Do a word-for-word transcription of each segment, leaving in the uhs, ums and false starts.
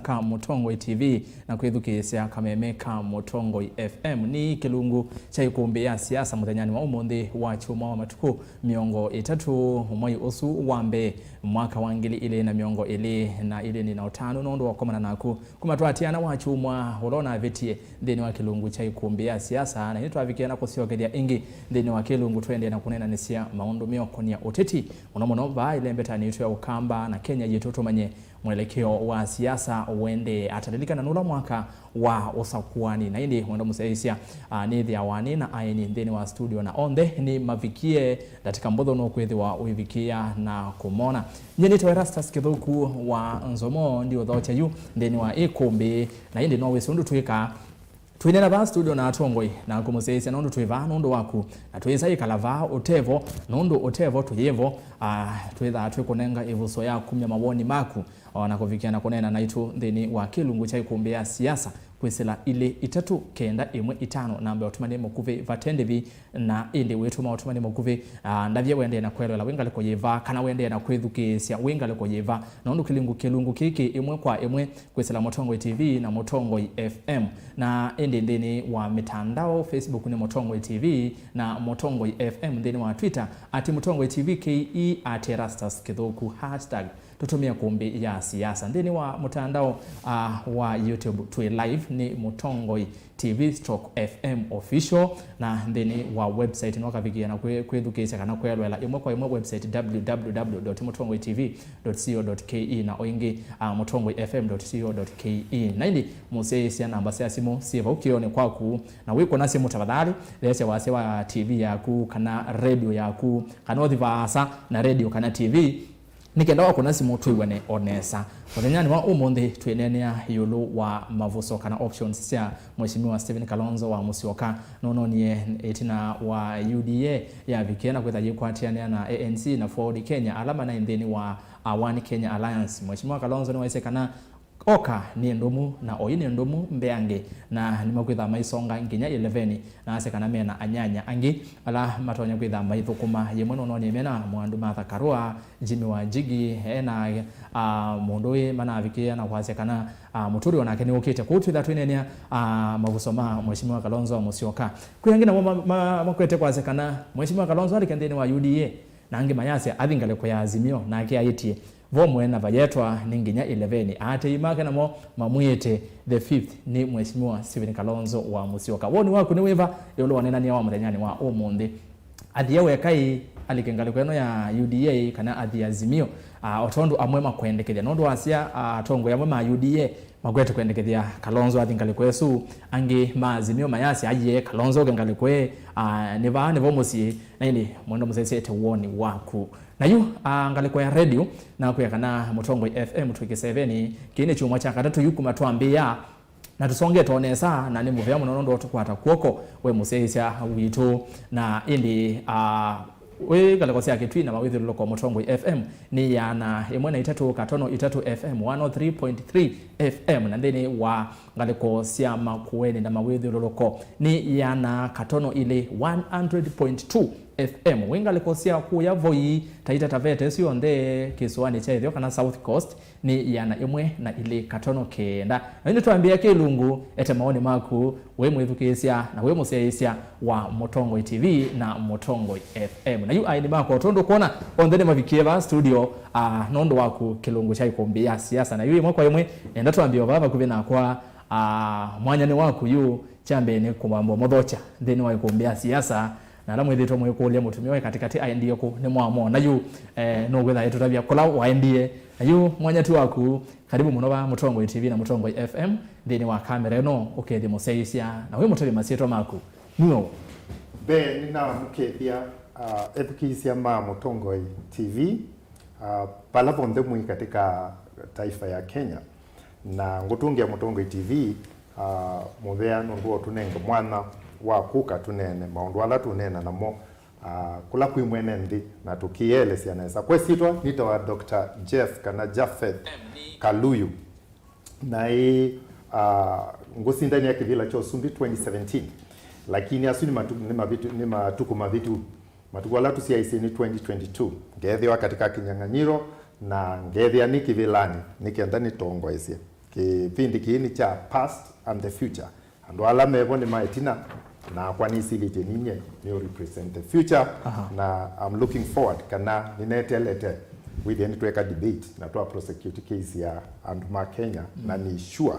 ka Mũtongoi T V na kwĩthukĩĩsya kameme ka Mũtongoi F M. Nĩ kĩlungu kya ĩkũmbĩ ya siasa mũthenyanĩ wa ũmũnthĩ wa kyumwa wa matukũ mĩongo ĩtatũ mwai ũsu wa mbee mwaka wa ngili ilĩ na mĩongo ĩlĩ na ĩlĩ. Nĩ na ũtanu nũndũ wa kũkomana naku kuma twatiana wa kyumwa ũla ũnavĩtie nthĩnĩ wa kĩlungu kya ĩkũmbĩ ya siasa, na nĩtwavikĩa na kũsyokethya ĩngĩ nthĩnĩ wa kĩlungu tũendee na kũneenanĩsya maũndũ meũkonia ũteti, mũno mũno vaa ĩlembetanĩ yitũ ya Ũkamba na Kenya yitũ, tũmanye mwelekeo wa siasa ũendee ata. Lilikana nũla mwaka wa ũsakuani, na ĩndĩ mwenda mũsyaĩĩsya, ah, nĩthĩawa nĩ na aeni nthĩnĩ wa studio, na onthe nĩ mavikie. Ndatĩka mbũthũ nũkwĩthĩwa ũivikĩa na kũmona. Nyie nĩtawa Erastus Kĩthũku wa Nzomo, ndiũthokya yu nthĩnĩ wa ĩkũmbĩ, na ĩndĩ no wĩsĩ ũndũ twĩkaa. Twĩneena vaa studio na atongoi na kũmũsyaĩĩsya nũndũ twĩ vaa nũndũ waku, na twĩsa ĩkala vaa ũtevo nũndũ ũtevo tũyĩvo. Ah, twĩthaa twĩkũnenga ĩvuso ya kumya mawoni maku, o na kũvikĩa na kũneena naitũ nthĩnĩ wa kĩlungu kya ĩkũmbĩ ya siasa kwĩsĩla ilĩ itatũ kenda ĩmwe itano, namba ya ũtũmani mũkuvĩ vate ndĩvi. Na ĩndĩ wĩtũma ũtũmani mũkuvĩ, ah, ndavye wendee na kwelwela wĩ ngalĩko yĩva, kana wendee na kwĩthukĩĩsya wĩ ngalĩko yĩva, nũndũ kĩlungu, kĩlungu kĩkĩ ĩmwe kwa ĩmwe kwĩsĩla Mũtongoi T V na Mũtongoi F M. Na ĩndĩ nthĩnĩ wa mĩtandao, Facebook nĩ Mũtongoi T V na Mũtongoi F M, nthĩnĩ wa Twitter at Mũtongoi T V K E, at Erastus Kĩthũku, hashtag tũtũmĩe kũmbĩ ya siasa. Nthĩnĩ wa mũtandao, ah, wa YouTube twĩ live nĩ Mũtongoi T V stroke F M official, na nthĩnĩ wa website no kavikie na kwĩ-, kwĩthukĩĩsya kana kwelwela ĩmwe kwa ĩmwe website W W W dot mũtongoi T V dot co dot K E na o ĩngĩ, ah, mũtongoi F M dot co dot K E. Na ĩndĩ mũsyaĩĩsya namba sya simũ syĩ vau kĩonĩ kwaku, na wĩkũna simũ tafadhali, theesya wasya wa T V yaku kana radio yaku, kana ũthi vaasa na radio kana T V, nĩ kenda wakũna simũ twĩw'ane o nesa. Mũthenyanĩ wa ũmũnthĩ twĩneenea ĩũlũ wa mavuso kana options sya Mheshimiwa Stephen Kalonzo wa Musyoka. Nũnoonie ĩtina wa U D A yavikie na kwĩtha yĩkwatĩanĩa na A N C na Ford Kenya, ala manaĩ nthĩnĩ wa, uh, One Kenya Alliance. Mheshimiwa Kalonzo nĩwaisye kana oka nĩ ndũmu na oyu nĩ ndũmu mbeange, na nĩmakwĩtha maisonga nginya eleveni, na asya kana mena anyanya angĩ ala matonya kwĩtha maithũkũma. Yĩmwe nũnoonie mena Mwandu Martha Karua, Jimmy Wanjigi, ena, ah, mũndũ wĩ manavikĩĩa na kwasya kana, ah, Mũturi onake nĩũkĩte. Kwoou twĩtha twĩneenea, ah, mavuso ma Mheshimiwa Kalonzo wa Musyoka. Kwĩ angĩ namo ma-, ma-, makwete kwasya kana Mheshimiwa Kalonzo alike nthĩnĩ wa U D A, na angĩ mayasya athi ngalĩko ya Azimio, nake aĩtye vo mwena vayetwa nĩ nginya eleveni. Aatĩĩi make namo mamwĩĩte the fifth nĩ Mheshimiwa Stephen Kalonzo wa Musyoka. Woni waku nĩ wĩva ĩũlũ wa ũneenany'a wa mũthenyanĩ wa ũmũnthĩ? Athi e weka ĩ alike ngalĩko ĩno ya U D A kana athi Azimio, ah, o tondũ amwe makwendekethya? Nũndũ wasya, ah, atongoi amwe ma U D A makwete kwendekethya Kalonzo athi ngalĩko ĩsu, angĩ ma Azimio mayasya aiee Kalonzo oke ngalĩko ĩ, ah, nĩ vaa nĩvo mũsyĩ. Na ĩndĩ mwenda mũsyaĩĩsya ete woni waku. Na yu, ah, ngalĩko ya radio, nakwĩa kana Mũtongoi F M twĩ kĩseveni. Kĩĩ nĩ kyumwa kya katatũ yu kuma twambĩĩa, na tũsongete o nesa, na nĩ mũvea mũno nũndũ wa ũtũkwata kw'oko we mũsyaĩĩsya witũ. Na ĩndĩ, ah, wĩ ngalĩko sya Kĩtui na mawĩthyũlũlũko, Mũtongoi F M nĩ ĩana ĩmwe na itatũ katono itatũ F M, one oh three point three F M, na nthĩnĩ wa ngalĩko sya Makueni na mawĩthyũlũlũko nĩ ĩana katono ilĩ, one hundred point two F M. Wĩ ngalĩko sya kũya Voi, Taita Taveta syonthe kĩsũanĩ kya ĩtheo kana South Coast, nĩ ĩana ĩmwe na ilĩ katono kenda. Na yu nĩtwambĩĩa kĩlungu, ete maoni maku wĩ mwĩthukĩĩsya na wĩ mũsyaĩĩsya wa Mũtongoi T V na Mũtongoi F M. Na yu aeni makwa, o tondũ kwona onthe nĩmavikie vaa studio, ah, nũndũ waku kĩlungu kya ĩkũmbĩ ya siasa. Na yu ĩmwe kwa ĩmwe, nenda twambĩe o vaa vakuvĩ nakwa, ah, mwanya nĩ waku yu, kya mbee nĩ kũmwamba mũthokya nthĩnĩ wa ĩkũmbĩ ya siasa, na ala mwĩthĩtwe mũikũlya mũtumĩa wĩ katĩkatĩ aendie kũ, nĩmwamwona yu, eh, nũkwĩtha aitũtavya kũla waendie. Na yu mwanya ti waku, karibu mũno vaa Mũtongoi T V na Mũtongoi F M nthĩnĩ wa kamera ĩno, ũkethĩ mũsyaĩĩsya na wĩ mũtavya masyĩtwa maku. Nĩwe ũ? Mbee nĩnamũkethya, ah, ethukĩĩsya ma Mũtongoi T V, ah, vala vonthe mwĩ katika taifa ya Kenya. Na ngũtũngĩa Mũtongoi T V, ah, mũvea nũndũ wa ũtũnenge mwanya wa kũka tũneene maũndũ ala tũneena namo, ah, kũla kwĩ mwene nthĩ, na tũkĩelesya nesa. Kwa ĩsyĩtwa nĩtawa Doctor Jeff kana Japheth Kaluyu. Naĩ, ah, ngũsindania kĩvĩla kya ũsumbĩ twenty seventeen, lakini asu nĩ matu-, nĩ mavitu-, nĩ matukũ mavĩtu. Matukũ ala tũsyaĩĩsye nĩ twenty twenty-two. Ngeethĩwa katika kinyang'anyiro na ngeethĩa nĩ kĩvĩlanĩ nĩ kenda nĩtongoesye. Kĩvĩndĩ kĩĩ nĩ kya past and the future. Andũ ala mevo nĩ ma ĩtina, nakwa nĩsilĩtye ninyie nĩ represent the future. Aha. Na I'm looking forward kana nĩnetelete wĩthĩe nĩtweka debate na twa prosecute case ya andũ ma Kenya, na nĩ sure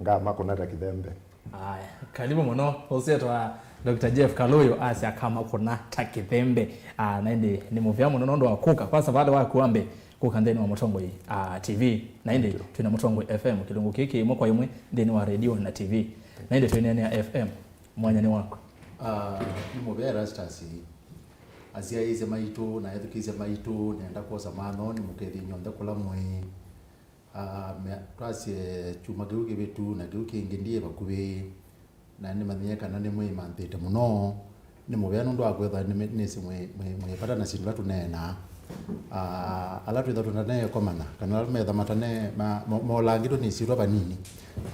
ngamakũna ta kĩthembe. Aya, karibu mũno. Ũsĩ etwa Doctor Jeff Kaluyu asya kamakũna ta kĩthembe. Ah, na ĩndĩ nĩ mũvea mũno nũndũ wa kũka kwa savalĩ waku wa mbee kũka nthĩnĩ wa Mũtongoi, ah, T V. Na ĩndĩ twĩna Mũtongoi F M kĩlungu kĩĩ kĩ ĩmwe kwa ĩmwe nthĩnĩ wa radio na T V. Na ĩndĩ twĩneenea F M, mwanya nĩ waku. Ah, nĩ mũvea Erastus, asyaĩĩsya maitũ na ethukĩĩsya maitũ, nenda kwosa mano nĩ mũkethĩ nyonthe kũla mwĩ. Ah, me- twasye kyuma kĩu kĩvĩtu na kĩu kĩngĩ ndiĩ vakuvĩ, na nĩmanyie kana nĩmwĩmanthĩte mũno. Nĩ mũvea nũndũ wa kwĩthwa nĩme- nĩsĩ mwĩ- mwĩ- mwĩ vata na syĩndũ ila tũneenaa. Ah, ala twĩtha tũtaneekomana kana ala metha matane ma- mo- molangĩtwe nĩ syĩtwa vanini.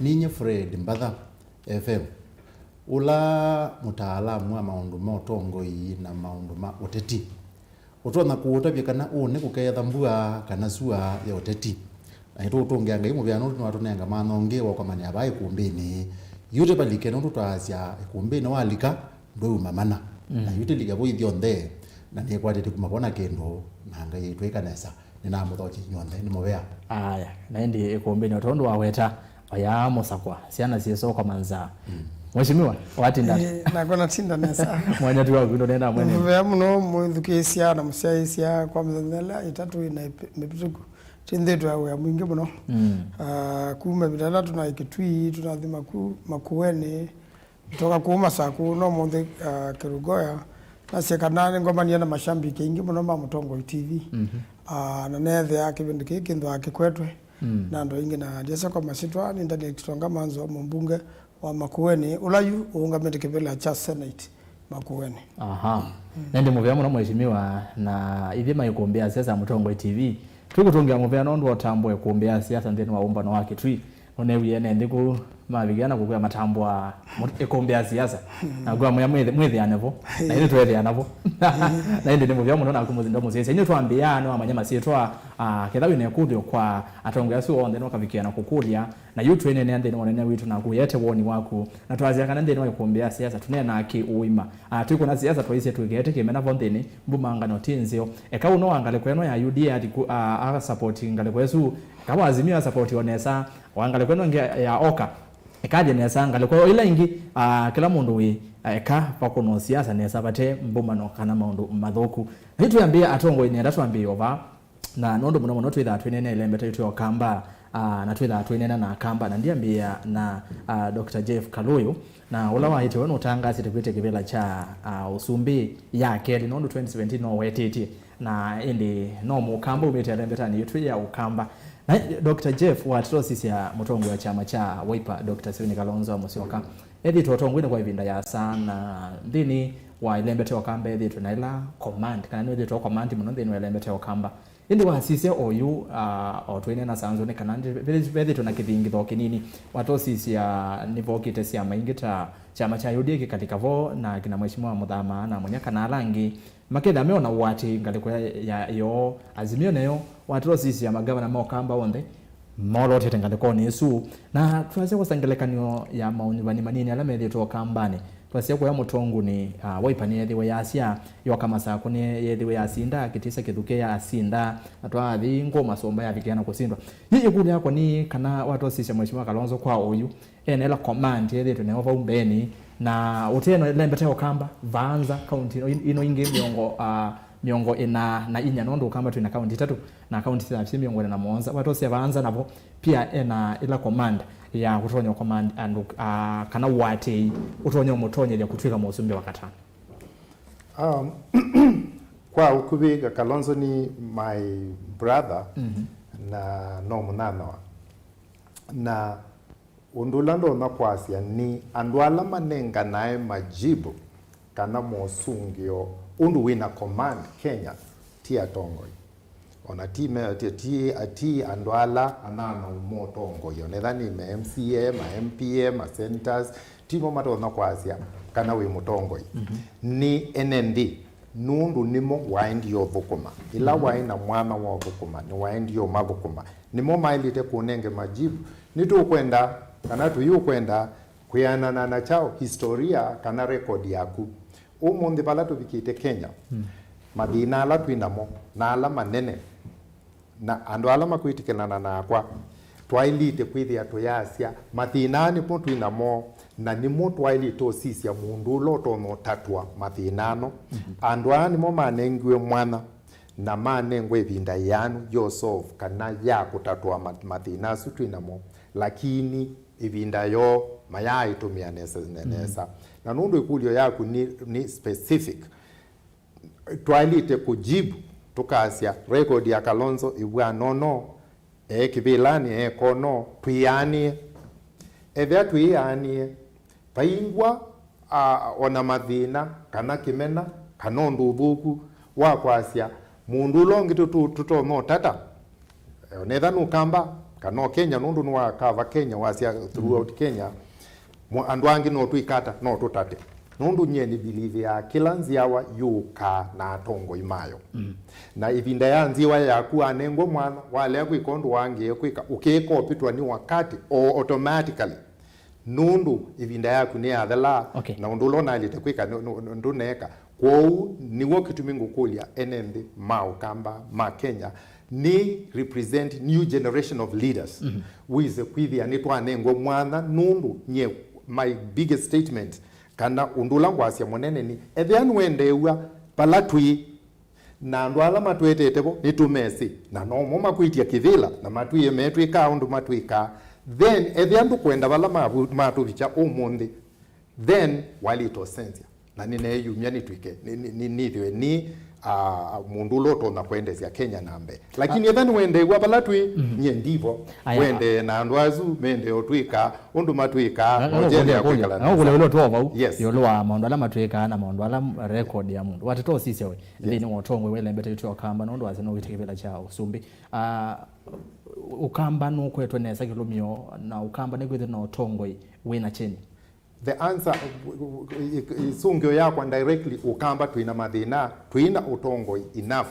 Ninyie Fred Mbatha F M, ũla mũtaalamu wa maũndũ ma ũtongoi na maũndũ ma ũteti. Ũtonya kũũtavya kana ũnĩ kũkeetha mbua kana sua ya ũteti. Na nĩtũũtũngĩa Ngai mũvea nũndũ nĩwatũnenga mano ũngĩ wa ũkomanĩa vaa ĩkũmbĩnĩ. Yu tĩvalike nũndũ twaasya ĩkũmbĩnĩ walika ndwĩuma mana. Mm. Na yu tĩlike vo ithyonthe, na nĩkwatĩte kuma vo na kĩndũ, na Ngai aitwĩka nesa. Nĩnamũthokya inyw'onthe, nĩ mũvea. Aya, na ĩndĩ ĩkũmbĩnĩ o tondũ waweta, oya mũsakwa, syana syĩsokoma nzaa. Mm. Mheshimiwa, watinda ata? Eh, nakwa natinda nesa. Mwanya tu waku, ndo nenda mwene. Nĩ mũvea mũno mwĩthukĩĩsya na mũsyaĩĩsya kwa mĩthenya ĩla ĩtatũ ĩna ĩpĩ- mĩvĩtũku. Tĩnthĩtwe ya wĩa mwingĩ mũno. Mm. Ah, kuma ĩvinda ĩla tũnaĩ Kitui, tũnathi Maku- Makueni, tũka kũu Masaku, no mũnthĩ, ah, Kĩrũgoya. Nasye kana nĩngomanie na mashambiki aingĩ mũno ma Mũtongoi T V. Mhm. Ah, na neethĩa kĩvĩndĩ kĩĩ kĩnthwaa kĩkwetwe. Mm. Na andũ aingĩ na ndiasya kwa masyĩtwa, nĩ Daniel Kitonga Manzo, mũmbunge wa Makueni, ũla yu ũũngamĩte kĩvĩla kya Senate Makueni. Aha. Mm. Na ĩndĩ mũvea mũno mheshimiwa, na ithyĩ ma ĩkũmbĩ ya siasa Mũtongoi T V, twĩkũtũngĩa mũvea nũndũ wa ũtambũe ĩkũmbĩ ya siasa nthĩnĩ wa ũmbano wa Kitui. Nũneewie ene nthĩ kũu mavikia na kũkwĩa matambũa mũ- ĩkũmbĩ ya siasa. Mm. Na kwa mwĩa mwĩthĩ- mwĩthĩane vo. Na ĩndĩ tweethĩana vo. Na ĩndĩ nĩ mũvea mũno naku mũthĩnda mũsyaĩĩsya. Inyw'ĩ twambĩĩa nĩwamanya masyĩtwa, ah, ketha wĩna ĩkũlyo kwa atongoi asu onthe nũkavikĩa na kũkũlya. Na yu twĩneenea nthĩnĩ wa ũnene witũ naku ũyete woni waku. Na twasya kana nthĩnĩ wa ĩkũmbĩ ya siasa tũneenaa kĩ ũima. Ah, twĩkũna siasa twaisye twĩkĩete kĩmena vo nthĩnĩ, mbumangano ti nzeo. Eka ũno wa ngalĩko ĩno ya U D A ati ku- ah, a support ngalĩko ĩsu. Eka wa Azimio a support o nesa. Wa ngalĩko ĩno ĩngĩ ya Oka ĩkathye nesa. Ngalĩko ĩla ĩngĩ, ah, kĩla mũndũ wĩ, ah, eka vakũnwa siasa nesa vate mbumano kana maũndũ mathũku. Na yu twĩambĩĩa atongoi nenda twambĩĩe o vaa. Na nũndũ mũno mũno twĩthaa twĩneena ĩlembeta yitũ ya Ũkamba, ah, na twĩthaa twĩneena na Akamba, na ndiambĩĩa na, ah, Doctor Jeff Kaluyu, na ũla waĩte we nũtangaasĩte kwĩtya kĩvĩla kya, ah, ũsumbĩ ya kelĩ, nũndũ twenty seventeen no wetĩtye, na ĩndĩ no Mũkamba umĩte ĩlembetanĩ yitũ ya Ũkamba. Na Doctor Jeff, watĩtosisya mũtongoi wa kyama kya Wiper, Doctor Stephen Kalonzo Musyoka, ethĩĩtwe ũtongoinĩ kwa ĩvinda yasa, na nthĩnĩ wa ĩlembeta ya Ũkamba ethĩĩtwe na ĩla command, kana nĩwĩthĩĩtwe command mũno nthĩnĩ wa ĩlembeta ya Ũkamba. Ĩndĩ wasisya oyu, ah, o twĩneena sanzũ nĩ kana ndi- ve- vethĩtwe na kĩthingitho kĩnini. Watosisya nĩvokĩte syama ingĩ ta kyama kya U D A kĩkalika vo na kina Mheshimiwa Mũthama na Mũnya kana ala angĩ makethĩa meona ũatĩĩi ngalĩko ya, ya yoo. Azimio nayo watosisya magavana ma Ũkamba onthe molotete ngalĩkonĩ ĩsu. Na twasya kwosa ngelekany'o ya maũnyuvani manini ala methĩĩtwe Ũkambanĩ. Twasya kũya Mũtongoi, ah, Wiper nĩyeethĩwe yasya, yoka Masakũ nĩyeethĩwe yasinda, Kitisa Kithuke yasinda, na twathi Ngũma Sũmba yavikĩa na kũsindwa. Yĩ ĩkũlyo yakwa nĩ kana watosisya Mheshimiwa Kalonzo kwa oyu, ena ĩla command ethĩĩtwe nayo vau mbeenĩ, na ũteno ĩlembeta ya Ũkamba, vaanza kaunti ino, ino ingĩ mĩongo, ah, mĩongo ĩna na inya, nũndũ Ũkamba twĩ na kaunti itatũ, na kaunti syĩ mĩongo ĩna na mũonza. Watosya vaanza navo, pia ena ĩla command ya kũtonya command andũ, ah, kana ũatĩĩi ũtonya ũmũtonyethya kũtw'ĩka mũsumbĩ wa katano. Um, kwa ũkuvĩ, Kalonzo nĩ my brother, mhm, na no mũnyanyawa. Na ũndũ ũla ndonya kwasya nĩ andũ ala manenganae majibu kana mosũngĩo ũndũ wĩna command Kenya ti atongoi. Ona ti me- ti, ti, ti andũ ala anyanyaũ ma ũtongoi, onetha nĩ ma M C A, ma M P A, ma senators, timo matonya kwasya kana wĩ mũtongoi. Mhm. Nĩ ene nthĩ nũndũ nĩmo waendie ũthũkũma. Ĩla waĩ na mwanya wa ũthũkũma, nĩwaendie ũmathũkũma. Nĩmo maĩlĩte kũnenge majibu. Nĩtũkwenda, kana tũyũkwenda kwĩanana na kyaũ, historia kana record yaku. Ũmũnthĩ vala tũvikĩte Kenya, mathĩna ala twĩ namo na ala manene, na andũ ala makwĩtĩkĩlana nakwa, twaĩlĩte kwĩthĩa tũyasya mathĩna aa nĩmo twĩ namo, na nĩmo twaĩlĩte ũsisya mũndũ ũla ũtonya ũtatwa mathĩna ano. Andũ aa nĩmo manengiwe mwanya na manengwa ĩvinda yĩanu yo solve kana ya kũtatwa ma- mathĩna asu twĩ namo, lakini ĩvinda yoo mayaaĩtũmĩa nesa, ne- nesa. Na nũndũ ĩkũlyo yaku nĩ, nĩ specific, twaĩlĩte kũjibu, tũkasya record ya Kalonzo ĩvw'a nono, e kĩvĩlanĩ e kono, twĩanĩe. Ethĩa twĩanĩe, vaingwa, a, ona mathĩna, kana kĩmena, kana ũndũ ũthũku wa kwasya mũndũ ũla ũngĩ tũtũ- tũtonya ũtata, onetha nũkamba, kana o Kenya, nũndũ nĩwakava Kenya, wasya throughout Kenya, Mwa- andũ angĩ no twĩkata, no tũtate. Nũndũ nyie nĩvilivĩaa kĩla nzyawa yũkaa na atongoi mayo. Na ĩvinda ya nzyawa yaku wanengwa mwanya, walea kwĩka ũndũ wangĩe kwĩka, ũkĩka ũpĩtwa nĩ wakati o automatically. Nũndũ ĩvinda yaku nĩyathelaa, Okay. na ũndũ ũla ũnaĩlĩte kwĩka nũ- nũ- nũ- ndũneeka. Kwoou nĩw'o kĩtumi ngũkũlya ene nthĩ ma Ũkamba ma Kenya, nĩ represent new generation of leaders. Wĩse kwĩthĩa nĩtwanengwa mwanya nũndũ nyie my biggest statement kana ũndũ ũla ngwasya mũnene nĩ ethĩa nĩwendeew'a vala twĩ na andũ ala matwetete vo nĩtũmesĩ na nomo makwĩtya kĩvĩla na matwĩe metwĩkaa ũndũ matwĩkaa, then ethĩa ndũkwenda vala mavu- matũvikya ũmũnthĩ, then waĩlĩte ũsenzya. Na nĩneeyumya nĩtw'ĩke, nĩ- nĩ- nĩ- nĩthĩwe nĩ, ah, mũndũ ũla ũtonya kũendesya Kenya na mbee. Lakini ethĩa nĩwendeew'a vala twĩ, nyie ndivo. Aya. Wendee na andũ asu mendee ũtwĩka ũndũ matwĩkaa, Na- na- na ũkũlya- ũkũlya- na ũkũlya ũla ũtwaa vau, Yes. ĩũlũ wa maũndũ ala matwĩkaa na maũndũ ala m- record ya mũndũ. Wateta ũsisya we, Yes. nthĩnĩ wa ũtongoi wĩlembete ũtwĩa Ũkamba, nũndũ wasya nũwĩte kĩvĩla kya ũsumbĩ. Ah, Ũkamba nũkwetwe nesa kĩlũmĩo, na Ũkamba nĩkwĩthĩwa na ũtongoi wĩna kyeni. The answer, ĩsũngĩo yakwa directly, Ũkamba twĩna mathĩna, twĩna ũtongoi enough.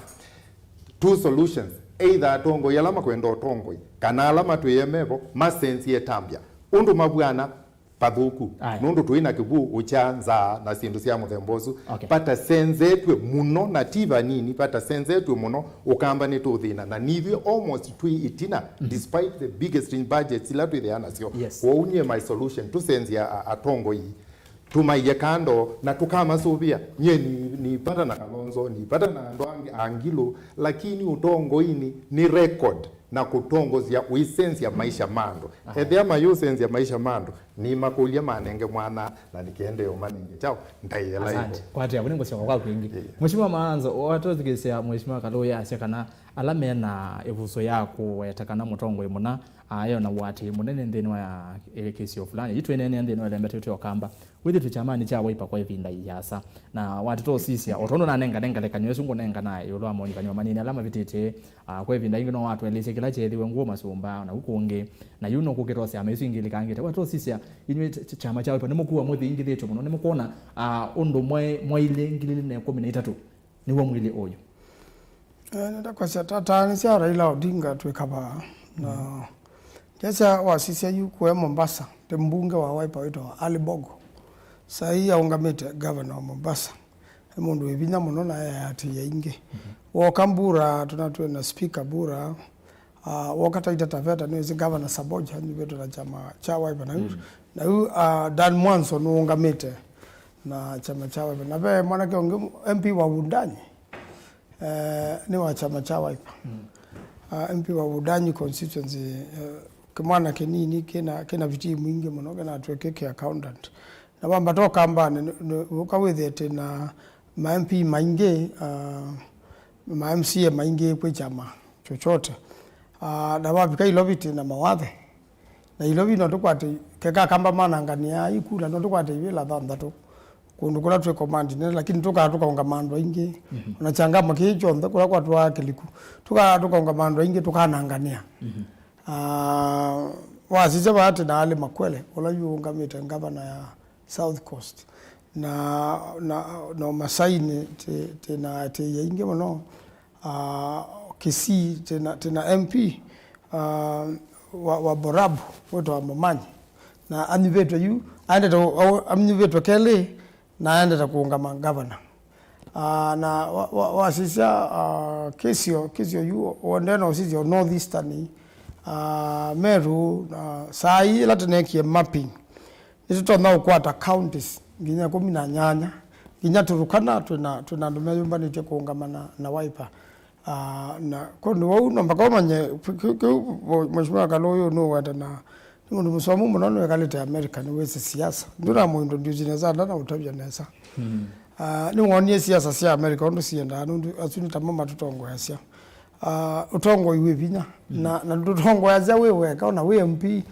Two solutions, either atongoi ala makwenda ũtongoi, kana ala matwĩe mevo, masenzye ĩtambya. Ũndũ mavw'ana, vathũku. Aya. Nũndũ twĩna kĩw'ũ, ũkya, nzaa, na syĩndũ sya mũthemba ũsu. Okay. Vatasenzetw'e mũno, na ti vanini, vatasenzetw'e mũno, Ũkamba nĩtũthĩna, na nithyĩ almost twĩ ĩtina, despite the biggest budgets ila twĩthĩaa nasyo. Yes. Kwoou nyie my solution, tũsenzye a- atongoi, tũmaiye kando, na tũkamasũvĩa. Nyie ni- nipata na Kalonzo, nipata na andũ angĩ a Ngilu, lakini ũtongoinĩ nĩ record na kũtongosya ũisenzya maisha ma andũ. Aha. Ethĩa mayũsenzya maisha ma andũ, nĩmakũlya manenge mwanya, na nĩkendee ũmanenge kyaũ, ndaĩa laĩvu. Asante. Kwatĩa, vau nĩngũsyoka kwaku ĩngĩ. Yeah. Mheshimiwa Maanzo, watũthikĩĩsya Mheshimiwa Kalũya asya kana ala mena ĩvuso ya kũweta kana mũtongoi mũna, ah, e na ũatĩĩi mũnene nthĩnĩ wa, eh, kĩsio fulani. Yu twĩneenea nthĩnĩ wa ĩlembetete Ũkamba. Wĩthĩtwe kyamanĩ kya Wiper kwa ĩvinda ĩasa. Na wateta ũsisya, o tondũ nanengane ngelekany'o ĩsu ngũnengana ĩũlũ wa monyũkany'o manini ala mavĩtĩte, ah, kwa ĩvinda yĩngĩ no watũelesye kĩla kyeethĩwe ngũũ masũmba, na u kũngĩ. Na yu nũkũkĩta o syama isu ingĩ ilikangĩte. Wateta ũsisya, inyw'ĩ ky- kyama kya Wiper, nĩmũkua mũthingithĩtwe mũno, nĩmũkwona, ah, ũndũ mwaĩ- mwailye ngili ilĩ na ĩkũmi na itatũ nĩw'o mwĩlĩ ũyũ? Eh, nenda kwasya tataanĩsya Raila Odinga twĩkavaa. Na ndyasya wasisya yu kũe Mombasa, nĩ mbunge wa Wiper wĩtawa Ali Bogo. Saii aũngamĩte governor wa Mombasa. Nĩ mũndũ wĩ vinya mũno na e atĩĩi aingĩ. Woka Bura, tũna twĩ na speaker Bura. Ah, woka Taita Taveta, nĩwĩsĩ governor Saboja, nĩvetwe na kyama kya Wiper. Na yu, na yu, ah, Dan Mwanzo nũũngamĩte na kyama kya Wiper. Na ve mwanake ũngĩ M P wa Wundanyi, eh, nĩ wa kyama kya Wiper. Ah, M P wa Wundanyi constituency, eh, kĩmwana kĩnini kĩna, kĩna vitii mwingĩ mũno, kĩnatw'ĩke kĩ accountant. Na wambata Ũkambanĩ, nĩ- nĩ- ũka wĩthĩe tĩ na ma M P maingĩ, ah, ma M C A maingĩ kwĩ kyama chochote. Ah, na wavika Ilovi tĩ na mawathe. Na Ilovi no tũkwate, keka Akamba mananganĩa ikula, no tũkwate ivĩla thanthatũ. Kũndũ kũla twĩ command nene, lakini tũkaa tũkaũngama andũ aingĩ. Ona kyangama kĩĩ kyonthe kũla kwatwaa kĩliku. Tũkaa tũkaũngama andũ aingĩ, tũkananganĩa. Ah, wasisya vaa tĩ na Ali Makwele, ũla yu ũngamĩte ngavana ya South Coast. Na, na, na Masaini twĩ, twĩ na atĩĩi aingĩ mũno. Ah, Kisii twĩ na, twĩ na M P, ah, wa, wa Borabu wĩtawa Momanyi. Na anyuvĩtwe yu, aendete, au-, anyuvĩtwe kelĩ, na aendete kũũngama ngavana. Ah, na wa, wa, wasisya, ah, kĩsio, kĩsio yu, wendee na ũsisya North Eastern, ah, Meru, na saa ii ĩla tũneekie mapping, nĩtũtonya kũkwata counties nginya ĩkũmi na nyanya, nginya Turukana twĩna, twĩna andũ meyũmbanĩtye kũũngama na, na Wiper. Ah, na kũndũ vau no mpaka ũmanye kĩ-, kĩ-, kĩu Mheshimiwa Kalũyũ nũweta na nĩ mũndũ mũsomu mũno, nĩwekalĩte America, nĩwĩsĩ siasa. Ndũnamũintroduce nesa, ndanaũtavya nesa. Ah, nĩwonie siasa sya America ũndũ siendaa, nũndũ asu nĩ tamo matũtongoeasya. Ah, ũtongoi wĩ vinya. Na, na ndũtongoeasya wĩ weka, ona wĩ M P,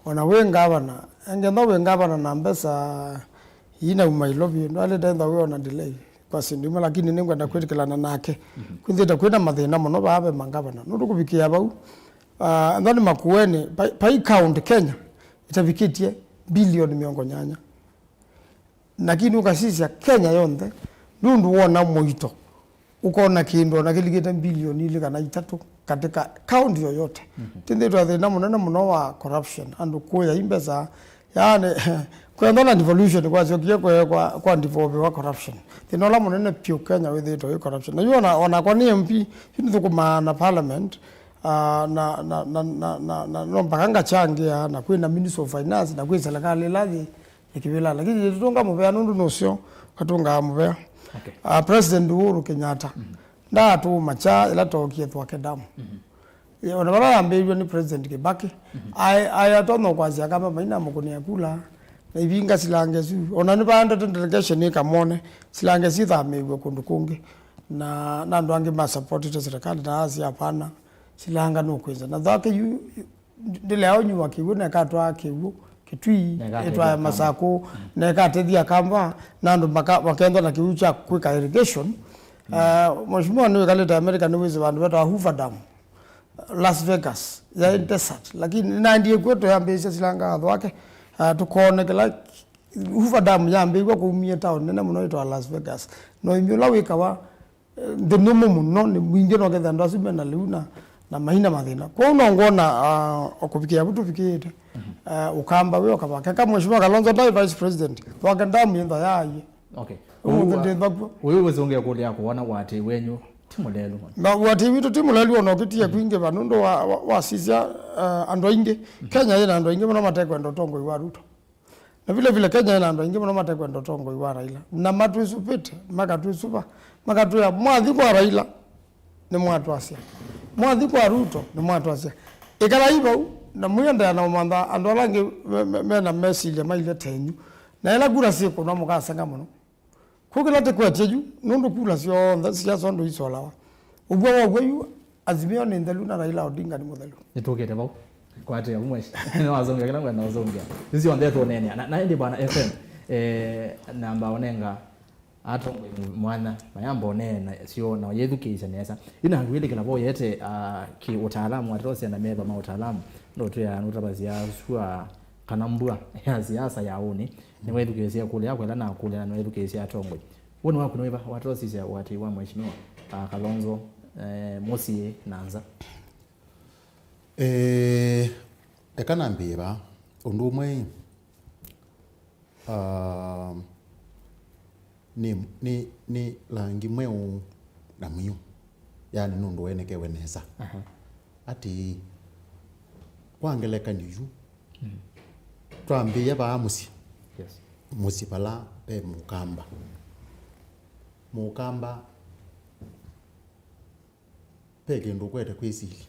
ona wĩ ngavana. Ngetha wĩ ngavana na mbesa ii nauma Nairobi, ndwalĩte ntha wĩ ona delay kwa syĩndũ imwe, lakini nĩngwenda kwĩtĩkĩlana nake. Kwĩthĩte kwĩna mathĩna mũno vaa ve mangavana. Nũndũ kũvikĩa vau, ah, nthani Makueni, pai, pai county Kenya ĩtavikĩtye bilioni mĩongo nyanya. Lakini ũkasisya Kenya yonthe, nũndũ wona mũito, ũkona kĩndũ ona kĩlikĩte bilioni ilĩ kana itatũ katika county yoyote. Tĩnthĩtwe thĩna mũnene mũno wa corruption, andũ kũya imbesa, yaani, kwenda na devolution kwasyokie kwa, kwa, kwa devolve wa corruption. Thĩna ũla mũnene piũ Kenya wĩthĩtwe wĩ corruption. Na yu ona, onakwa nĩ M P, yu nĩthũkũmaa na parliament, ah, na, na, na, na, na, na, no mpaka ngachangĩa, na kwĩna Ministry of Finance, na kwĩ serikali ĩla yĩ ĩkĩvĩla, lakini tũtũnga mũvea nũndũ nũsyo katũngaa mũvea. Okay. Ah, President Uhuru Kenyatta ndaatũũma kya ĩla tookie Thwake Dam. Ĩ, ona vala yambĩĩw'e nĩ President Kibaki, aĩ, aĩ atonya kwasya Akamba mainamũkũnĩa kula na ivinga silange su. Ona nĩvaendete delegation ĩkamwone silange sithamĩĩw'e kũndũ kũngĩ, na, na andũ angĩ masupportĩte serikali na asya hapana, silanga nũkwĩnza. Na Thwake yu, yu, ndĩlea ũnyuwa kĩw'ũ, na ĩkatwaa kĩw'ũ Kitui, na ĩkatethya ĩtwae Akamba. Masakũ, na ĩkatethya Akamba, na andũ maka-, makethwa na kĩw'ũ kya kwĩka irrigation. Ah, Mheshimiwa nĩwĩkalĩte America, nĩwĩsĩ vandũ vetawa Hoover Dam, Las Vegas, yaĩ desert, lakini nĩnaendie kw'o tũyambĩĩsya silanga Thwake, ah, tũkone kĩla Hoover Dam yambĩĩw'a kũumie town nene mũno yĩtawa Las Vegas. Na ũĩmi ũla wĩkawa, eh, nthĩ nũmũ mũno, nĩ mwingĩ, no ketha andũ asu mena lĩu na, na maina mathĩna. Kwoou no ngwona, ah, o kũvikĩa vu tũvikĩĩte, ah, Ũkamba wĩ o kavaka. Eka Mheshimiwa Kalonzo ndaĩ Vice President, Thwake Dam yĩntha yaaie. Okay. Ũmũnthĩ ndĩtha kw'o. Ũyũ wĩsũngĩa kũlĩa kũwona ũatĩĩi wenyu ti mũlelu. Na ũatĩĩi witũ ti mũlelu ona ũkĩtie kwingĩva nũndũ wa, wa, wasisya, ah, andũ aingĩ. Kenya yĩna andũ aingĩ mũno matekwenda ũtongoi wa Ruto. Na vile vile Kenya ĩna andũ aingĩ mũno matekwenda ũtongoi wa Raila. Na matwĩsũvĩte, makatwĩsũva, makatwĩa, "Mwathi kwa Raila, nĩmwatwasya. Mwathi kwa Ruto, nĩmwatwasya." Ĩkalai vau, na mwĩendeea na ũmantha andũ ala angĩ me, me, mena mesilya mailye tenyu. Na ĩla kura syĩkũnwa mũkaseng'a mũno. Kũu kĩla tĩkwetye yu, nũndũ kula syonthe siasa ũndũ isolawa. Ũvw'a wa w'o yu, Azimio nĩ nthelu na Raila Odinga nĩ mũthelu. Nĩtũkĩte vau. Kwatĩa umwe. Nĩwazũngĩa kĩla ngwenda ũzũngĩa. Isu syonthe tũneenea. Na, na ĩndĩ bwana F M, eh, namba ũnenga atongoi mwanya, mayamba ũneena syo na ũyĩthukĩĩsya nesa. Yu nangwĩlĩkĩla vo yete, ah, kĩ ũtaalamu, atĩtosya na metho ma ũtaalamu, no twĩa nũtavasya sua kana mbua ya siasa ya ũnĩ. Nĩwethukĩĩsye kũlya kwela na kũlya na nĩwethukĩĩsye atongoi. Woni waku nĩ wĩva watosisya ũatĩĩi wa Mheshimiwa, ah, Kalonzo, eh, mũsyĩ na nza? Eh, eka nambĩĩe vaa. Ũndũ ũmwe, ah, nĩ, nĩ, nĩ langi mweũ na mwiũ, yaani nũndũ wenekewe nesa. Aha. Atĩ, kwa ngelekany'o yu, twambĩĩa vaa mũsyĩ. Yes. Mũsyĩ vala ve Mũkamba. Mũkamba ve kĩndũ ũkwete kwĩsilya.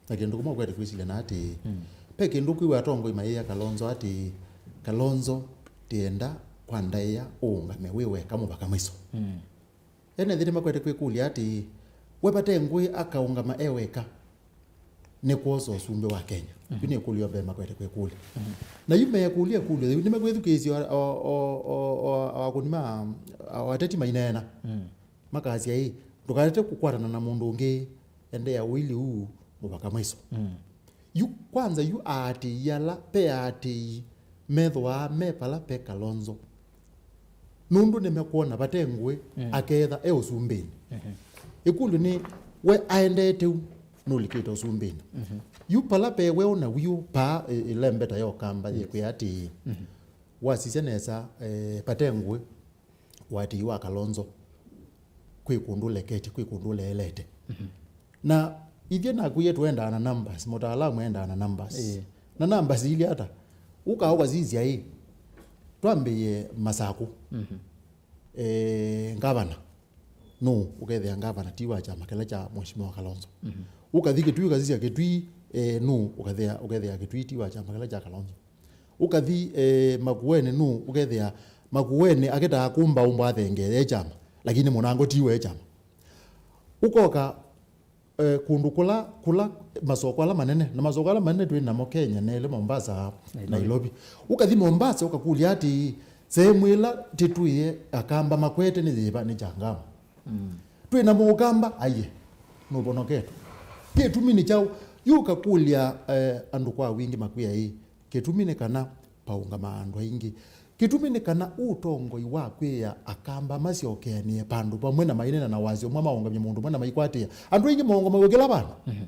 Na kĩndũ kĩmwe ũkwete kwĩsilya na atĩ, ve kĩndũ kwĩw'a atongoi mayĩa Kalonzo atĩ, "Kalonzo, tĩenda kwa ndaĩa ũũngame wĩ weka mũvaka mwiso." Ene nthĩ nĩmakwete kwĩkũlya atĩ, "We vate ngũĩ akaũngama e weka nĩ kwosa ũsumbĩ wa Kenya?" Yu nĩ ĩkũlyo mbee makwete kwĩkũlya. Na yu mekũlya ĩkũlyo yĩu, nĩmekwĩthukĩĩsya o, o, o, o, o akũni ma, o ateti maineena. Makasya, "Ĩ, ndũkalete kũkwatana na mũndũ ũngĩ, endea ũilyĩ ũũ mũvaka mwiso." Yu, kwanza yu aatĩĩi ala, ve aatĩĩi methĩawa me pala pe Kalonzo. Nũndũ nĩmekwona vate ngũĩ, mm, aketha e ũsumbĩnĩ. Mhm. Ĩkũlyo nĩ, we aendete u, nũlikĩte ũsumbĩnĩ. Mhm. Yu pala pe weũ na wiũ, paa ĩ-, ĩlembeta ya Ũkamba, yes, yĩkwĩa atĩĩ, mhm, wasisya nesa, eh, vate ngũĩ, ũatĩĩi wa Kalonzo kwĩ kũndũ ũleketye, kwĩ kũndũ ũleelete. Mhm. Na ithyĩ naku ye tũendaa na numbers, mũtaalamu endaa na numbers. Ĩĩ. Na numbers ilĩ ata? Ũkaa ũkasisya ĩ, twambĩĩe Masakũ. Mhm. Eh, ngavana. Nũũ ũkethĩa ngavana ti wa kyama kĩla kya Mheshimiwa Kalonzo? Mhm. Ũkathi Kitui ũkasisya Kitui, eh, nũũ ũkethĩa, ũkethĩa Kitui ti wa kyama kĩla kya Kalonzo? Ũkathi, eh, Makueni, nũũ ũkethĩa Makueni akĩtaa kũmbaũmbwa athengee e kyama, lakini mũnango tiwe e kyama. Ũkoka, eh, kũndũ kũla, kũla masoko ala manene, na masoko ala manene twĩ namo Kenya nelĩ, Mombasa, Nairobi. Nairobi. Ũkathi Mombasa ũkakũlya atĩĩ, sehemu ĩla tĩtwĩe Akamba makwete nĩ yĩva? Nĩ Changamwe. Mm. Twĩ na Mũkamba? Aiye, nũvonoketwe. Kĩtumi nĩ kyaũ? Yu ũkakũlya, eh, andũ kwa wingĩ makwĩa ĩ, kĩtumi nĩ kana vaũngama andũ aingĩ. Kĩtumi nĩ kana ũtongoi wa kwĩa Akamba masyokeanĩe vandũ vamwe na mainena na wasyo ũmwe, maũngamye mũndũ ũmwe na maikwatĩĩa. Andũ aingĩ maũngamaw'a kĩla vandũ. Mhm.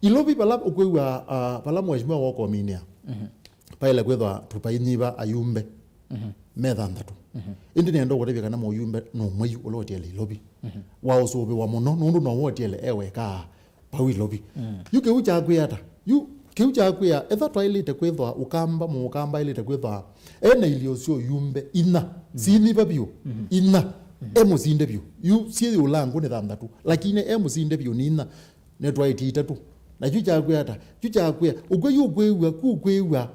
Ilovi vala ũkwĩw'a, ah, vala mheshimiwa wokominĩa. Mhm. Vaĩle kwĩthwa tũvainyiva ayumbe, mhm, me thanthatũ. Mhm. Ĩndĩ nĩenda ũkũtavya kana mũyumbe no ũmwe yu ũla ũtiele Ilovi. Mhm. Wa ũsũvĩwa mũno, nũndũ no ũtiele e weka vau Ilovi. Mm. Yu kĩu kyakwĩa ata? Yu kĩu kyakwĩa, etha twaĩlĩte kwĩthwa Ũkamba, Mũkamba aĩlĩte kwĩthwa e na ilio sya ũyumbe inya, mm, sinyiva vyũ, mhm, inya. Mhm. E mũsinde vyũ. Yu syĩ yĩũlangũ nĩ thanthatũ, lakini e mũsinde vyũ nĩ inya. Nĩtwaĩtie itatũ. Na kyu kyakwĩa ata? Kyu kyakwĩa, ũkw'e yu ũkwĩw'a, ku ũkwĩw'a,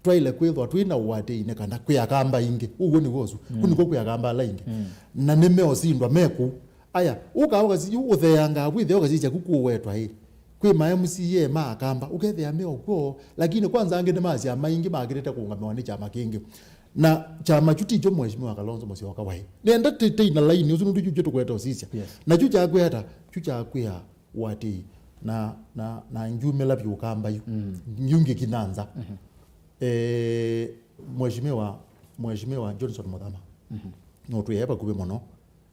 twaĩle kwĩthwa twĩ na ũatĩĩi nĩ kana kwĩ Akamba aingĩ. Ũw'o nĩw'o ũsu. Ku, mm, nĩkw'o kwĩ Akamba ala aingĩ. Mm. Na nĩmeũsindwa me kũu. Aya, ũka ũkasi-, yu ũtheangaa wĩthĩa ũkasisya ku kũwetwa ĩ. Kwĩ ma M C A ma Akamba, ũkethĩa me o kw'o, lakini kwanza angĩ nĩ ma syama ingĩ makĩlĩte kũũngamĩwa nĩ kyama kĩngĩ. Na kyama kyu tikyo Mheshimiwa Kalonzo Musyoka waĩ. Nenda tĩ-, tĩ na laini ũsu nũndũ kyu kyu tũkwete ũsisya. Yes. Na kyu kyakwĩa ata? Kyu kyakwĩa ũatĩĩi na, na, na ngyumĩla vyũ Ũkamba yu. Mm. Yu ngĩkinya nza. Mhm. Eh, Mheshimiwa, Mheshimiwa Johnson Muthama. Mhm. Nũtwĩe vakuvĩ mũno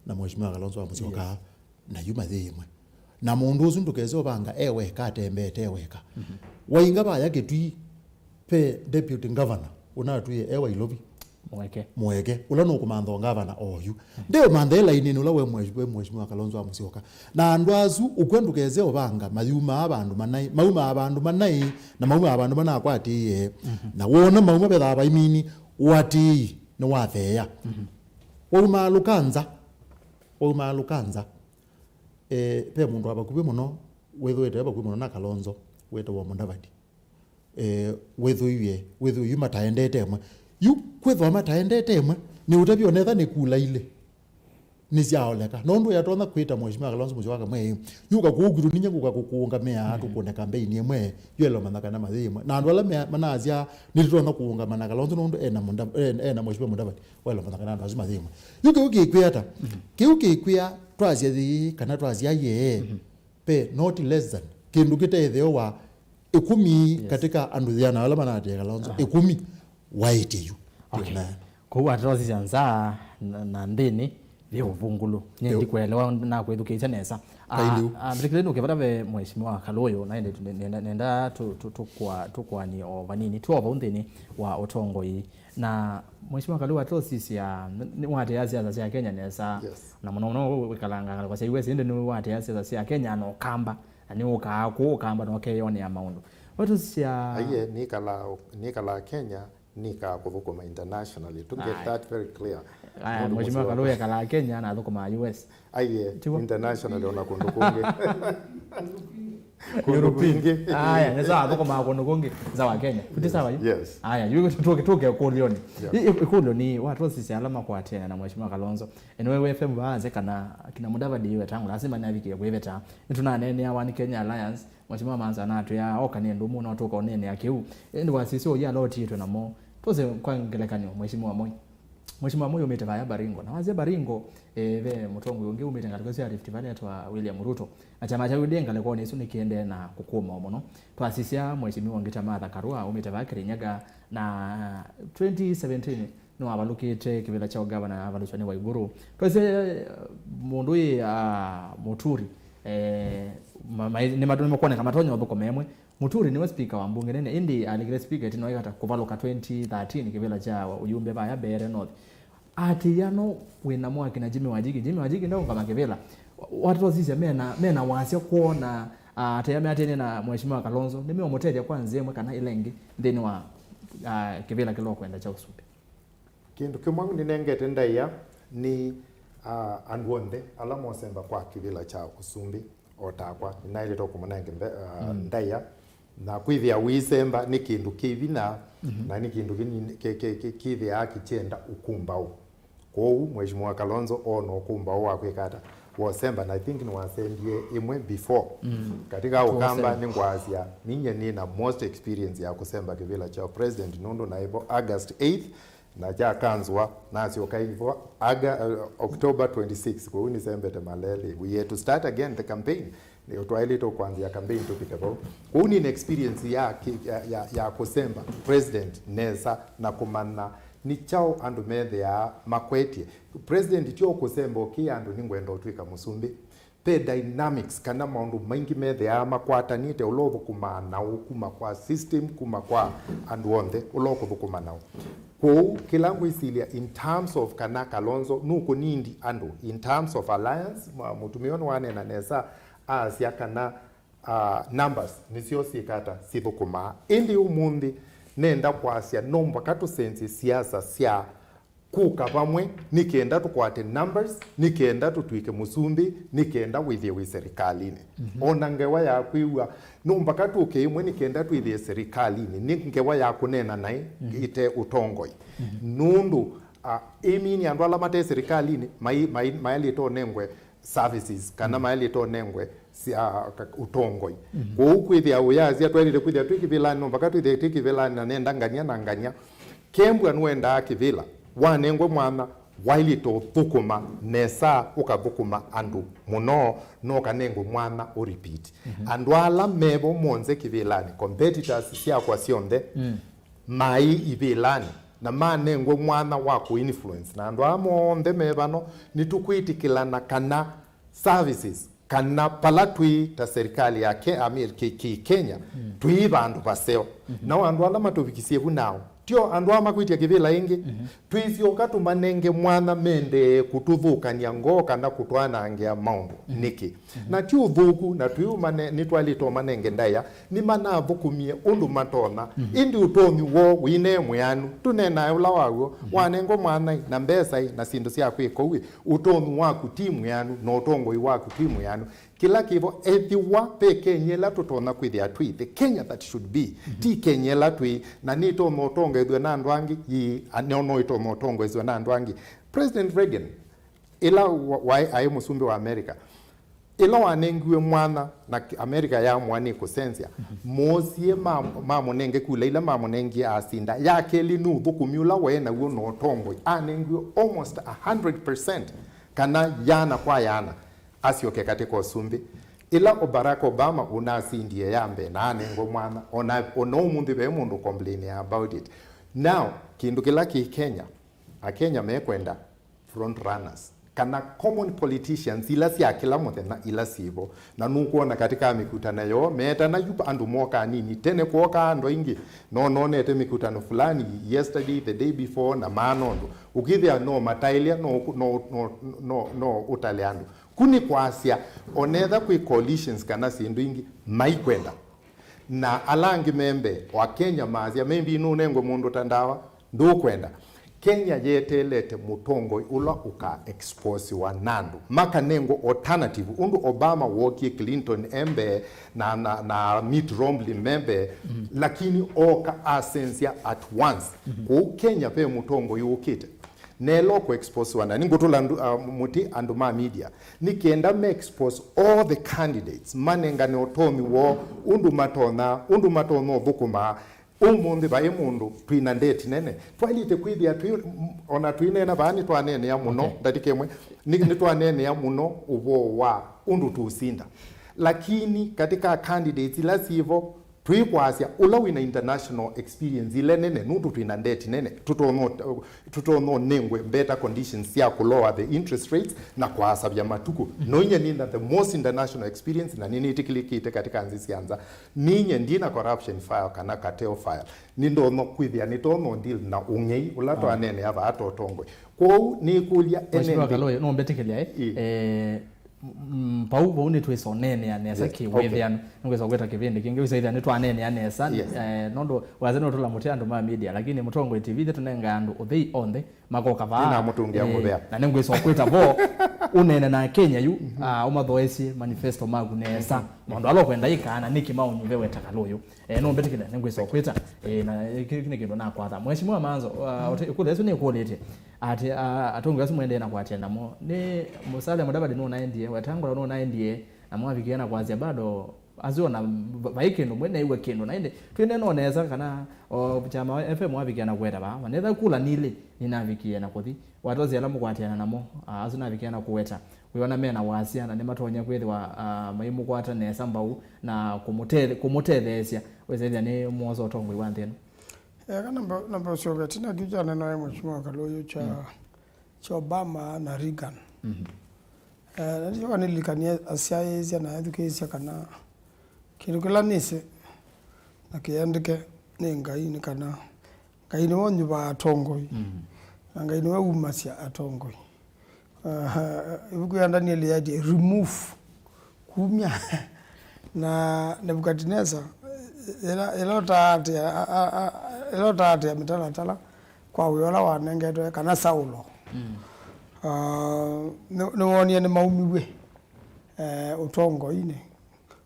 na Mheshimiwa Kalonzo wa Musyoka. Yes. Na yu mathĩ ĩmwe. Na mũndũ ũsu ndũkese ũvanga e weka, atembeete e weka. Mhm. Wainga vaya Kĩtui, ve deputy governor ũnatwie e wa Ilovi. Mweke. Mweke. Ũla nũkũmantha ũngavana oyu. Mhm. Ndeũmantha e lainĩnĩ ũla we mwesh-, we mheshimiwa Kalonzo wa Musyoka. Na andũ asu ũkw'a ndũkese ũvanga mayumaa vandũ manaĩ, maumaa vandũ manaĩ, na maumaa vandũ manakwatĩĩe. Mhm. Na wona mauma vethaa vaimini, ũatĩĩi nĩwatheea. Mhm. Waumaalũka nza. Waumaalũka nza. Eh, ve mũndũ wa vakuvĩ mũno, wĩthũĩte e vakuvĩ mũno na Kalonzo, wĩtawa Mudavadi. Eh, wĩthũiwe, wĩthũiwe mataendete ĩmwe. Yu, kwĩthwa mataendete ĩmwe, nĩ ũtavya onetha nĩ kula ilĩ nĩsyaoleka. Nũndũ yatonya kwĩta Mheshimiwa Kalonzo Musyoka kamwe, yu ũkakũũ kwitũ ninya ngũka kũkũũngamĩa, mm, tũkũne kambeini ĩmwe, yu elo manya kana mathĩ ĩmwe. Na andũ ala me-, manasya, nĩtũtonya kũũngama na Kalonzo nũndũ ena Muda-, ena, ena Mheshimiwa Mudavadi, welo manya kana andũ asu mathĩ ĩmwe. Yu kĩu kĩkwĩa ata? Mhm. Kĩu kĩkwĩa twasya thĩ kana twasya yee. Mhm. Pe, not less than, kĩndũ kĩte ĩtheo wa ĩkũmi, yes, katika andũ yĩana ala manatĩe Kalonzo, aha, ĩkũmi waĩtye yu. Okay. Amen. Kwoou atosisya nza na, na nthĩnĩ vĩ ũvungũlũ. Nyie, yo, ndikuelewa, nakwĩthukĩĩsya nesa. Ah, kailiu, ah, mbitikile nũke vata ve Mheshimiwa Kalũyũ, na ĩndĩ nenda, nenda tũ-, tũ-, tũkwa-, tũkwani o vanini. Twĩ o vau nthĩnĩ wa ũtongoi. Na Mheshimiwa Kalũyũ atosisya, nĩ, nĩwatĩĩa siasa sya Kenya nesa. Yes. Na mũno mũno wĩkalanga ngalĩko sya U S, ĩndĩ nĩwatĩĩa siasa sya Kenya na Ũkamba. Na nĩũkaa kũũ Ũkamba na ũkeyonea maũndũ. Watũsisya. Aiye, nĩkalaa, nĩkalaa Kenya, nĩkaa kũthũkũma internationally. To get, aye, that very clear. Aya, mũndũ Mheshimiwa mũseo Kalũyũ ekalaa Kenya na athũkũmaa U S. Aiye, tiw'o? Internationally ona kũndũ kũngĩ. Kũndũ European. Kũngĩ. Aya, nĩ sawa, athũkũmaa kũndũ kũngĩ nza wa Kenya. Kuti sawa yu? Yes. Aya, yu tũke, tũke ĩkũlyo nĩ. Yeah. Ĩ-, ĩ-, ĩkũlyo nĩ, watosisya ala makwatene na Mheshimiwa Kalonzo. Ĩno we F M vaanze kana kina Mudavadi iwe tangu lazima navikie kwĩveta. Nĩtũnaneenea One Kenya Alliance, Mheshimiwa Manza anatwĩa oka nĩ ndũmu no tũkoneenea kĩu. Ĩndĩ wasisya ũya alotĩtwe namo. Tose kwa ngelekany'o, Mheshimiwa Moi. Mheshimiwa Moi umĩte vaya Baringo. Na wasya Baringo, eh, ve mũtongoi ũngĩ umĩte ngalĩko sya Rift Valley etwa William Ruto. Na kyama kya U D A ngalĩkonĩ ĩsu nĩkĩendee na kũkũma mũno. Twasisya Mheshimiwa ũngĩ ta Martha Karua umĩte vaya Kirinyaga, na twenty seventeen nĩwavalũkĩte kĩvĩla kya ũgavana avalũswa nĩ Waiguru. Twasisya, eh, mũndũ ĩ, ah, Muturi, eh, ma- ma- nĩmatu- nĩmakwoneka matonya ũthũkũma ĩmwe. Muturi nĩwe spika wa mbunge nene, ĩndĩ alikile spika ĩtina wa ĩkata kũvalũka twenty thirteen kĩvĩla kya ũyumbe vaya Mbeere North. Atĩĩa no wĩna mwaki na Jimmy Wanjigi. Jimmy Wanjigi ndaũngama kĩvĩla. Watosisya mena, mena wasya kwona, ah, atĩĩa meatĩĩe na Mheshimiwa Kalonzo, nĩmeũmũtethya kwa nzĩa ĩmwe kana ĩla ĩngĩ nthĩnĩ wa, ah, kĩvĩla kĩla ũkwenda kya ũsumbĩ. Kĩndũ kĩmwe nĩnengete ndaĩa nĩ, ah, andũ onthe ala mosemba kwa kĩvĩla kya ũsumbĩ o takwa, nĩnaĩlĩte kũmũnenge mbe- ah, ndaĩa. Na kwĩthĩa wĩsemba nĩ kĩndũ kĩ vinya, na nĩ kĩndũ kĩnini- kĩ- kĩ- kĩ- kĩthĩaa kĩkyenda ũkumbaũ. Kwoou Mheshimiwa Kalonzo oona ũkumbaũ wa kwĩka ata? Wosemba, na I think nĩwasembie ĩmwe before. Katika Ũkamba nĩngwasya, ninye nĩna most experience ya kũsemba kĩvĩla kya president, nũndũ naĩvo August eighth, na kyakanzwa, nasyoka ĩvo Aga- uh, October twenty-six, kwoou nĩsembete malelĩ. We had to start again the campaign. Nĩ twaĩlĩte kwanzĩa campaign tũvike vau. Kwoou nĩna experience ya, ki- ya, ya, ya kũsemba president nesa na kũmanya nĩ kyaũ andũ methĩaa makwetye. President tyo kũsemba ũkĩa andũ nĩngwenda ũtw'ĩka mũsumbĩ. Ve dynamics kana maũndũ maingĩ methĩaa makwatanĩte, ũla ũthũkũmaa naũ kuma kwa system, kuma kwa andũ onthe, ũla ũkũthũkũma naũ. Kwoou kĩla ngwĩsilya in terms of kana Kalonzo nũkũnindi andũ, in terms of alliance, ma- mũtumĩa nĩwaneena nesa, asya kana, ah, numbers nĩsyo syĩkata sithũkũmaa. Ĩndĩ ũmũnthĩ nenda kwasya no mpaka tũsenzye siasa sya kũka vamwe nĩ kenda tũkwate numbers, nĩ kenda tũtw'ĩke mũsumbĩ, nĩ kenda wĩthĩe wĩ serikalini. Ona ngewa ya kwĩw'a, no mpaka tũke ĩmwe nĩ kenda twĩthĩe serikalini, nĩ ngewa ya kũneena naĩ ĩte ũtongoi. Nũndũ, ah, ĩmini andũ ala mate serikalini mai- mai- maelĩte ũnengwe services kana maelĩte ũnengwe sya, ka- ũtongoi. Kwoou kwĩthĩa ũyasya twaĩlĩte kwĩthĩa twĩ kĩvĩlanĩ, no mpaka twĩthĩe twĩ kĩvĩlanĩ na nenda ngany'a na ngany'a. Kembwa nĩwendaa kĩvĩla, wanengwe mwanya, waĩlĩte ũthũkũma nesa, ũkathũkũma andũ mũno, no ũkanengwe mwanya ũ repeat. Andũ ala mevo monthe kĩvĩlanĩ, competitors syakwa syonthe, maĩ ivĩlanĩ na manengwe mwanya wa kũ influence. Na andũ aa monthe me vano, nĩtũkwĩtĩkĩlana kana services kana vala twĩ ta serikali ya Ke- Amir- Ki- Ki- Kenya, twĩ vandũ vaseo. Nao andũ ala matũvikisye vu nao, tio andũ aa makwĩtya kĩvĩla ĩngĩ. Twĩsyoka tũmanenge mwanya mendee kũtũthũkany'a ngoo kana kũtwanangĩa maũndũ. Nĩkĩ? Na ti ũthũku, na twĩũmane- nĩtwaĩlĩte ũmanenge ndaĩa, nĩmanathũkũmie ũndũ matonya. Ĩndĩ ũtonyi woo wĩne mwĩanu, tũneenae ũla waw'o, wanengwa mwanyai na mbesai na syĩndũ sya kwĩka ũu, ũtonyi waku ti mwĩanu, na ũtongoi waku ti mwĩanu. Kĩla kĩvo, ethĩwa ve Kenya ĩla tũtonya kwĩthĩa twĩ, the Kenya that should be, ti Kenya ĩla twĩ, na nĩtonya ũtongoethw'a na andũ angĩ, ĩĩ, a- no, no ĩtonya ũtongoethw'a na andũ angĩ. President Reagan, ĩla wa- waĩ aĩ mũsumbĩ wa America, ĩla wanengiwe mwanya na ki- America yamũa nĩ kũsenzya, moosie ma- mamũnenge kula ila mamũnengie asinda. Ya kelĩ nĩ ũthũkũmi ũla waĩ naw'o na ũtongoi. Anengiwe almost a hundred percent, kana yana kwa yana, asyoke katĩ ka ũsumbĩ. Ĩla o Barack Obama ũnasindie ya mbee na anengwe mwanya, ona, ona ũmũnthĩ ve mũndũ complain about it. Now, kĩndũ kĩla kĩ Kenya, Akenya mekwenda front runners, kana common politicians ila sya kĩla mũthenya ila syĩvo. Na nũkwona katika mĩkutano yoo, meetana yu andũ moka anini. Tene kwoka andũ aingĩ, no nonete mĩkutano fulani yesterday, the day before, na maana ũndũ. Ũkĩthĩa no mataĩlya, no, no, no, no, no ũtale andũ. Ku nĩ kwasya, onetha kwĩ coalitions kana syĩndũ ingĩ maikwenda. Na ala angĩ me mbee, o Akenya maasya, maybe nũnengwe mũndũ ta ndawa, ndũkwenda. Kenya yeteelete mũtongoi ũla ũka exposiwa na andũ. Makanengwa alternative, ũndũ Obama wookie Clinton e mbee na, na, na Mitt Romney me mbee, lakini ooka asenzya at once. Kwoou Kenya ve mũtongoi ũkĩte. Nelo kũ exposiwa na nĩngũtũla ndu- ah, mũtĩ andũ ma media nĩ kenda me expose all the candidates, manengane ũtonyi woo, ũndũ matonya, ũndũ matonya ũthũkũma, Ũmũnthĩ vai mũndũ twĩ na ndeti nene. Twaĩlĩte kwĩthĩa twĩ, ona twĩneena vaa nĩtwaneenea mũno. Okay. Ndatĩka ĩmwe, nĩ, nĩtwaneenea mũno ũvoo wa ũndũ tũũsinda. Lakini katĩ ka candidates ila syĩvo, twĩkwasya ũla wĩna international experience ila nene, nũndũ twĩna ndeti nene, tũtonya, tũtonya ũnengwe better conditions sya kũ lower the interest rates na kwaasavya matukũ. No inyie nĩna the most international experience na nĩnĩtĩkĩlĩkĩte katĩ ka nthĩ sya nza. Ninyie ndina corruption file kana cartel file. Nĩndonya kwĩthĩa nĩtonya deal na ũng'ei ũla twaneenea vaa ta ũtongoi. Kwoou nĩkũlya Mheshimiwa ene nthĩ. Kalũyũ, nũmbĩtĩkĩlya, eh? Ĩĩ. Eh, m-, m-, vau, vau nĩtwĩsa ũneenea nesa. Yes, okay. Kĩwĩthĩano. Nĩngwĩsa kwĩta kĩvĩndĩ kĩngĩ, wĩsa ĩthĩa nĩtwaneenea nesa. Yes. Eh, nũndũ wĩsa nũtũla mũtĩ andũ ma media, lakini mũtongoi T V ĩtũ tũnenga andũ ũthei onthe. Makoka vaa. Nĩnamũtũngĩa, eh, mũvea. Na nĩngwĩsa kwĩta vo, ũneene na Kenya yu, ah, ũmathoesye manifesto maku nesa. Maũndũ ala ũkwenda ĩkaa na nĩkĩ maũnyuve weta Kalũyũ. Eh, nũmbĩtĩkĩlya, nĩngwĩsa kwĩta. Eh, na kĩu nĩ kĩndũ nakwatha. Mheshimiwa Manzo, ah, ũte-, ĩkũlyo ĩsu nĩkũlĩtye. Atĩ, ah, atongoi asu mũendee na kũatĩĩa namo. Nĩ Musalia Mudavadi nũnaendie, Wetangula nũnaendie, na mwavikie na kwasya bado asu ona va-, vai kĩndũ, mwe neiwe kĩndũ. Na ĩndĩ twĩnena nesa kana o kyama F M wavikia na kũweta vaa, vanetha kula nilĩ, ninavikie na kũthi. Watosya ala mũkwatĩana namo, a, asu navikia na kũweta. Wĩona mena wasya na nĩmatonya kwĩthĩwa, a, maimũkwata nesa mbau na kũmũtethe-, kũmũtetheesya. Wĩsethya nĩ mwosa ũtongoi wa nthĩ ĩno. Eka namba, namba ũsyoka tina kĩu kyanena Mheshimiwa Kalũyũ kya, mm, kya Obama na Reagan. Mhm. Eh, na nĩkyo nĩlilikanie asyaĩĩsya na ethukĩĩsya kana kĩndũ kĩla nĩsĩ na kĩendeke nĩ Ngai, nĩ kana Ngai nĩwe ũnyuvaa atongoi, mm, na Ngai nĩwe wumasya atongoi. Ah, ĩvuku ya Danieli yaĩtye, "Remove," kumya. Na Nebukadinesa, ĩla, ĩla ũtaatĩa, a, a, a, ĩla ũtaatĩa mĩtalatala kwa wĩa ũla wanengetwe, kana Saulo, mm, ah, nĩ, nĩwoonie nĩmaumiw'e, eh, ũtongoinĩ.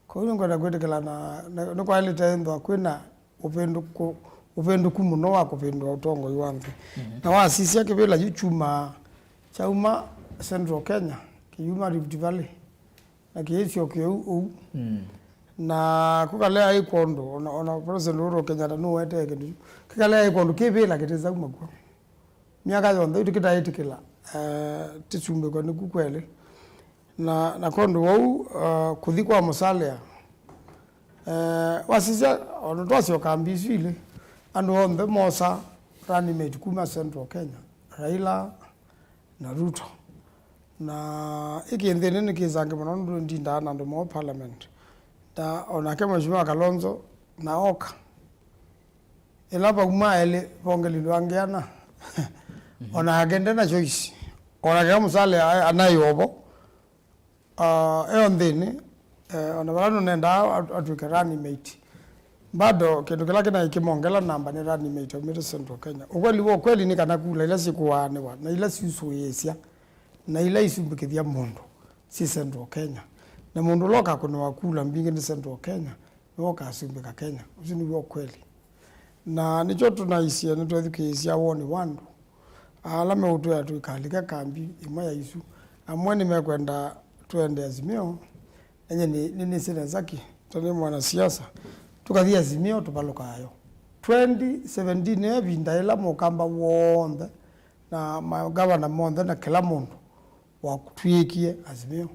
Kwoou nĩngwenda kwĩtĩkĩla na, na nĩkwaĩlĩte ĩthwa kwĩna ũvĩndũku, ũvĩndũku mũno wa kũvĩndũa ũtongoi wa nthĩ. Mhm. Na wasisya kĩvĩla yu kyumaa, kyauma Central Kenya, kĩyuma Rift Valley, na kĩisyoka ũu ũu. Mm. Na kũkalea ĩkwa ũndũ, ona, ona President Uhuru Kenyatta nũwetee kĩndũ kyu. Kĩkalea ĩkwa ũndũ kĩvĩla kĩtĩsauma kw'o. Myaka yonthe ĩu tũkĩtaĩtĩkĩla, eh, tĩsumbĩkwe nĩku kwelĩ. Na, na kwondũ wau, eh, kũthi kwa Musalia, eh, wasisya, ona twasyoka mbisu ilĩ, andũ onthe mosa running mate kuma Central Kenya, Raila na Ruto. Na ĩkĩ nthĩnĩ nĩkĩsange mũno nũndũ ndindaa na andũ moo parliament. Na onake Mheshimiwa Kalonzo na oka. Ĩla vauma elĩ vongelilwe angĩ ana. Mhm. Onake nde na choice. Onake Musalia a-, anaĩ ovo. Ah, eo nthĩnĩ, eh, ona vala nũnendaa at-, atw'ĩke running mate. Bado kĩndũ kĩla kĩnaĩ kĩmongela namba nĩ running mate aumĩte Central Kenya. Ũkweli wa ũkweli nĩ kana kula ila syĩkũaanĩwa na ila syusũĩĩsya na ila isumbĩkĩthya mũndũ syĩ Central Kenya. Na mũndũ ũla ũkakũnĩwa kula mbingĩ nĩ Central Kenya, nĩwe ũkasumbĩka Kenya. Ũsu nĩw'o ũkweli. Na nĩkyo tũnaisye nĩtwethukĩĩsya woni wa andũ ala meũtwĩa tũikalike kambi ĩmwe ya isu. Amwe nĩmekwenda tũende Azimio, na nyie nĩ, nĩ, nĩnĩsĩ nesa ki, tondũ nĩ mwanasiasa, tũkathi Azimio tũvalũkaa yo. Twenty seventeen nĩyo ĩvinda ĩla mũkamba w'onthe na magavana monthe na kĩla mũndũ watw'ĩkie Azimio,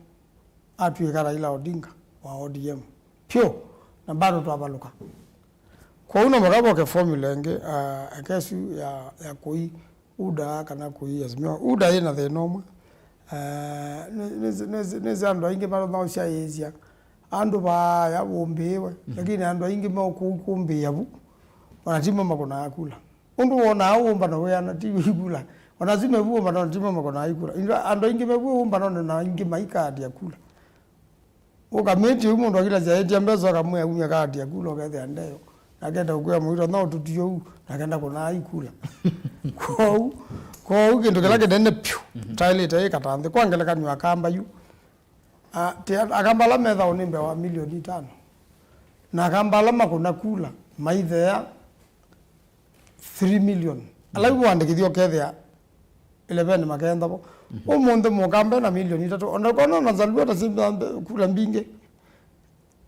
atw'ĩka Raila Odinga wa O D M. Pyũ, na bado twavalũka. Kwoou no mũka voke formula ĩngĩ, ah, eka ĩsu ya, ya kũi UDA kana kũi Azimio. UDA yĩna thĩna ũmwe. Ah, nĩ, nĩ, nĩ, nĩsĩ andũ aingĩ matonya ũsyaĩĩsya andũ vaya wũmbĩĩwe, mhm, lakini andũ aingĩ me kũu kũmbĩĩa vu, ona timo makũnaa kula. Ũndũ wonaa wũmbano wĩana ti wĩkula. Ona asu me vu wũmbano ti mo makũnaa ikula. Ĩndĩ andũ aingĩ me vu wũmbanonĩ na aingĩ maikaatya kula. Ũkamĩtĩ ũu mũndũ akilasya ĩtya mbesa, ũkamwĩa umya kaati ya kula, ũkethĩa ndeyo. Nakenda ũkwĩa mũito, no tũtio ũu, nakenda kũnaa ikula. Kwoou, kwoou kĩndũ kĩla kĩnene pyũ, mhm, taĩlĩte ĩkatanthĩ. Kwa ngelekany'o, akamba yu, a, ti a-, akamba ala methawa nĩ mbee wa milioni itano. Na akamba ala makũna kula, maithea three million. Ala, mhm, yu wandĩkĩthya ũkethĩa eleven makenda vo. Mhm. Ũmũnthĩ mũkambe na milioni itatũ. Ona ũkona na Nzalua ta simbe kula mbingĩ.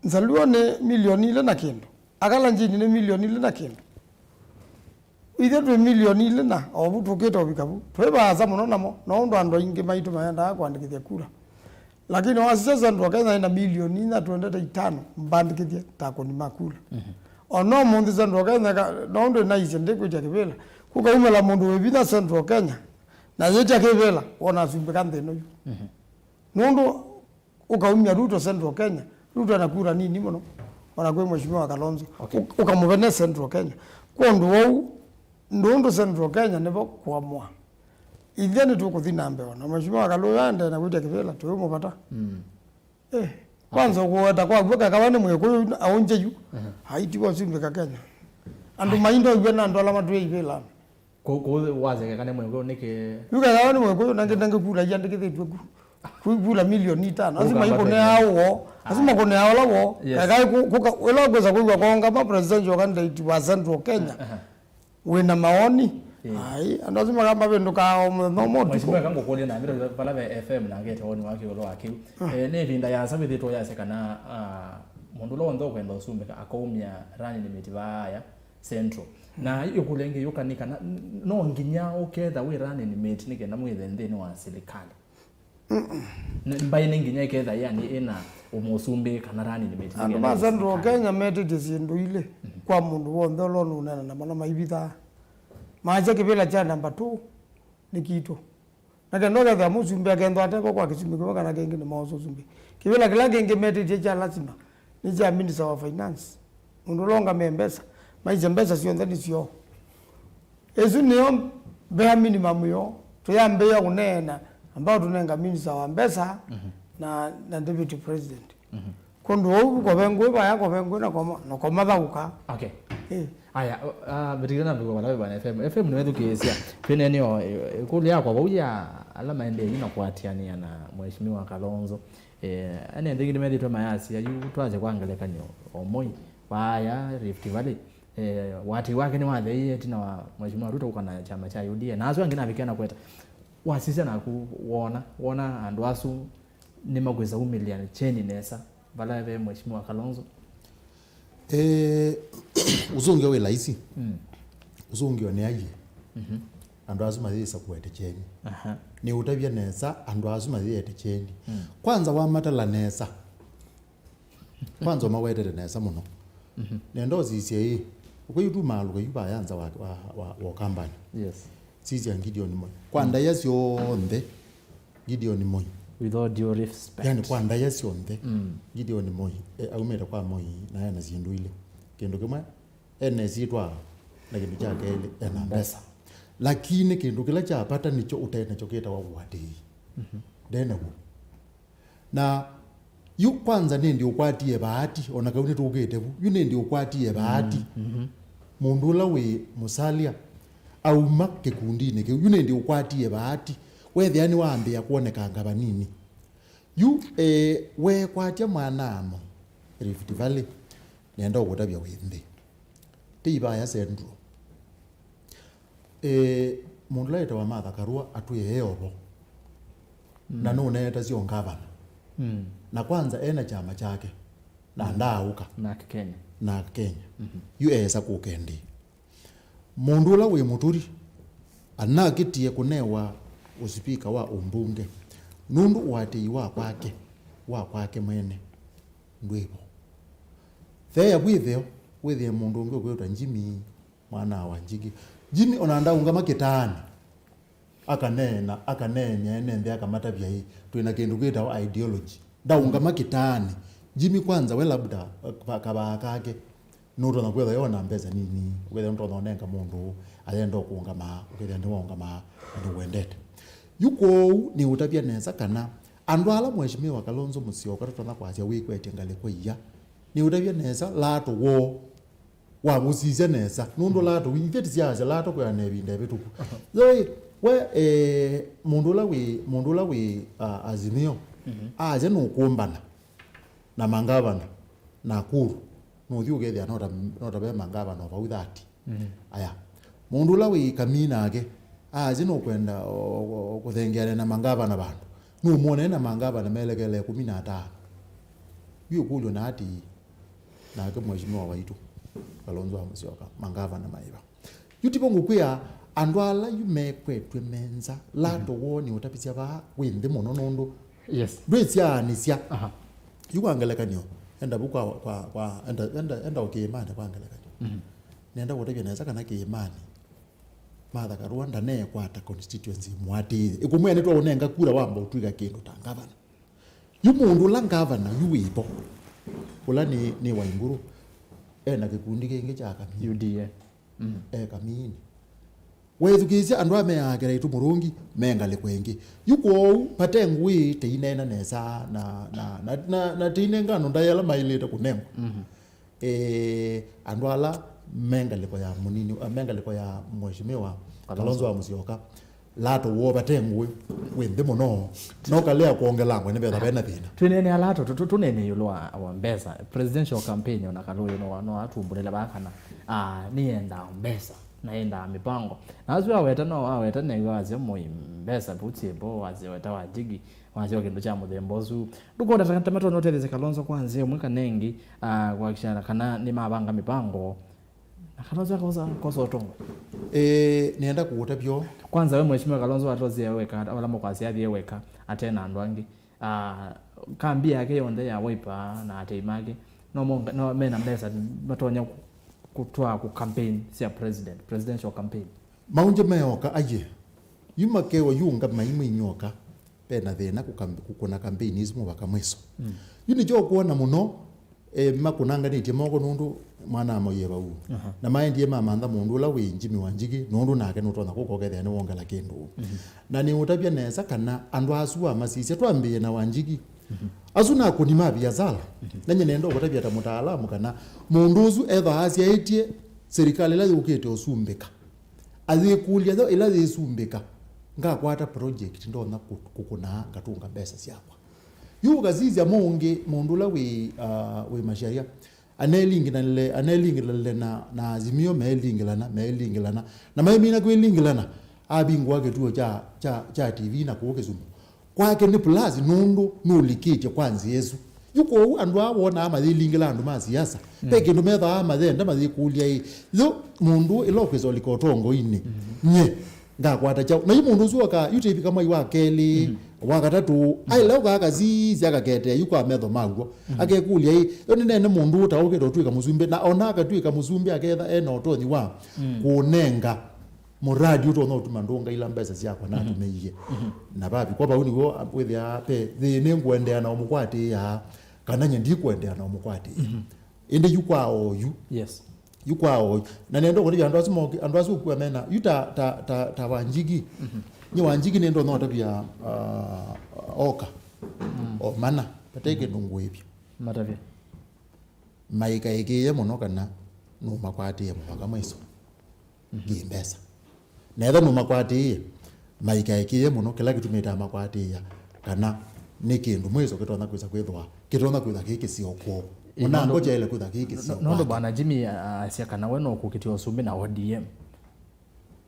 Nzalua nĩ milioni ilĩ na kĩndũ. Akalanjini nĩ milioni ilĩ na kĩndũ. Ithyĩ twĩ milioni ilĩ na ovu tũkĩte ũvika vu. Twĩ vaasa mũno namo, no ũndũ andũ aingĩ maitũ maendaa kũandĩkĩthya kura. Lakini wasisya Central Kenya ĩna milioni inya twendete itano mbandĩkĩthye ta akũni ma kura. O no mũnthĩ Central Kenya ka-, no ũndũ naisye ndĩkwĩtya kĩvĩla. Kũkaumĩla mũndũ wĩ vinya Central Kenya, na yĩtya kĩvĩla, wona asumbĩka nthĩ ĩno yu. Nũndũ ũkaumya Ruto Central Kenya, Ruto ena kura nini mũno, ona kwĩ Mheshimiwa Kalonzo. Okay. Ũ-, ũkamũvene Central Kenya. Kwondũ wou, ndũndũ Central Kenya nĩvo kũamũa. Ithyĩ nĩtũkũthi na mbee, ona Mheshimiwa Kalonzo aendee na kwĩtya kĩvĩla, tũyũmũvata. Eh, kwanza kũweta kwaku kekawa nĩ Mwĩkũyũ aũngye yu. Aitiwa ũsumbĩka Kenya. Andũ maindoiwe na andũ ala matwĩe ivĩlanĩ. Kũ- kũ- wasekeka nĩ Mwĩkũyũ nĩkĩ? Yu kekawa nĩ Mwĩkũyũ, nangĩ nangĩ kura iandĩkĩthĩtw'e ku. Ku- kura milioni itano. Lazima Ũkamba ikũnea Kenya. Woo. Lazima kũnea ũla woo. Yes. Kekawa kũ- kũka- ĩla ũkwĩsa kwĩw'a kũũngama presidential candidate wa Central Kenya. Wĩna mawoni? Ĩĩ. Ai, andũ asu makamba vĩndũkaa o mũthenya ũmwe ũtukũ. Mheshimiwa, eka ngũkũlye na mbere vala ve F M na ngete woni wake ĩũlũ wa kĩu. Eh, nĩ ĩvinda yasa wĩthĩtwe yase kana, ah, mũndũ ũla w'onthe ũkwenda ũsumbĩka akaumya running mate vaaya Central. Na ĩkũlyo ĩngĩ yũka nĩ kana n- no nginya ũketha wĩ running mate nĩ kenda mwĩthe nthĩnĩ wa silikalĩ. N- mbaĩ nĩ nginya ĩketha yani ĩna ũmũsumbĩ kana running mate. Andũ ma Central Kenya metĩtye syĩndũ ilĩ kwa mũndũ w'onthe ũla ũnũneena na mala maivithaa. Maasya kĩvĩla kya namba two nĩ kitũ. Na kenda ũkethĩa mũsumbĩ akethwa atevo kwa kĩsumbĩ kĩmwe kana kĩngĩ nĩmaosa ũsumbĩ. Kĩvĩla kĩla kĩngĩ metĩtye kya lasima nĩ kya Minister wa Finance. Mũndũ ũla ũngamĩe mbesa, maisye mbesa syonthe nĩ syoo. Ĩsu nĩyo bare minimum yo tũyambĩĩa kũneena ambao tũnenga minister wa mbesa na, na deputy president. Kũndũ ũu kove ngũĩ vaya, kove ngũĩ na koma, na koma thaũka. Okay. Eh. Aya, uh, uh, vitikile na mbigwa vala vana F M. F M nĩwethukĩĩsya. Twĩneeneo, eh, ĩkũlyo yakwa vau ya ala maendee na kũatiania na Mheshimiwa Kalonzo. Eh, ene nthĩngĩ nĩmethĩtwe mayasya, yu twasya kwa ngelekany'o, o Moi, vaaya Rift Valley. Eh, wati wake nĩwatheie ĩtina wa Mheshimiwa Ruto kũka na kyama kya U D A. Na asu angĩ navikia na kweta. Wasisya naku wona, wona andũ asu nĩmakwĩsa umĩlya kyeni nesa vala ve Mheshimiwa Kalonzo? Eh, ũsũngĩo wĩ laisi. Mm. Ũsũngĩo nĩ aiĩ. Andũ asu mayĩsa kũete kyeni. Aha. Nĩ ũtavya nesa andũ asu mayĩete kyeni. Mm. Kwanza wamatala nesa. Kwanza ũmawetete nesa mũno. Nenda ũsisye ĩ, ũkwĩu tu maalũka yu vaya nza wa, wa, wa, wa Ũkambanĩ. Yes. Sisya Gideon Moi. Kwa ndaĩa syonthe, Gideon Moi. With all due respect. Yani kwa ndaĩa syonthe, Gideon Moi, e, aumĩte kwa Moi na ena syĩndũ ilĩ. Kĩndũ kĩmwe, ena ĩsyĩtwa, na kĩndũ kya kelĩ, ena mbesa. Lakini kĩndũ kĩla kya vata nĩkyo ũte nakyo kĩtawa ũatĩĩi. Ndenaw'o. Na yu kwanza nĩndĩ ũkwatie vaati, o na kau nĩtũkĩte vu, yu nĩndĩ ũkwatie vaati. Mũndũ ũla wĩ Musalia auma kĩkundinĩ kĩu, yu nĩndĩ ũkwatie vaati. Wethĩa nĩwambĩĩa kwonekanga vanini. Yu, eh, weekwatya mwanaamo Rift Valley, nenda ũkũtavya wĩ nthĩ. Ti ivaya Central. Eh, mũndũ ũla wĩtawa Martha Karua atwĩe e ovo. Na nũneetasya ũngavana. Na kwanza ena kyama kyake. Na ndaaũka. Na Kenya. Na Kenya. Yu eesa kũka ĩndĩ. Mũndũ ũla wĩ Mũturi anakĩtie kũnewa ũsipika wa ũmbunge. Nũndũ ũatĩĩi wa kwake, wa kwake mwene, ndwĩvo. Theea wĩtheo, wĩthĩe mũndũ ũngĩ ũkwĩtwa Jimmy. Mwana wa Njigi. Jimmy ona ndaũngama kĩtaanĩ. Akaneena, akaneenya ene nthĩ akamatavya ĩ, twĩ na kĩndũ kĩtawa ideology. Ndaũngama kĩtaanĩ. Jimmy kwanza we labda, eh, kavaa kake. Nũtonya kwĩthwa yo na mbesa nini. Ũkethĩa nũtonya ũnenga mũndũ ayenda ũkũngama, ũkethĩa nĩwaũngama na nĩwendete. Yu kwoou nĩ ũtavya nesa kana andũ ala Mheshimiwa Kalonzo Musyoka tũtonya kwasya wĩkwetye ngalĩko iya. Nĩ ũtavya nesa lato woo. Wamũsisya nesa, nũndũ lato, ithyĩ tũsyasya lato kwĩana ĩvinda ĩvĩtũku. Yoi, we, eh, mũndũ ũla wĩ, mũndũ ũla wĩ, ah, Azimio, asya nũkũmbana na mangavana Nakuru, nũthi ũkethĩa no ta, no ta ve mangavana o vau thirty. Aya, mũndũ ũla wĩ Kamii nake, asya nũkwenda o, o, o, kũthengeana na mangavana vandũ. Nũmwone na mangavana melekele ĩkũmi na atano. Yu ũkũlyo na ati, nake Mheshimiwa waitũ, Kalonzo wa Musyoka, mangavana maĩva? Yu tivo ngũkwĩa, andũ ala yu mekwetw'e me nza, Lato woo nĩ ũtavisya vaa wĩ nthĩ mũno nũndũ Yes. ndwĩsyaanĩsya. Aha. Yu kwa ngelekany'o, enda vu kwa, kwa, kwa, enda, enda, enda ũkĩĩmanĩ kwa ngelekany'o. Mhm. Nenda kũtavya nesa kana kĩĩmanĩ Martha Karua ndaneekwata constituency ĩmũatĩĩe. Ĩkũmwĩa nĩtwaũnenga kura wamba ũtw'ĩka kĩndũ ta ngavana. Yu mũndũ ũla ngavana yu wĩvo, ũla nĩ, nĩ Waiguru, e na kĩkundi kĩngĩ kya Kamini. U D A. Mm. E Kamini. Wethukĩĩsya andũ aa meaa Kĩraitũ Mũrũngi me ngalĩko ĩngĩ. Yu kwoou vate ngũĩ teineena nesa na, na, na, na, na teinenga andũ ndaĩa ĩla maĩlĩte kũnengwa. Mhm. Eh, andũ ala me ngalĩko ya mũnini, eh, me ngalĩko ya Mheshimiwa Kalonzo wa Musyoka, Lato woo vate ngũĩ wĩ nthĩ mũno, no kalea kwongelangwa nĩvetha vena thĩna. Twĩneenea Lato, tũ- tũ- tũneenea ĩũlũ wa, wa mbesa. Presidential campaign ona Kalũyũ no no atumbũlĩle vaa kana ah, nĩyendaa mbesa na yendaa mĩpango. Na asu aweta no aweta new'a wasya Moi mbesa vutye vo wasya weta wa Njigi. Wasya o kĩndũ kya mũthemba ũsu. Ndũkona ta ta matonya ũtethesya Kalonzo kwa nzĩa ĩmwe kana ĩngĩ, ah, kũhakikisha kana nĩmavanga mĩpango. Na Kalonzo akosa kosa ũtongo. Eh, nĩenda kũũta vyũ. Kwanza we mheshimiwa Kalonzo watosie weka, wala mũkwasya athie weka, ate na andũ angĩ. Ah, kambi yake yonthe ya Wiper na atei make no monga, no mena mbesa matonya ku- kũtwaa ku campaign sya president, presidential campaign. Maũngye meoka aye. Yu makewa yu ũngama imwe inyoka. Ve na thĩna kũkam- kũkũna kambeini isu mũvaka mwĩso. Mm. Yu nĩkyo ũkwona mũno e, makũnanganĩtye moko nũndũ mwana amoie vau. Aha. Na maendie mamantha mũndũ ũla wĩ Jimmy Wanjigi nũndũ nake nũtonya kũka ũkethĩa nĩwongela kĩndũ. Mhm. Na nĩũtavya nesa kana andũ asu amasisya twambĩĩe na Wanjigi. Mhm. Asu nakũni ma viasala. Mhm. Na nyie nenda ũkũtavya ta mũtaalamu kana mũndũ ũsu ethwa asyaĩtye serikali ĩla yũkĩte ũsumbĩka. Ayĩkũlya yo ĩla yĩsumbĩka, ngakwata project ndonya kũ- kũkũnaa ngatũnga mbesa syakwa. Yu ũkasisya mũngĩ mũndũ ũla wĩ, uh, wĩ Macharia, anelingĩlanile, anelingĩlanile na, na Azimio, meelingĩlana, meelingĩlana. Na maimina kwĩlingĩlana, avingũa kĩtuo kya, kya, kya T V na kũu Kisumu. Kwake nĩ plus nũndũ nũlikĩtye kwa nzĩa ĩsu. Yu kwoou andũ aa wonaa mayĩlingĩla andũ ma siasa, mm, ve kĩndũ methaa mayenda mayĩkũlya ĩ, yo mũndũ ĩla ũkwĩsa ũlika ũtongoinĩ, mm, nye ngakwata kyaũ? Na yu mũndũ ũsu okaa yu tĩvika mwai wa kelĩ, mm, wa katatũ, mm, aĩle ũkaa kasisya akaketea yu kwa metho maw'o, mm, akekũlya ĩ, yo nĩneene mũndũ ũtaũkĩte ũtw'ĩka mũsumbĩ, na ona akatw'ĩka mũsumbĩ aketha ena ũtonyi wa, mm, kũnenga mũradi ũtonya ũtuma ndũngaila mbesa syakwa, mhm, natũmĩie. Mhm. Na vavikwa vau nĩw'o wĩthĩaa ve thĩĩ nĩngũendeea na ũmũkwatĩĩa kana nye ndikũendeea na ũmũkwatĩĩa. Mhm. Ĩndĩ yu kwa oyu. Yes. Yu kwa oyu. Na nenda ũkũlĩvya andũ asu moki, andũ asu ũkua mena, yu ta, ta, ta, ta Wanjigi. Mhm. Nye Wanjigi nĩndonya ũtavya, uh, oka. Mm. O mana. Vate, mhm, kĩndũ ngũĩvya. Matavya. Maikaĩkĩĩe mũno kana nũmakwatĩĩe mũvaka mwĩso, mhm, kĩ-mbesa. Na ethwa nũmakwatĩĩe, maikaĩkĩĩe mũno kĩla kĩtumĩte amakwatĩĩa kana nĩ kĩndũ mwĩso kĩtonya kwĩsa kwĩthĩwa, kĩtonya kwĩtha kĩ kĩseo kwoo. Ĩ, mũnango nũndũ- kyaĩle kwĩtha kĩ kĩseo nũndũ kwake. Bwana Jimmy, a- asya kana we no kũkĩtya ũsumbĩ na O D M.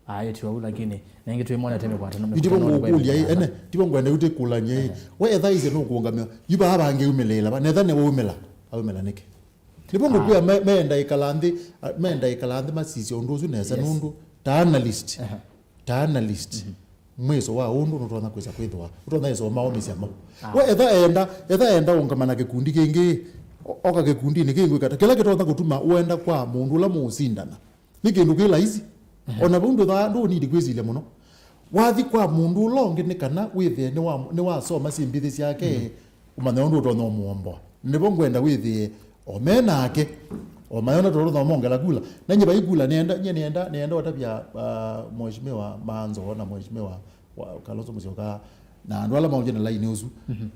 Aĩtye ũu, lakini nengĩ twĩmonete mĩkwatano. Yu tivo ngũkũlya ĩ, ene, tivo ngwenda yu tĩkũlany'e ĩ. Ehe. We etha ĩsĩ nũkũũngamĩa. Yu vaa vangĩumĩlĩĩla va, netha nĩwaumĩla. Aumĩla nĩkĩ? Nĩvo ngũkwĩa me- meenda ĩkala nthĩ, a- meenda ĩkala nthĩ masisye ũndũ ũsu nesa. Yes. Nũndũ ta analyst, ehe, ta analyst, mhm, mwĩso wa ũndũ nũtonya kwĩsa kwĩthĩwa, ũtonya ĩsa ũmaũmĩsya mau. Ah. We etha enda, etha enda ũngama na kĩkundi kĩngĩ, o- oka kĩkundinĩ kĩngĩ kata kĩla kĩtonya kũtuma ũenda kwa mũndũ ũla mũũsindana. Nĩ kĩndũ kĩ laisi. Mhm. O na vau ndũthaa, ndũnindi kwĩsilya mũno. Wathi kwa mũndũ ũla ũngĩ nĩ kana wĩthĩe nĩwa- nĩwasoma syĩmbĩthĩ syake, mhm, ũmanya ũndũ ũtonya ũmũomboa. Nĩvo ngwenda wĩthĩe o me nake, o mayona tũtonya ũmongela kula. Na nye vai kula, nĩenda, nye nĩenda, nĩenda ũtavya, ah, Mheshimiwa Manzo na Mheshimiwa wa- Kalonzo Musyoka na andũ ala maũngye na laini ũsu. Mhm.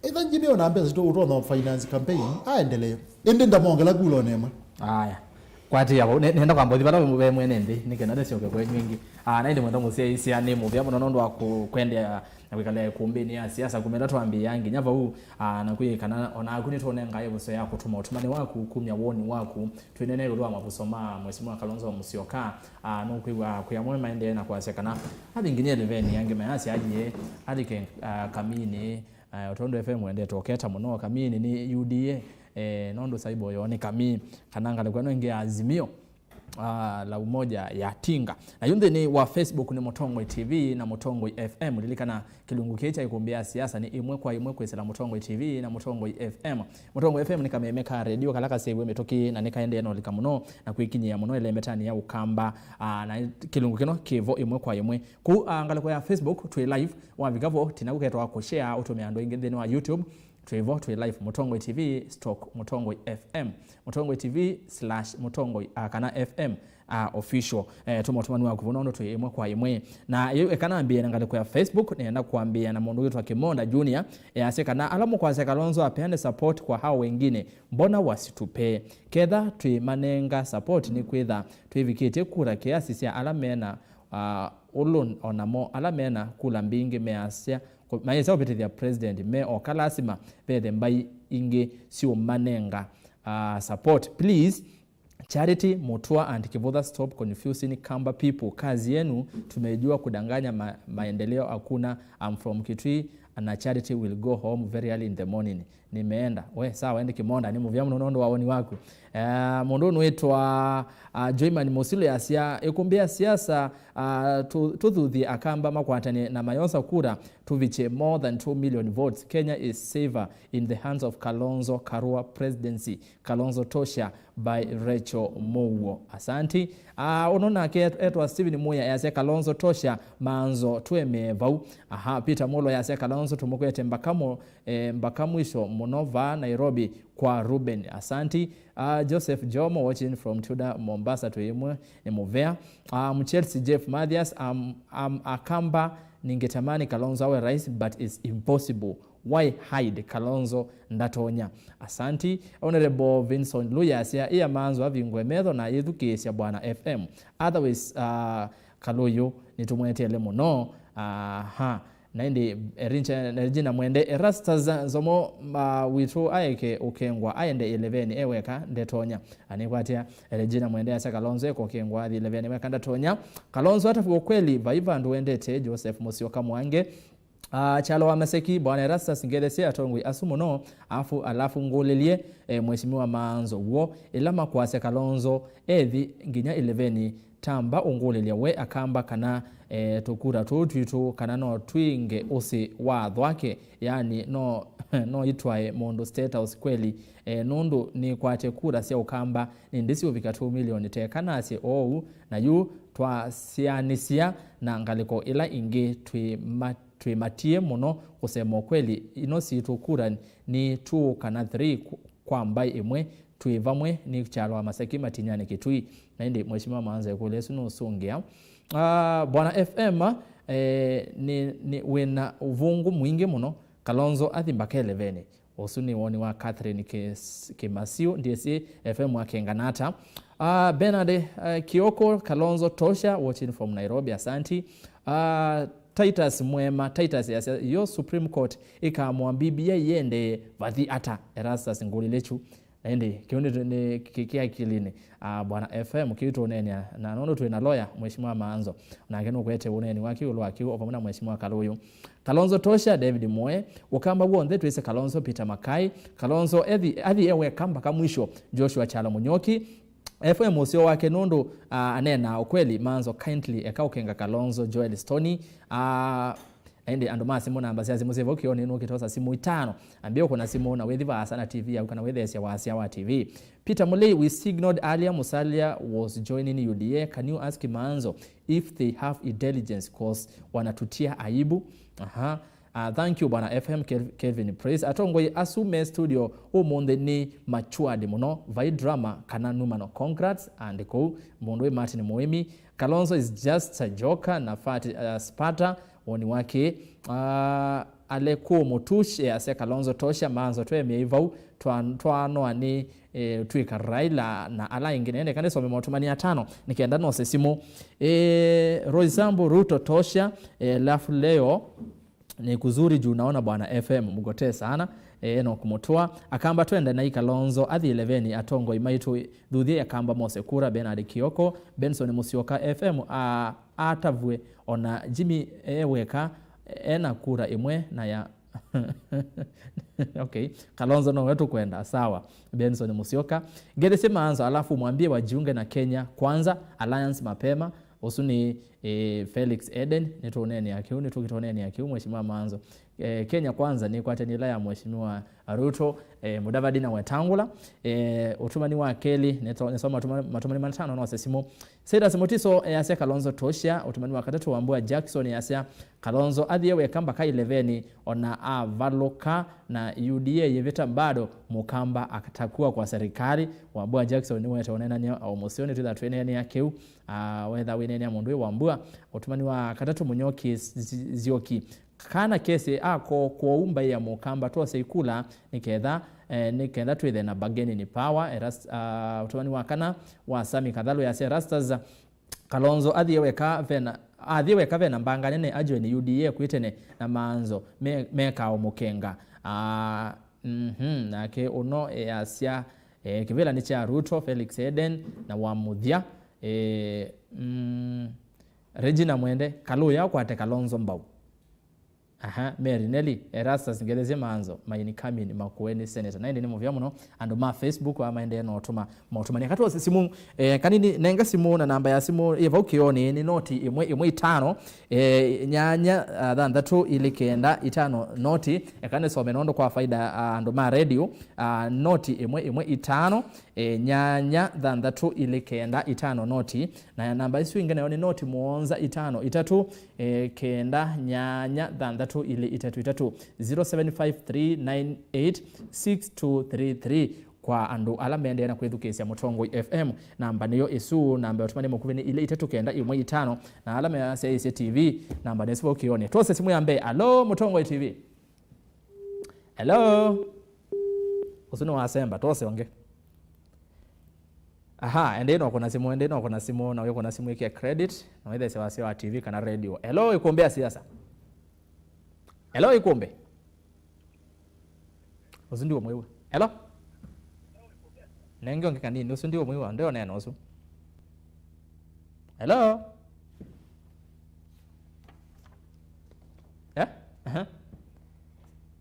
Etha Jimmy ona mbesa sito ũtonya finance campaign, aendelee. Ĩndĩ ndamongela kula ona ĩmwe. Aya. Kwatĩĩa vau, ne- nenda kwamba ũthi vala ve mwene nthĩ, nĩ kenda nĩsyoke kwenyu ĩngĩ. Ah, na ĩndĩ mwenda mũsyaĩĩsya nĩ mũvea mũno nũndũ wa kũ- kwendea na kwĩkala ĩkũmbĩnĩ ya siasa kuma ĩla twambĩĩa nginya vau. Ah, na kwĩ kana onaku nĩtũnengae ĩvuso ya kũtuma ũtumani waku, kumya woni waku. Twĩnene ĩũlũ wa mavuso ma Mheshimiwa Kalonzo Musyoka. Ah, nũkwĩw'a kwĩ amwe maendee na kwasya kana athi nginya ĩleveni angĩ mayasya aye alike, ah, Kamini. Eh, Ũtondu F M wendete ũketa mũno, Kamini nĩ U D A, eh, nũndũ saibo yoo nĩ Kamii, kana ngalĩko ĩno ĩngĩ ya Azimio. ah, la Umoja ya Tinga. Na yu nthĩnĩ wa Facebook nĩ Mũtongoi T V na Mũtongoi F M. Lilikana kĩlungu kĩĩ kya ĩkũmbĩ ya siasa nĩ ĩmwe kwa ĩmwe kwĩsĩla Mũtongoi T V na Mũtongoi F M. Mũtongoi F M nĩ kameme ka redio kala kasyaĩwe mĩtũkĩ na nĩkaendee na ũlika mũno na kwĩkinyĩa mũno ĩlembetanĩ ya Ũkamba, ah, na kĩlungu kĩno kĩvo ĩmwe kwa ĩmwe. Kũu, ah, ngalĩko ya Facebook twĩ live, wavika vo, tina kũketwa kũshare, ũtũme andũ aingĩ nthĩnĩ wa YouTube. Twĩ vo, twĩ live, Mũtongoi T V stock Mũtongoi F M, Mũtongoi T V slash Mũtongoi, ah, kana F M, ah, official. Eh, tũma ũtũmani waku vo nũndũ twĩ ĩmwe kwa ĩmwe. Na yu eka nambĩĩe na ngalĩko ya Facebook, nĩenda kwambĩĩa na mũndũ wĩtwa Kimonda Junior. Easya kana ala mũkwasya Kalonzo apeane support kwa hao wengine, mbona wasitupe? Ketha twĩmanenga support nĩ kwĩtha twĩvikĩtye kura kĩasi sya ala mena, ah, ũlũ, o namo ala mena kula mbingĩ measya, mayĩsa ũvĩtĩthya president me oka lasima vethe mbaĩ ingĩ siũmanenga, ah, support. Please, Charity Mutua and Kivutha, stop confusing Kamba people. Kazi yenu tumejua kudanganya, ma maendeleo hakuna. I'm from Kitui na Charity will go home very early in the morning. Nimeenda. We, sawa, ende Kimonda, nĩ mũvea mũno nũndũ wa woni waku. Eh, mũndũ ũnwĩtwa, ah, Joyman Mũsilũ yasya, ĩkũmbĩ ya siasa, ah, tũ- tũthuthie Akamba makwatane na mayosa kura, tũvikye more than two million votes. Kenya is safer in the hands of Kalonzo Karua presidency. Kalonzo Tosha by Rachel Mouo. Asanti. Ah, ũno nake et- etwa Steven Muya yasya Kalonzo Tosha, manzo twemee vau. Aha, Peter Mulo yasya Kalonzo tũmũkwete mbaka mo- eh, mbaka mwisho mũno vaa Nairobi kwa Ruben. Asanti. Ah, Joseph Jomo watching from Tuda, Mombasa, twĩ ĩmwe nĩ mũvea. Um, Chelsea Jeff Mathias, um, um, Akamba ningetamani Kalonzo awe rais, but it's impossible. Why hide? Kalonzo ndatonya. Asanti. Honorable Vinson Luya asya, iya manzo avingwe metho na yĩthukĩĩsya Bwana F M. Otherwise, uh, Kaluyu nĩtũmweteele mũno. Aha. Na ĩndĩ Erincha- Regina Mwende, Erastus Nzomo, ma witũ aeke ũkengwa aende ĩleveni e weka ndetonya. Anĩkwatĩa Regina Mwende asya Kalonzo eke ũkengwa athi ĩleveni weka ndatonya. Kalonzo atavw'a ũkweli, vai vandũ wendete Joseph Musyoka Mwange. Ah, Kyalo wa Maseki, Bwana Erastus, ngetheesye atongoi asu mũno, afu alafu ngũlĩlye, eh, Mheshimiwa Maanzo w'o, ĩla makwasya Kalonzo ethi nginya ĩleveni, tamba ũngũlĩlya we Akamba kana, eh, tũkura tũũ twitũ kana no twinge ũsĩ wa thwake, yani no, no itwae mũndũ State House kweli, eh, nũndũ nĩkwate kura sya Ũkamba nĩndĩsyũvika two million, teka nasye oou, na yu twasyaanĩsya na ngalĩko ĩla ingĩ twĩ ma- twĩmatie mũno kũsema ũkweli, ino sitũ kura nĩ two kana three ku- kwa mbaĩ ĩmwe, twĩ vamwe nĩ Kyalo wa Maseki Matinyani Kitui, na ĩndĩ Mheshimiwa Maanza ĩkũlyo ĩsu nũsũngĩa. Ah, Bwana F M, eh, nĩ, nĩ, wĩna ũvũngũ mwingĩ mũno, Kalonzo athi mbaka ĩleveni. Ũsu nĩ woni wa Catherine Kĩ- Kĩmasiu, ndiĩsĩ F M akengana ata. Ah, Bernard, eh, Kioko, Kalonzo tosha, watching from Nairobi, asanti. Ah, Titus Mwema, Titus yasya, yo Supreme Court ĩkaamũa B B I yĩendee vathi ata? Erastus Ngũlĩlĩkyu. Na ĩndĩ, kĩu nĩ, nĩ kĩ- kĩ akilinĩ. Ah, Bwana F M, kĩu tũũneenea, na nũndũ twĩ na lawyer, Mheshimiwa Maanzo, nake nũkwete ũneeni wake ĩũlũ wa kĩu, o vamwe na Mheshimiwa Kaluyu. Kalonzo tosha, David Moe, Ũkamba w'onthe twĩsĩ Kalonzo, Peter Makai, Kalonzo ethi, athi ewe kamba ka mwisho, Joshua Kyalo Mũnyoki, F M ũseo wake nũndũ, ah, aneenaa ũkweli, Maanzo kindly eka ũkenga Kalonzo, Joel Stony, ah, na ĩndĩ andũ ma simũ, namba sya simũ syĩ vau kĩonĩ, nũkĩtosa simũ itano, ambĩa ũkũna simũ na wĩthi vaasa na T V yaku kana wĩtheesya wasya wa T V. Peter Mulei, we signaled earlier Musalia was joining U D A. Can you ask Maanzo if they have intelligence, cause wanatutia aibu? Aha. Uh, thank you, Bwana F M, Kel- Kelvin Praise. Atongoi asu me studio ũmũnthĩ nĩ matured mũno, vai drama kana numano. Congrats, and kũu mũndũ wĩ Martin Mũĩmi. Kalonzo is just a joker na fat, uh, Sparta, woni wake. Uh, Aleko Mutush, eh, asya Kalonzo tosha, Maanzo twemie vau, twa- twanoa nĩ, eh, twĩka Raila na ala aingĩ. Nende kana some maũtũmani atano, nĩkenda nose simũ. Eh, Roysambu, Ruto tosha, eh, lafu leo ni kuzuri juu naona Bwana F M mgotee sana. Eh, Enoch Mutua, Akamba twende na Kalonzo athi ĩleveni, atongoi maitũ thuthie Akamba mose kura, Bernard Kioko, Benson Musyoka, F M a- atavw'e, ona Jimmy e weka ena kura ĩmwe na ya Okay. Kalonzo nowe tũkwenda. Sawa. Benson Musyoka. Ngethesye Maanzo, alafu mwambie wajiunge na Kenya Kwanza Alliance mapema. Ũsu nĩ, eh, Felix Eden. Nĩtũũneenea kĩu, nĩtũkĩtũũneenea kĩu, Mheshimiwa Maanzo. Eh, Kenya Kwanza nĩkwatene ĩla ya Mheshimiwa Ruto, eh, Mudavadi na Wetangula. Eh, ũtũmani wa kelĩ, nĩto-, nĩsoma matũma-, matũmani matano nose simũ. Cyrus Mutiso, eh, asya Kalonzo tosha. Ũtũmani wa katatũ, Wambua Jackson, eh, asya Kalonzo athiĩ weka mbaka ileveni, ona avalũka na U D A yĩvĩta bado, Mũkamba atakuwa kwa serikali. Wambua Jackson nĩwete ũneenany'a o mũseo, nĩtwĩtha twĩneenea kĩu. Ah, wetha wĩneenea mũndũ wĩ Wambua. Ũtũmani wa katatũ, Mũnyoki Zi-, Zioki. Kana kesi ako kwoou mbaĩ ya Mũkamba twose ikula nĩ ketha, eh, nĩ ketha twĩthe na bargaining power. Eras-, ah, ũtũmani wa kana wa Sami Kathalu yasya Erastus Kalonzo athiĩ weka vena, athiĩ weka vena mbanga nene ajoin U D A kwĩ tene na Maanzo me-, mekaũ mũkenga. Ah, mhm, nake ũno easya, eh, kĩvĩla nĩ kya Ruto, Felix Eden na wa mũthya, eh, mm, Regina Mwende, Kalũya ũkwate Kalonzo mbau. Aha, Mary Nelly, Erastus Ngethesye Maanzo, Maini Kamin, Makueni Senator. Na ĩndĩ nĩ mũvea mũno, andũ ma Facebook aa maendee na ũtũma maũtũmania. Katwose simũ, eh, kanini, nenga simũ na namba ya simũ ĩ vau kĩonĩ, nĩ noti ĩmwe ĩmwe itano, eh, nyanya, ah, thanthatũ ilĩ kenda itano noti. Eka nĩsome nũndũ kwa faida, ah, andũ ma radio, ah, noti ĩmwe ĩmwe itano, eh, nyanya thanthatũ ilĩ kenda itano noti. Na namba ĩsu ĩngĩ nayo nĩ noti mũonza itano itatũ, eh, kenda nyanya thanthatũ ilĩ itatũ itatũ, zero seven five three nine eight six two three three, kwa andũ ala mendee na kwĩthukĩĩsya Mũtongoi F M. Namba nĩyo ĩsu, namba ya ũtũmani mũkuvĩ nĩ ilĩ itatũ kenda ĩmwe itano, na ala measyaĩĩsye T V, namba nĩsu vau kĩonĩ. Twose simũ ya mbee. Alo, Mũtongoi T V. Hello? Ũsu nĩ wasemba, twose ũngĩ. Aha, ende no kũna simũ, ende no kũna simũ, na wĩ kũna simũ ĩkĩa credit, na wĩthesya wasya wa T V kana radio. Hello, Ĩkũmbĩ ya siasa. Hello, Ĩkũmbĩ. Ũsu ndiwe mwĩw'a. Hello? Nenge ũngĩ kanini, ũsu ndiwe mwĩw'a, ndio neno ũsu. Hello? Eh? Aha.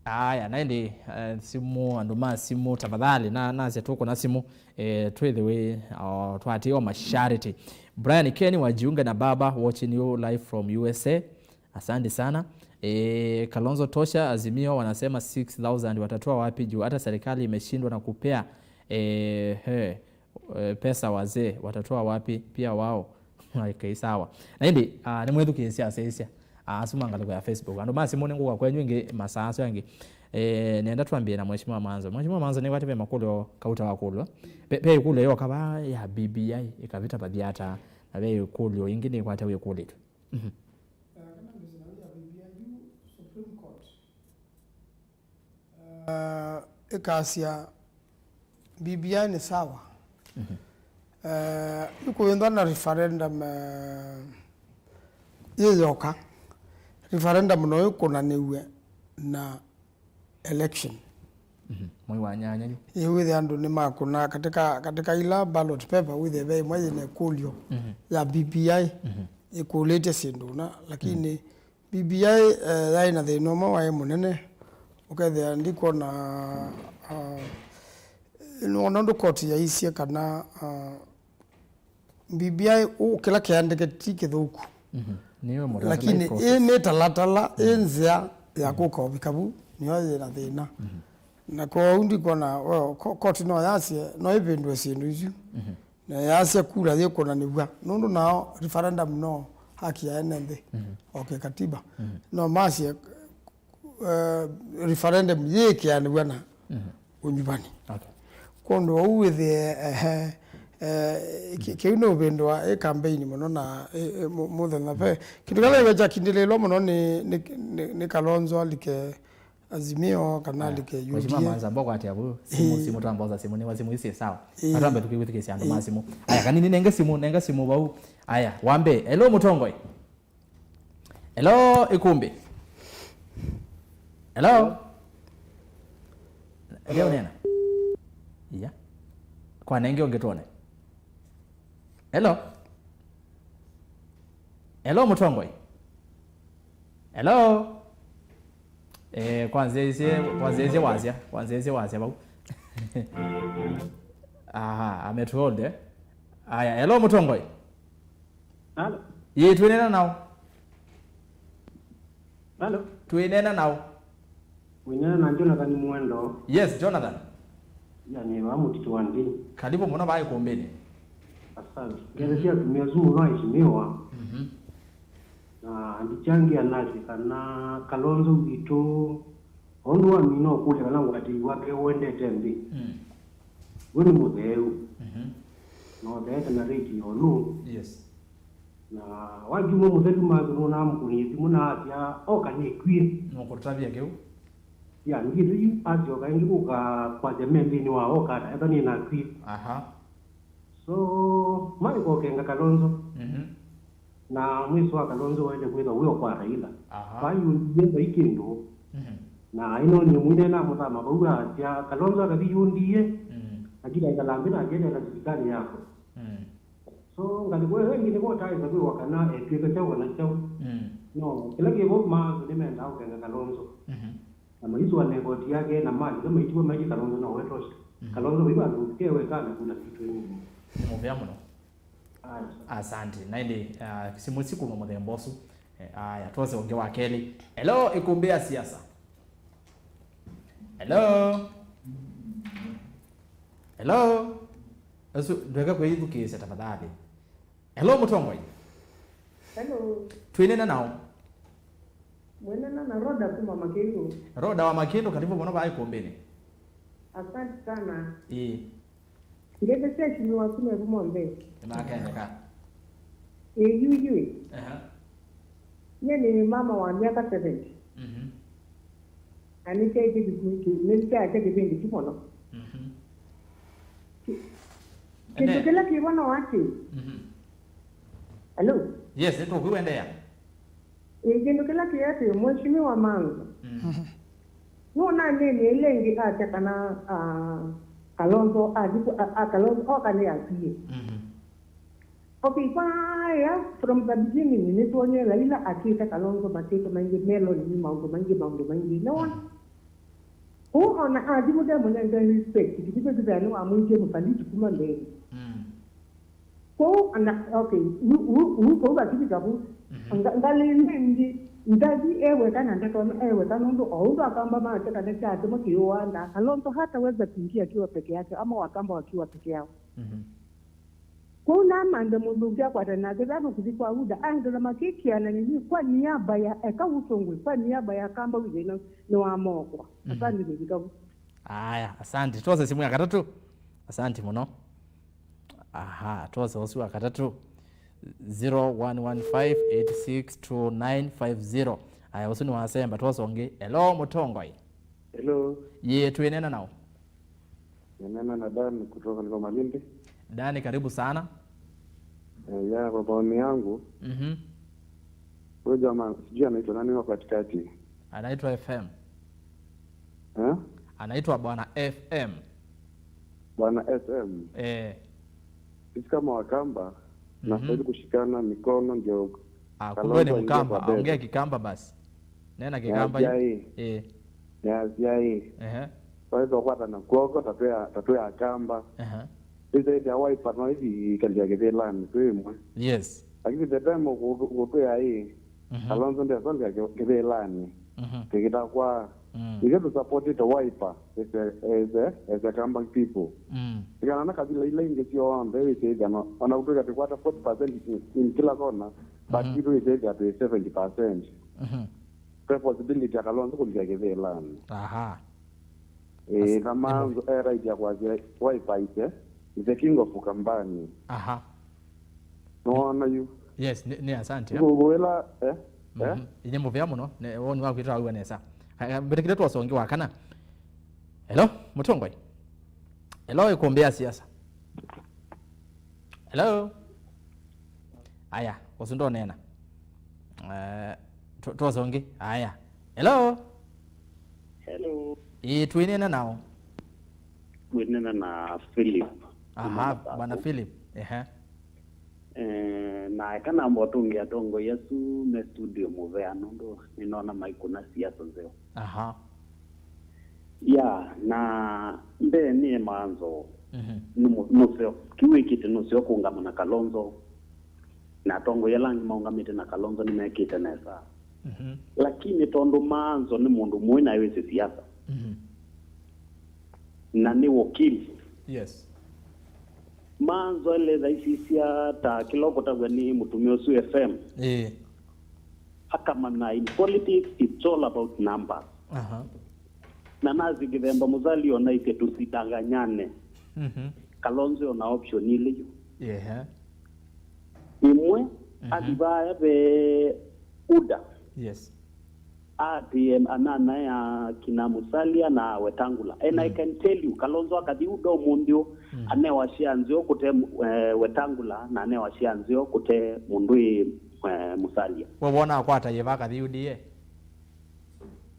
Aya, na ĩndĩ, eh, simũ, andũ ma simũ, tafadhali, na, nasya tũkũna simũ, eh, twĩthĩwe, oh, twatĩĩwa mashariti. Brian Kenny wajiunga na baba, watching you live from U S A. Asante sana. Eh, Kalonzo tosha, Azimio wanasema six thousand watatoa wapi juu hata serikali imeshindwa na kupea, eh, he, eh, pesa wazee watatoa wapi pia wao? Okay, sawa. Na ĩndĩ, ah, nĩmwĩthukĩĩsya asyaĩĩsya, ah, asu ma ngalĩko ya Facebook. Andũ ma simũ nĩngũka kwenyu ĩngĩ masaa asu angĩ. Eh, nenda twambie na Mheshimiwa Manzo. Mheshimiwa Manzo, nĩkwate ve makũlyo kauta wa kũlwa. Ve, ve ĩkũlyo yoka va ya B B I ĩkavĩta vathi ata, na ve ĩkũlyo ĩngĩ nĩkwate wĩkũlĩtwe. Mhm. Eh, kana ndũsĩ na ya B B I yu Supreme Court. Eh, ĩkasya B B I nĩ sawa. Mhm. Eh, ĩkũĩnthwa na referendum, eh, yĩyoka. Referendum no ĩkũnanĩw'e na election. Mhm. Mwei wa nyanya yu. Ĩ, wĩthe andũ nĩmakũna katika, katika ila ballot paper, wĩthe ve ĩmwe yĩna ĩkũlyo, mhm, ya B B I, mhm, ĩkũlĩtye syĩndũ na, lakini, mhm, B B I, eh, yaĩ na thĩna ũmwe waĩ mũnene, ũkethĩa ndikwona, ah, nĩwona ũndũ koti yaisye kana, ah, B B I ũ, kĩla kĩandĩke ti kĩthũku. Mhm. Nĩyo mũtaratara, lakini process, ĩ mĩtalatala, ĩ, mhm, nzĩa ya, mhm, kũka ũvika vu, nĩyo yĩ na thĩna. Mhm. Na kwoou ndikwona, well, ko-, koti no yasye, no ĩvĩndũe syĩndũ isu. Mhm. Na yasya kura yĩkũnanĩw'a. Nũndũ nao referendum no haki ya ene nthĩ. Mhm. O kĩkatiba. Mhm. No masye eh, referendum yĩkĩanĩw'a na, mhm, ũnyuvani. Okay. Kwondũ ũu wĩthĩe, ehe, eh, kĩ-, kĩu nĩ ũvĩndũa ĩ campaign mũno na, ĩ, ĩ, mũ-, mũthenya ve. Kĩndũ kĩla ĩwe kyakindĩlĩlwa mũno nĩ, nĩ, nĩ, nĩ Kalonzo alike Azimio kana, aya, alike Mheshimiwa U D A. Manza, mbokwatia vu, simũ, ĩĩ, simũ twamboza simũ, nĩwa simũ isi sawa. Ĩĩ. Atwambe tũkĩwĩthukĩĩsya andũ ma, ĩĩ, simũ. Aya, kanini nenge simũ, nenga simũ vau. Aya, wambe, hello Mũtongoi. Hello, Ĩkũmbĩ. Hello? Hello? Ndio nena. Iya. Kwa nenge ũngĩ tuone. Hello? Hello, Mũtongoi? Hello? Eh, kwanzĩĩsye, kwanzĩĩsye wasya, kwanzĩĩsye wasya vau. Aha, ametuhold, eh? Aya, hello, Mũtongoi. Halo. Ĩĩ, twĩneena nao. Halo. Twĩneena nao. Wĩneena na Jonathan Mwendo. Yes, Jonathan. Ya, nĩ wa Mũtitũ wa Ndini. Karibu mũno vaa ikumbĩnĩ. Asante. Ngethesia atumia asu mũno aheshimiwa. Mhm. Na ndikyangĩa nasi kana Kalonzo witũ, ũndũ wamina ũkũlya kana ũatĩĩi wake ũendete nthĩ. Mm. We nĩ mũtheu. Mhm. Na ũtheete na rate yolũ. Yes. Na wakyumwa mũthelu mathũ nũnamũkũnie simũ na asya, "Oka nĩkwie." Nũkũtavya kĩu. Ya, ngĩtũ yu asyoka ĩngĩ kũka kwasya me nthĩnĩ wa Okada, etha nĩnakwie. Aha. So, maĩ kokenga Kalonzo. Mhm. Na mwĩso wa Kalonzo waĩle kwĩthwa wĩ o kwa Raila. Aha. Vayũndie vai kĩndũ. Mhm. Na ainonie mwine na mũthama vau asya, Kalonzo akathi yũndie. Mhm. Akila ĩkala nthĩ na akendeela sivikalĩ yakwa. Mhm. So, ngalĩko ĩyo ĩngĩ nĩvo ũtaĩsa kwĩwa kana etw'ĩka kyaũ kana kyaũ. Mm. No, kĩla kĩvo maandũ nĩmendaa ũkenga Kalonzo. Mhm. Na maisũanĩa koti yake na mali ila maitiwa maĩtye Kalonzo no wetosha. Mhm. Kalonzo vai vandũ kewekana kula sitwenini. Nĩ mũvea mũno. Aya. Asante. Na ĩndĩ, ah, simũ isu kuma mũthemba ũsu. Eh, aya, twose ũngĩ wa kelĩ. Hello, ikumbĩ ya siasa. Hello? Hello? Asu, ndweka kwĩyĩthukĩĩsya tafadhali. Hello, Mũtongoi. Hello. Twĩnena nao. Mwĩnena na Rhoda kuma Makĩndũ. Rhoda wa Makĩndũ, karibu mũno vaa ikumbĩnĩ. Asante sana. Ĩĩ. Ngende sya shimi waku mevu monthe. Nĩmakendeka. Ĩĩ, yu, yu. Aha. Nye nĩ mama wa myaka seventy. Mhm. Na nĩkyaĩte kĩvĩndĩ kĩ-, nĩkyaĩte kĩvĩndĩ kĩmwe mũno. Mhm. Kĩ-, kĩndũ Ene. Kĩla kĩvo no atĩ. Mhm. Hello? Yes, nĩtũkwĩw'a, endeea. Ĩĩ, kĩndũ kĩla kĩ atĩ, Mheshimiwa Mango. Mm. Nũnanĩnie ĩla ĩngĩ asya kana, ah, Kalonzo athi ku-, a, a, Kalonzo oka nĩ asie. Mhm. Okay, kwaĩa, from the beginning, nĩtwonie Raila akĩte Kalonzo masyĩtwa maingĩ, meloni, maũndũ maingĩ, maũndũ maingĩ. Nĩwona? Mhm. Ũu ona athi mũtemũnenga respect, kĩvĩtyo kĩthea nĩwamwĩtie mũsaliti kuma mbee. Mm. Kwoou, ana, okay, u, u, u, kwoou vakivika vu. Mhm. Nga-, ngalĩ ĩngĩ, ndathi eweka na ndatonya eweka nũndũ o ũndũ Akamba maasya kana kyasema kĩũaa, na Kalonzo hataweza kuingia akiwa peke yake ama Wakamba wakiwa peke yao. Mhm. Kwoou namanthe mũndũ ũngĩ akwatane nake, vano kũthi kwa UDA, aendela makĩkĩana nini kwa niaba ya, eka ũsũngũi, kwa niaba ya Kamba withe nĩwamokwa. Mhm. Asante, nĩvika vu. Aya, asante. Twose simũ ya katatũ. Asante mũno. Aha, twose ũsu wa katatũ. Zero one one five eight six two nine five zero. Aya, ũsu nĩ wasemba, twose ũngĩ. Hello, Mũtongoi. Hello. Yĩ, twĩnena nao. Nĩnena na Dan kutoka niko Malindi. Dan, karibu sana. Eh, ya, kwa maoni yangu, Mhm. Huyo jamaa, sijui anaitwa nani wa katikati. Anaitwa F M. Eh? Anaitwa Bwana F M. Bwana F M. Eh. Sisi kama Wakamba, Mhm. tunastahili kushikana mikono ndio Ah, Kalonzo kumbe ni aingie Mkamba, kwa debe. Ongea Kikamba basi. Nena Kikamba. Nĩasya ĩ. Eh. Nĩasya ĩ. Ehe. Twaĩsa ũkwatana kw'oko, tatwĩ a, tatwĩ Akamba. Ehe. Twĩsyaĩthya Wiper no ĩthi ĩkalya kĩvĩlanĩ, twĩ ĩmwe. Yes. Lakini the time ũkũ-, ũkũtwĩa ĩ, Mhm. Kalonzo ndesondya kĩ-, kĩvĩlanĩ. Mhm. Tũkĩtakwa, Mm. ithyĩ tũsupportĩte Wiper as a, as a, as a Kamba people. Mm. Ĩkana na kabila ila ingĩ syonthe wĩsyaĩthya no, ona kũtwĩka tũkwata forty percent in, in kila kona, but Mhm. itũ wĩsyaĩthya twĩ seventy percent. Mhm. Kwĩ possibility ya Kalonzo kũlika kĩvĩlanĩ. Aha. Eh, As-, kama ndio. Nzo, eh, right ya kwasya, Wiper is the, is the king of Ukambani. Aha. Nĩwona yu. Yes, nĩ, nĩ asante. Ngũgwĩla, eh? Eh? Mhm. Inye mũvea mũno, ne, woni waku ĩtawaw'a nesa. Aya, mbĩtĩkĩle twose ũngĩ wa kana. Hello, Mũtongoi. Hello, ikumbĩ ya siasa. Hello. Aya, ũsu ndonena. Eh, tw-, twose ũngĩ. Aya. Hello. Hello. Ĩĩ, twĩnena nao. Wĩnena na Philip. Aha, kuma Masaku. Bwana Philip. Ehe. Eh, na eka namba ũtũngĩa atongoi asu me studio mũvea, nũndũ nĩnona maikũna siasa nzeo. Aha. Ya, na mbee nĩe maanzo. Mhm. Nĩ mũ- nũseo. Kĩu wĩkĩte nũseo kũũngama na Kalonzo. Na atongoi ala angĩ maũngamĩte na Kalonzo nĩmekĩte nesa. Mhm. Lakini tondũ maanzo nĩ mũndũ mũĩ na wĩsĩ siasa. Mhm. Na nĩ wakili. Yes. Maanzo ele thaa ici sya ta kĩla ũkũtavw'a nĩ mũtumĩa ũsu F M. Ĩĩ. Akamanya in politics it's all about numbers. Aha. Na nasi Kĩthemba Mũsali onaisye tũsidanganyane. Mhm. Kalonzo ona option ilĩ yu. Yeah. Ĩmwe, mhm, athi vaya ve UDA. Yes. Atĩe anana ya kina Musalia na Wetangula. And I, mm, can tell you, Kalonzo akathi UDA ũmũnthĩ ũ, mm, anewa share nzeo kũte, eh, Wetangula, na anewa share nzeo kũte mũndũ ĩ, eh, Musalia. We wona akwata yĩva akathi U D A?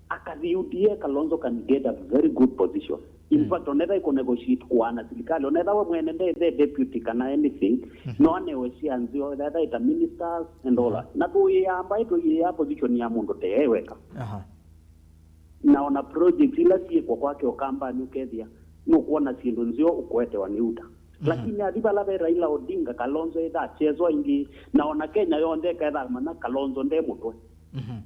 Akathi U D A, Kalonzo can get a very good position. In, mm, fact, onetha iko negotiate kũana silikali, onetha we mwene nde, nde deputy kana anything, mhm, no anewe share nzeo, etha ita ministers and all that. Na tũyĩamba, ĩtũyĩaa position ya mũndũ te e weka. Aha. Na ona project ila syĩkwa kwake Ũkambanĩ ũkethĩa, nũkwona syĩndũ nzeo ũkũetewa nĩ UDA. Mhm. Lakini athi vala ve Raila Odinga, Kalonzo etha achezwa ĩngĩ, na ona Kenya yonthe ĩketha mana Kalonzo nde mũtwe. Mhm.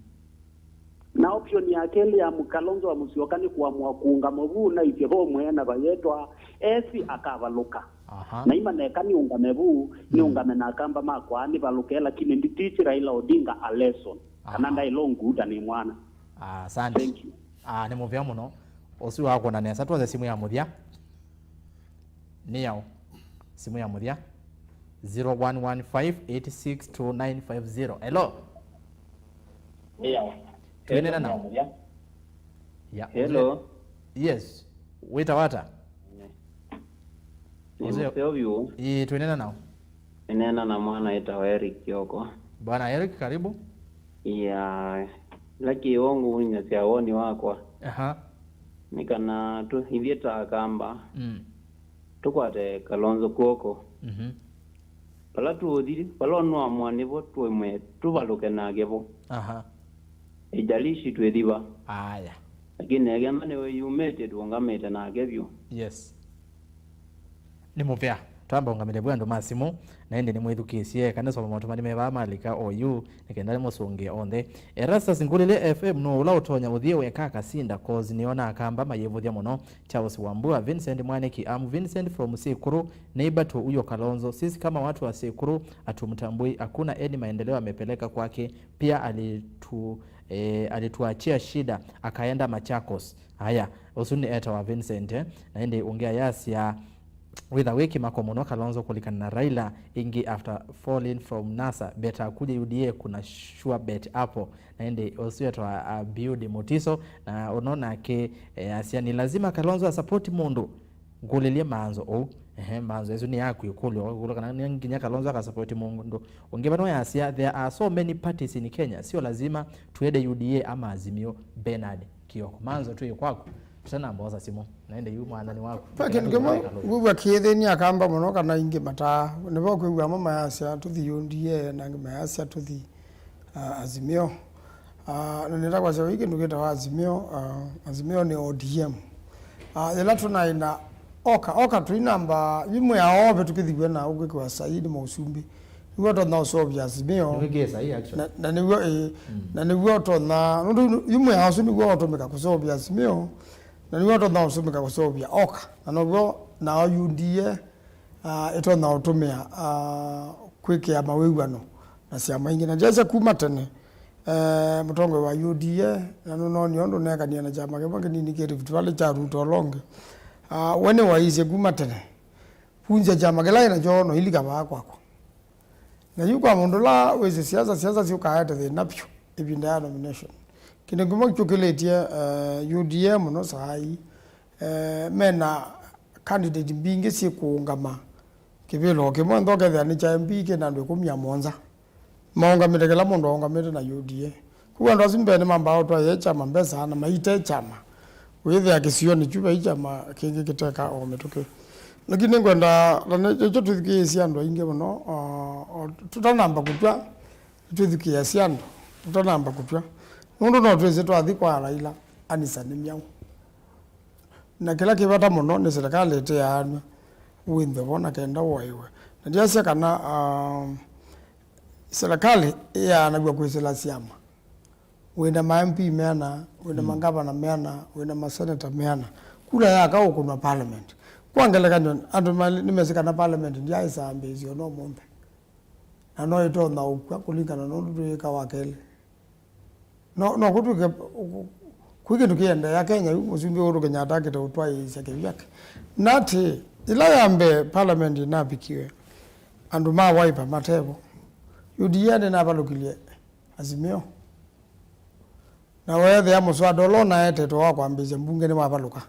Na option ya kelĩ ya mu- Kalonzo wa Musyoka nĩ kũamua kũũngama vu na ithye vo mwene na vayetwa esi akavalũka. Aha. Na ima neka nĩũngame vu, mm, nĩũngame na Akamba makwa nĩvalũke, lakini nditichi Raila Odinga a lesson. Kana, aha, ndaĩlongu ta nĩ mwana. Ah, asante. Thank you. Ah, nĩ mũvea mũno. Ũsu wakũna nesa, tuoze simu ya mũthya. Nĩ yaũ? Simu ya mũthya, zero one one five eight six two nine five zero. Hello? Nĩ yaũ? Twĩnena nao. Ya, hello. Yes. Wĩta wata? Nĩ mũseo vyũ. Ĩĩ, twĩnena nao. Nĩneena na mwana ĩtawa Eric Kioko. Bwana Eric, karibu. Ya, ĩla kĩw'ũ ngũnyasya woni wakwa. Aha. Nĩ kana tũ ithyĩ ta Akamba, mm, tũkwate Kalonzo kw'oko. Mhm. Vala tũũthi, vala ũnũamũa nĩvo tũimwe tũvalũke nake vo. Aha. Ĩjalishi twĩthi va. Aya. Lakini ekenda nĩwĩyumĩtye tũũngamĩte nake vyũ. Yes. Nĩ mũvea. Twamba ũngamĩle vu andũ ma simũ, na ĩndĩ nĩmwĩthukĩĩsye kana soma maũtũmani me vaa malika oyu, nĩ kenda nĩmũsũngĩe onthe. Erastus Ngũlĩlye F M nũũ ũla ũtonya ũthiĩ weka akasinda, cause nĩona Akamba mayĩvũthya mũno. Charles Wambua, Vincent Mwaniki, I'm Vincent from Sikuru, neighbor to Uyo Kalonzo. Sisi kama watu wa Sikuru hatumtambui, hakuna any maendeleo amepeleka kwake. Pia alitu, eh, alituachia shida, akaenda Machakos. Haya, ũsu nĩ etawa Vincent, eh? Na ĩndĩ ũngĩ ayasya, wĩtha wĩ kĩmako mũno Kalonzo kũlikana na Raila ĩngĩ after falling from NASA, better akuje U D A, kuna sure bet hapo. Na ĩndĩ ũsu etawa Abiudi Mutiso, na ũno nake, eh, asya, ni lazima Kalonzo asapoti mũndũ. Ngũlĩlye maanzo ũu. Ehe, maanzo ĩsu nĩ yaku ĩkũlyo, ĩkũlyo kana nĩ nginya Kalonzo akasapoti mũndũ ũngĩ. Vano yasya, there are so many parties in Kenya, sio lazima tuende U D A ama Azimio. Bernard Kioko. Maanzo twĩ kwaku, tũtanamba osa simũ. Na ĩndĩ yu mwathani waku. Ve kĩndũ kĩmwe ngwĩw'a kĩthĩnĩ Akamba mũno kana ingĩ mataa. Nĩvo kwĩw'a amwe mayasya tũthi U D A na angĩ mayasya tũthi, ah, Azimio. Ah, na nĩenda kwasya vai kĩndũ kĩtawa Azimio, ah, Azimio nĩ O D M. Ah, yĩla tũnaĩ na oka, oka tũinamba, yu mwĩao ove tũkĩthiw'e na ũkwĩkĩwa saii nĩ maũsumbĩ. Nĩw'o ũtonya ũseũvya Azimio. Nĩwĩkĩe saii, actually. Na, na nĩw'o, ĩĩ, mm, na nĩw'o ũtonya, nũndũ yu mwĩao ũsu nĩw'o ũtũmĩka kũseũvya Azimio, na nĩw'o ũtonya ũtũmĩka kũseũvya oka. Na now'o nao U D A, ah, ĩtonya ũtũmĩa, ah, kwĩkĩa mawĩw'ano na syama ingĩ. Na ndyasya kuma tene, eh, mũtongoi wa U D A, na nũnoonie ũndũ neekanie na kyama kĩmwe kĩnini kĩ Rift Valley kya Ruto Olonge. Ah, we nĩwaisye kuma tene, vunzya kyama kĩla ĩnakyo no ilika vaa kwakwa. Na yu kwa mũndũ ũla wĩsĩ siasa, siasa syũkaete thĩna vyũ ĩvinda ya nomination. Kĩndũ kĩmwe kyũkĩlĩtye, eh, U D A mũno saa ii, eh, mena candidate mbingĩ syĩkũũngama kĩvĩlo kĩmwe, nthokethĩa nĩ kya M P kĩna andũ ĩkũmi na mũonza. Maũngamĩte, kĩla mũndũ aũngamĩte na U D A. Kwoou andũ asu mbee nĩmambaa ũtwaĩa kyama mbesa na maite kyama. Wĩthĩa kĩsionĩ kyu vai kyama kĩngĩ kĩteka o mĩtũkĩ. Lakini nĩngwenda, na nĩ- nĩkyo twĩthukĩĩsye andũ aingĩ mũno, o- o tũtanamba kũtw'a, twĩthukĩĩasye andũ tũtanamba kũtw'a. Nũndũ no twĩsĩ twathi kwa Raila, anisa nĩ myaũ. Na kĩla kĩ vata mũno nĩ silikalĩ ĩtĩaanw'a wĩnthe vo na kenda ũaĩwe. Na ndiasya kana, um, silikalĩ ĩyaanaw'a kwĩsĩla syama. Wĩna ma M P meana, wĩna mangavana meana, wĩna maseneta meana. Kula yaka ũkũnwa parliament. Kwa ngelekany'o, andũ ma- nĩmesĩ kana parliament ndyaĩsaa mbĩĩsyo no mũnthe. Na no ĩtonya ũkw'a kũlingana na ũndũ twĩĩka wa kelĩ. No, no kũtw'ĩke, kwĩ kĩndũ kĩendeea Kenya yu, mũsumbĩ Uhuru Kenyatta akĩte ũtwaĩĩsya kĩvyake. Na atĩ, ĩla ya mbee parliament ĩnavikiwe, andũ ma Wiper matevo, U D A nĩnavalũkilye Azimio. Na weethĩa mũswada ũla ũnaetetwe wa kwambĩĩsya mbunge nĩwavalũka.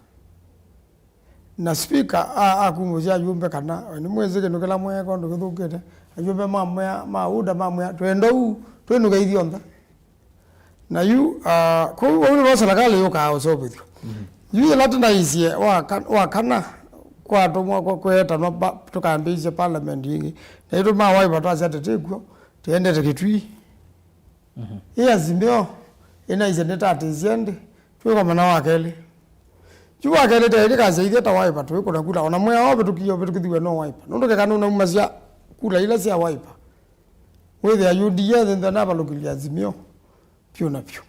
Na spika a- akumũsya ayumbe kana, "Nĩmwĩsĩ kĩndũ kĩla mweeka ũndũ kĩthũkĩte." Ayumbe mamwĩa, ma UDA mamwĩa, "Twenda ũu, twĩnũke ithyonthe." Na yu, ah, kũu vau nĩvo silikalĩ yũkaa ũseũvĩthw'a. Yu yĩla tũnaisye wa ka- wa kana, kwatũmwa kwa- kweetanwa pa- tũkambĩĩsye parliament ĩngĩ. Na itũ ma Wiper twasya tũtĩ kw'o, tũendete Kĩtui. Ĩ Azimio ĩnaisye nĩtatĩsye ndĩ, twĩkomana wa kelĩ. Yu wa kelĩ tena ĩkasya ithyĩ ta Wiper twĩkũna kula, ona mwĩa ũvĩtũkie ũvĩtũkĩthiw'e no Wiper. Nũndũ keka nũnaumasya kula ila sya Wiper, wĩthĩa U D A nthĩnthĩ navalũkĩlya Azimio vyũ na vyũ.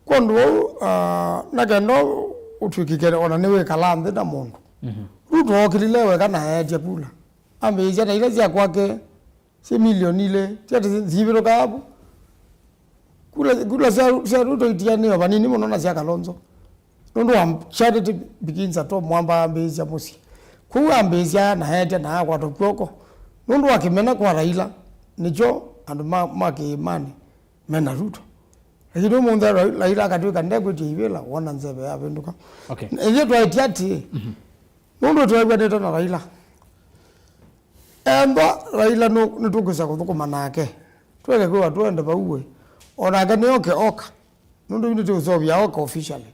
Kwondũ vau, ah, na kenda ũtw'ĩkĩke ona nĩwĩkala nthĩ na mũndũ. Ruto ookĩlile weka na eetya kula. Ambĩĩsya na ila sya kwake syĩ milioni ilĩ, ti atĩ syivĩtũkaa vu. Kula, kula sya, sya Ruto itianĩo vanini mũno na sya Kalonzo. Nũndũ wa charity begins at home, mwamba ambĩĩsya mũsyĩ. Kũu ambĩĩsya na eetya na akwatwa kw'oko. Nũndũ wa kĩmena kwa Raila, nĩkyo andũ ma, ma kĩĩmanĩ mena Ruto. Lakini ũmũnthĩ Ra- Raila akatw'ĩka ndekwĩtya ivĩla, wona nzeve yavĩndũka. Okay. Ithyĩ twaĩtye atĩĩ, nũndũ twĩw'anĩte na Raila. Ethwa Raila nũ- nĩtũkwĩsa kũthũkũma nake, tweke kwĩwa tũende vau ĩ, o nake nĩoke oka. Nũndũ yu nĩtũũseũvya oka officially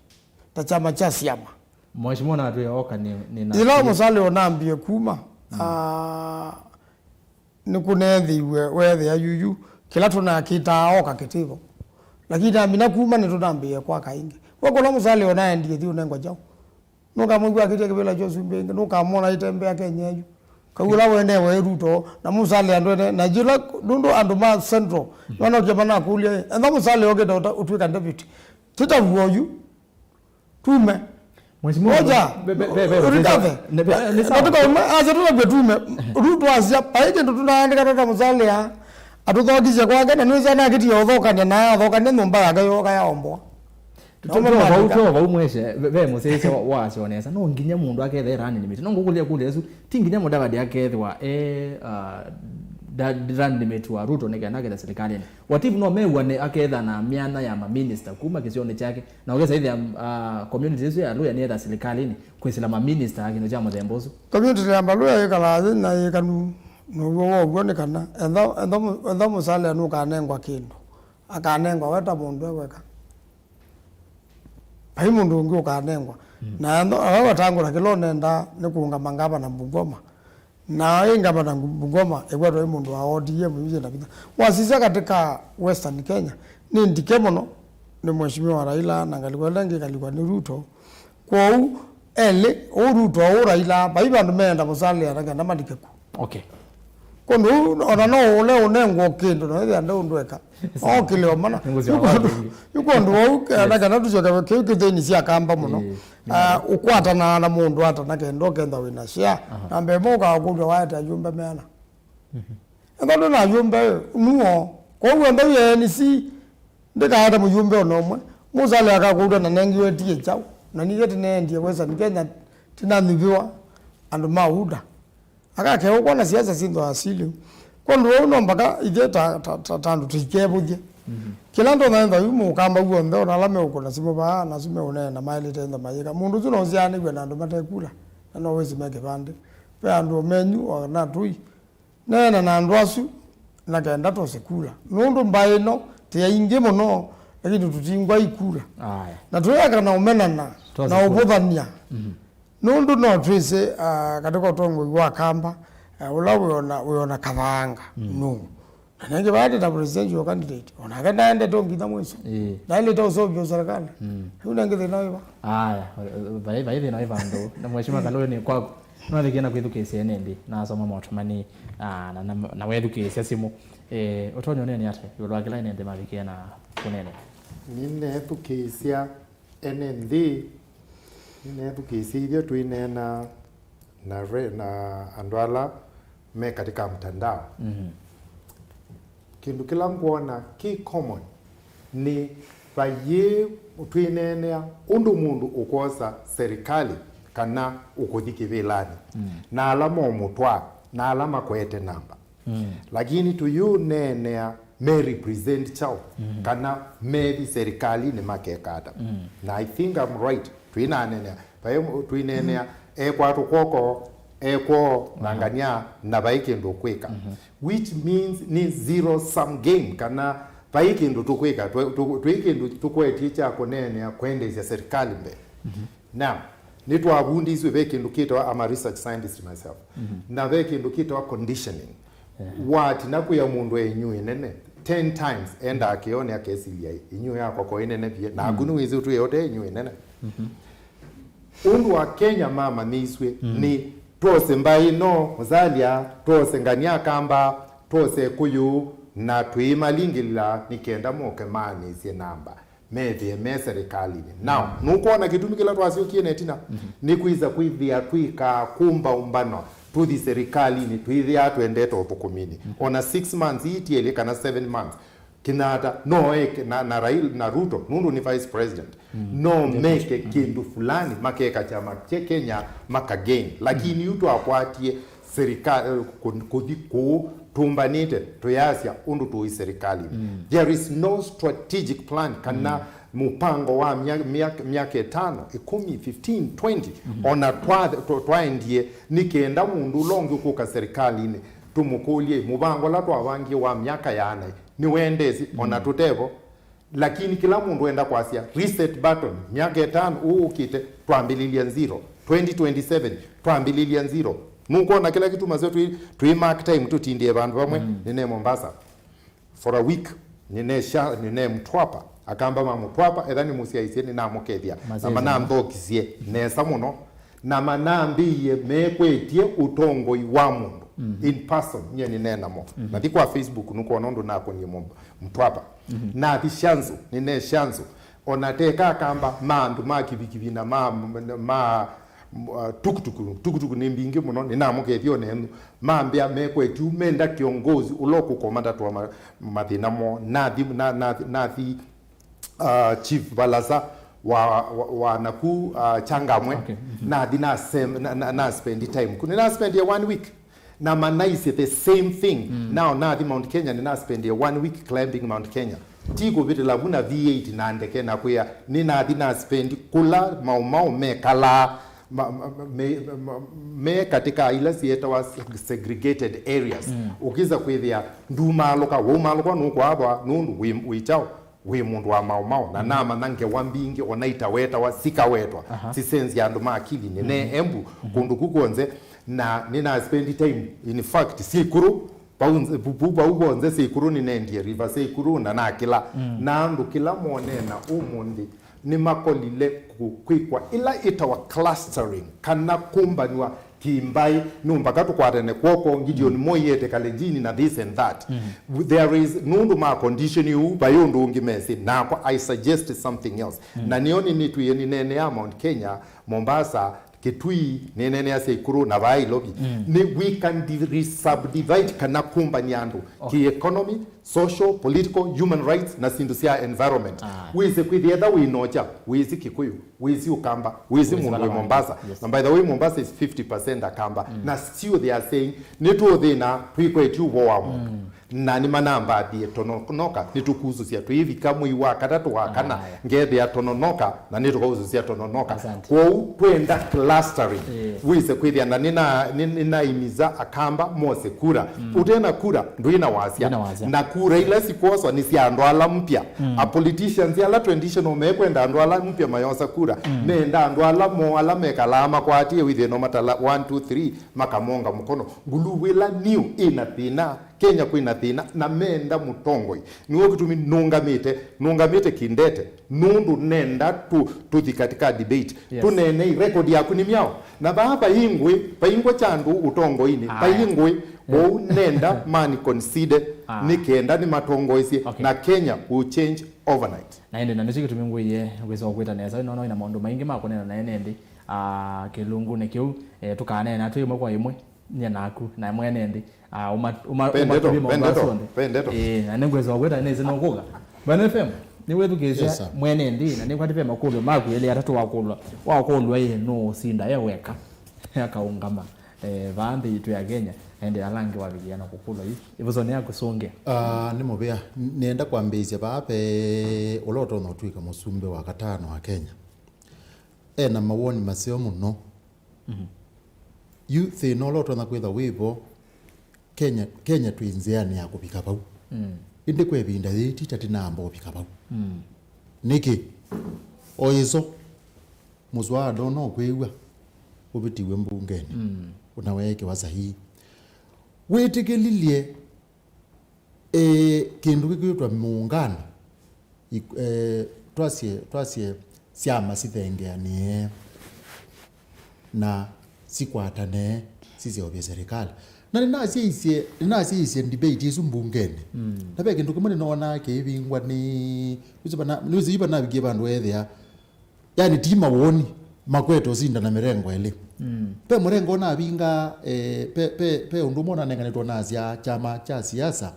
ta kyama kya syama. Mheshimiwa natwĩa oka nĩ, nĩ na Yĩla Musalia ũnambie kuma, ah, nĩkũneethĩiwe weethĩa yuyu kĩla tũnakĩtaa oka kĩtĩvo. Lakini amina kuma nĩtũnambĩĩe kwaka ĩngĩ. We kũla Musalia ũnaendie thi ũnengwa kyaũ? Nũkamwĩw'a akĩtya kĩvĩla kya ũsumbĩ ĩngĩ, nũkamwona aitembea Kenya yu. Kau ũla wene we Ruto, na Musalia andũ ene, na yĩla, nũndũ andũ ma Central, manokia manakũlya, "Ĩ, ethwa Musalia okĩte ũta- ũtw'ĩka deputy, tĩtavua oyu, tume." Mheshimiwa, Oja, be- be- be- be- Rikathe. ne- be- ni sawa. Natuka umwe, acha tũtavue tume. Ruto asya, "Pai kĩndũ tũnaandĩka tata Musalia, atũthokisye kwake, na nĩwĩsa nakĩtie ũthokania, na athokania nyũmba yake yoka yaomboa." Tũtoma Tũtoma vau, maandĩka. Tũtoma vau mweshe, ve- ve mũsyaĩĩsya wa- wasyo nesa. No nginya mũndũ akethe running mate. No ngũkũlya kũlya ĩsu, ti nginya Mudavadi akethĩwa e, uh, da- running mate wa Ruto nĩ kenda aketha silikalĩnĩ. What if no mew'ane aketha na myanya ya maminista kuma kĩsionĩ kyake, na ũkesa ĩthĩa, uh, community ĩsu ya Luhya nĩyetha silikalĩnĩ kwĩsĩla maminista kĩndũ kya mũthemba ũsu? Community ya Mbaluya yĩkalaa yĩ na yĩkanu, now'o wow'o nĩ kana, etha, etha, mũ- etha Musalia nũkanengwa kĩndũ, akanengwa we ta mũndũ e weka. Vai mũndũ ũngĩ ũkanengwa. Mm. Na ando- ala watangũla kĩla ũnendaa nĩ kũũngama ngavana Bungoma. Na ĩ ngavana Bungoma ĩwetwa ĩ mũndũ wa O D M yu yĩna vinya. Wasisya katika Western Kenya, nĩ ndike mũno nĩ Mheshimiwa Raila na ngalikwa ĩla ĩngĩ ĩkalikwa nĩ Ruto. Kwoou elĩ, ũũ Ruto, ũũ Raila, vai vandũ meenda Musalia na kenda malike ku. Okay. Kũndũ ũu, ona no ũle ũnengwo kĩndũ, na wĩthĩa nde ũndũ eka. Okĩle o mana. Nĩngũsyoka kwĩngĩ. Yu kwondũ wau, ke- na kana tũsyoke kĩu kĩthĩni sya kamba mũno. Ĩĩ, ah, ũkwatana na mũndũ ata na kenda ũkenda wĩna share. Aha. Na mbee mo ũkakũlya waete ayumbe meana. Ethwa ndũna ayumbe nuo. Kwoou enda yu A N C ndĩkaete mũyumbe ona ũmwe. Musalia akakũlya na nengiwe tie kyaũ. Na nithe tĩneendie Western Kenya, tĩnanyuvĩwa andũ ma UDA. Akakewa kwona siasa syĩ nthwa asili. Kwondũ ũu no mpaka ithyĩ ta, ta, ta, ta andũ tũikevũthye. Mhm. Kĩla ndonya ntha yu mũkamba w'onthe, ona ala meũkũna simũ vaa, na asu meũneena maĩlĩte ntha mayĩka. Mũndũ ũsu no ũsyaanĩw'e na andũ matekula, na no wĩsĩ me kĩvandĩ. Ve andũ menyu, o na tũi. Neena na andũ asu, na kenda tose kula. Nũndũ mbaĩ ĩno, tĩ aingĩ mũno, lakini tũtingwa ikula. Aya. Na tũyeka na ũmenana, tose na kula. Ũvũthany'a. Mhm. Nũndũ no twĩsĩ, ah, katika ũtongoi wa Kamba, eh, ũla wĩona, wĩona Kathanga, mm, nũũ. Na nĩngĩ vaa ndĩ ta presidential candidate, onake ndaendete ũngitha mwĩsĩ. Ĩĩ. Ndaendete ũseũvya serikali. Mm. Rĩu nengĩ thĩna wĩva? Aya, vai, vai thĩna wĩ vandũ. Na Mheshimiwa Kalũyũ nĩ kwaku. Nĩwavikie na kwĩthukĩĩsya ene nthĩ, nasoma motumani, ah, na, na, na wethukĩĩsya simũ. Eh, ũtonya ũnene ata ĩũlũ wa kĩla ene nthĩ mavikie na kũnene? Nĩneethukĩĩsya ene nthĩ, nĩneethukĩĩsya ithyĩ twĩneena na re-, na andũ ala me katika mtandao. Mhm. Kĩndũ kĩla ngwona kĩ common nĩ vayĩ twĩneenea ũndũ mũndũ ũkwosa serikali kana ũkũthi kĩvĩlanĩ, mm, na ala momũtwaa, na ala makwete namba. Mm. Lakini tũyũneenea me represent kyaũ, mm, kana methi serikalini makeka ata. Mm. Na I think I'm right. Twĩnaneenea, vaĩ mũ-, twĩneenea, ekwatwa kwoko, ekwoo, na, aha, ngania, na vai kĩndũ ũkwĩka. Mhm. Which means nĩ zero sum game, kana vai kĩndũ tũkwĩka, twe-, tũ-, twĩ kĩndũ tũkwetie kya kũneenea kwendeesya serikali mbee. Mhm. Now, nĩtwavundiswe ve kĩndũ kĩtawa, I'm a research scientist myself. Mhm. Na ve kĩndũ kĩtawa conditioning. Ehe. Watina kwĩa mũndũ e inyuĩ nene, ten times, endaa kĩonĩ akesilya, "Inyuĩ yakwa ko ĩnene vyũ." Naku, mm, nĩwĩsĩ ũtwĩe ũte inyuĩ nene. Mhm. Ũndũ Akenya mamanyĩisw'e, mm, nĩ twose mbaĩ ĩno, Musalia, twose ngania Kamba, twose Kũyũ, na twĩĩmalingĩlĩla nĩ kenda moke maanĩsye namba, methĩe me serikalinĩ. Now, mm, nũkwona kĩtumi kĩla twasyokie na ĩtina, mhm, nĩ kwĩsa kwĩthĩa twĩkaa kũmbaũmbanwa tũthi serikalinĩ, twĩthĩaa twendete ũthũkũminĩ. Mhm. Ona six months ii tielĩ kana seven months, Kenyatta no eke, na, na Raila na Ruto, nũndũ nĩ vice president, mm, no, ndio, meke, mm, kĩndũ fulani, makeka kyama kya Kenya, makagain. Lakini, mm, yu twakwatie serikali, eh, kũ-, kũthi kũũ tũmbanĩte, tũyasya ũndũ tũĩ serikali. Mm. There is no strategic plan kana, mm, mũpango wa mya-, mya-, myaka ĩtano, ĩkũmi, fifteen, twenty, mm, ona twa-, twa-, twaendie nĩ kenda mũndũ ũla ũngĩ ũkũka serikalini tũmũkũlye, mũvango ũla twavangie wa myaka yaana nĩwendesye, ona, mm, tũtevo. Lakini kĩla mũndũ enda kwasya reset button, myaka ĩtano ũũ ũkĩte, twambĩlĩlya zero. Twenty twenty-seven, twambĩlĩlya zero. Nũkwona kĩla kĩtumasya twĩ, twĩ mark time tũtindĩe vandũ vamwe, mm, nĩne Mombasa for a week, nĩne Sha-, nĩne Mtwapa. Akamba ma Mtwapa, etha nĩmũsyaisye, nĩnamũkethya. Na mananthokisye nesa mũno. Na manambĩie mekwetye ũtongoi wa mũndũ, mm, in person, nyie nĩnenamo. Mm. Nathi kwa Facebook, nũkwona ũndũ nakũnie Mtwapa. Mhm. Nathi Shanzu, nĩne Shanzu. Ona teka Akamba ma andũ ma kivikivi na ma, ma, ma, uh, tukutuku, tukutuku nĩ mbingĩ mũno, nĩnamũkethya ona enu. Mambĩa mekwetyu menda kĩongozi ũla ũkũkoma ndatwa ma, mathĩna moo. Nathi, na, na, nathi, uh, Chief Balasa wa, wa, wa naku, uh, Changamwe. Okay. Mhm. Nathi na sem-, na, na, na spend time ku. Nĩna spend ya one week. Na manaisye the same thing. Mm. Now nathi Mount Kenya, nĩna spend ya one week climbing Mount Kenya. Ti kũvĩtĩla vu na V eight na ndeke na kwĩa, nĩnathi na spend kũla Mau Mau mekalaa, ma, ma, ma, me, ma, me katika ila sietawa segregated areas. Mm. Ũkĩsa kwĩthĩa ndumaalũka, waumaalũka nũkwavwa nũndũ wĩ, wĩ kyaũ, wĩ mũndũ wa Mau Mau, na, mm, namanya ngewa mbingĩ, ona itawetawa, sikawetwa, aha, sisenzya andũ ma akili, nĩne, mhm, Embu, mhm, kũndũ ku kwonze, na nĩna spend time, in fact, Syĩkũrũ, vau nze-, vu, vu, vau vonze Syĩkũrũ nĩnendie River Syĩkũrũ na nakĩla, mm, na andũ kĩla monena ũmũnthĩ, nĩmakolile kũ-, kwĩkwa ĩla ĩtawa clustering, kana kũmbanw'a kĩmbaĩ, no mpaka tũkwatane kwoko, Gideon, mm, Moi ete Kalenjini na this and that. Mm. There is, nũndũ ma condition ũu, vai ũndũ ũngĩ mesĩ. Nakwa, I suggest something else. Mm. Na nĩyo nĩnĩtwĩe nĩneenea Mount Kenya, Mombasa, Kitui, nĩneenea Syĩkũrũ, na vaa Nairobi. Mm. Nĩ we can di-, re-, subdivide kana kũmbany'a andũ, okay, kĩ economy, social, political, human rights, na syĩndũ sya environment. Ah. Wĩsĩ kwĩthĩa etha wĩ Nocha, wĩsĩ Kikuyu, wĩsĩ Ukamba, wĩsĩ, wĩsĩ mũndũ wĩ Mombasa. Yes. Na by the way, Mombasa is fifty percent Akamba. Mm. Na still they are saying, nĩtũũthĩna, twĩkwetye ũvoo wa mũndũ. Mm. Na nĩmanambathie Tononoka, nĩtũkusũsya twĩvika mwei wa katatũ wa kana, aya, ngethĩa Tononoka, na nĩtũkausũsya Tononoka. Asante. Kwoou twenda clustering. Eh. Wĩse kwĩthĩa na nĩna-, nĩ-, nĩnaimiza Akamba mose kura. Mm. Ũte na kura, ndwĩ na wasya. Ndwĩ na wasya. Na kura ila sikwoswa nĩ sya andũ ala mpya. Mm. A politicians ala traditional mekwenda andũ ala mpya mayosa kura. Mm. Menda andũ ala mo ala mekalaa makwatie wĩthĩe no matala one, two, three, makamonga mũkono. Nguluvu ĩla new ĩna thĩna. Kenya kwĩna thĩna, na menda mũtongoi. Nĩw'o kĩtumi nũngamĩte, nũngamĩte kindete, nũndũ nenda tũ-, tũthi katika debate. Yes. Tũneenei record yaku nĩ myaũ. Na vaa vai ngũĩ, vai ngũĩ kya andũ ũtongoinĩ, aya, vai ngũĩ, kwoou nenda mani consider, ah, nĩ kenda nĩmatongoesye, okay, na Kenya will change overnight. Na ĩndĩ, na nĩkyo kĩtumi ngwĩie ngwĩsa kwĩta nesa, nona wĩna maũndũ maingĩ ma kũneena na ene nthĩ, ah, kĩlungunĩ kĩu, eh, tũkaneena twĩ ĩmwe kwa ĩmwe. Nyie naku, na mwene nthĩ, ah, ũma-, ũma-, Pe ndeto, ũmakũlye maũndũ asu onthe. Pe ndeto. Ĩĩ, na nĩngwĩsa kwĩta nĩsĩ nũkũka. Bwana F M, nĩwĩthukĩĩsya, yes, sir, mwene nthĩ, na nĩkwati ve makũlyo maku elĩ atatũ wakũlwa. Wakũlwa ĩ, nũũsinda e weka? Akaũngama, eh, vaa nthĩ yitũ ya Kenya, ende ala angĩ wavikia na kũkũlwa yu. Ĩvuso nĩ ya kũsũngĩa. Ah, nĩ mũvea. Nĩenda kwambĩĩsya vaa ve ũla ũtonya ũtw'ĩka mũsumbĩ wa katano wa Kenya. E na mawoni maseo mũno. Mhm. Yu thĩna ũla ũtonya kwĩthwa wĩ vo, Kenya, Kenya twĩ nzĩanĩ ya kũvika vau. Mm. Ĩndĩ kwa ĩvinda yĩĩ ti ta tĩnaamba ũvika vau. Mm. Nĩkĩ? O ĩso, mũswada ũno ũkwĩw'a ũvĩtiwe mbungenĩ. Mm. Ũna weekĩwa sahihi. Wĩtĩkĩlilye Eh, kĩndũ kĩkwĩtwa muungano, ik-, eh, twasye, twasye syama sithengeanĩe na sikwatane siseũvye serikali. Na nĩnasyaisye, nĩnasyaisye debate ĩsu mbungenĩ. Mm. Na ve kĩndũ kĩmwe nĩnoonaa kĩivingwa nĩ, nĩwĩsĩ vana-, nĩwĩsĩ yu vanavikie vandũ ethĩa Yani, ti mawoni makwete ũsindana mĩrengo ĩlĩ. Mm. Pe mũrengo ũnavinga, eh, pe, pe, pe ũndũ ũmwe ũnanenganĩtwe na asya kyama kya siasa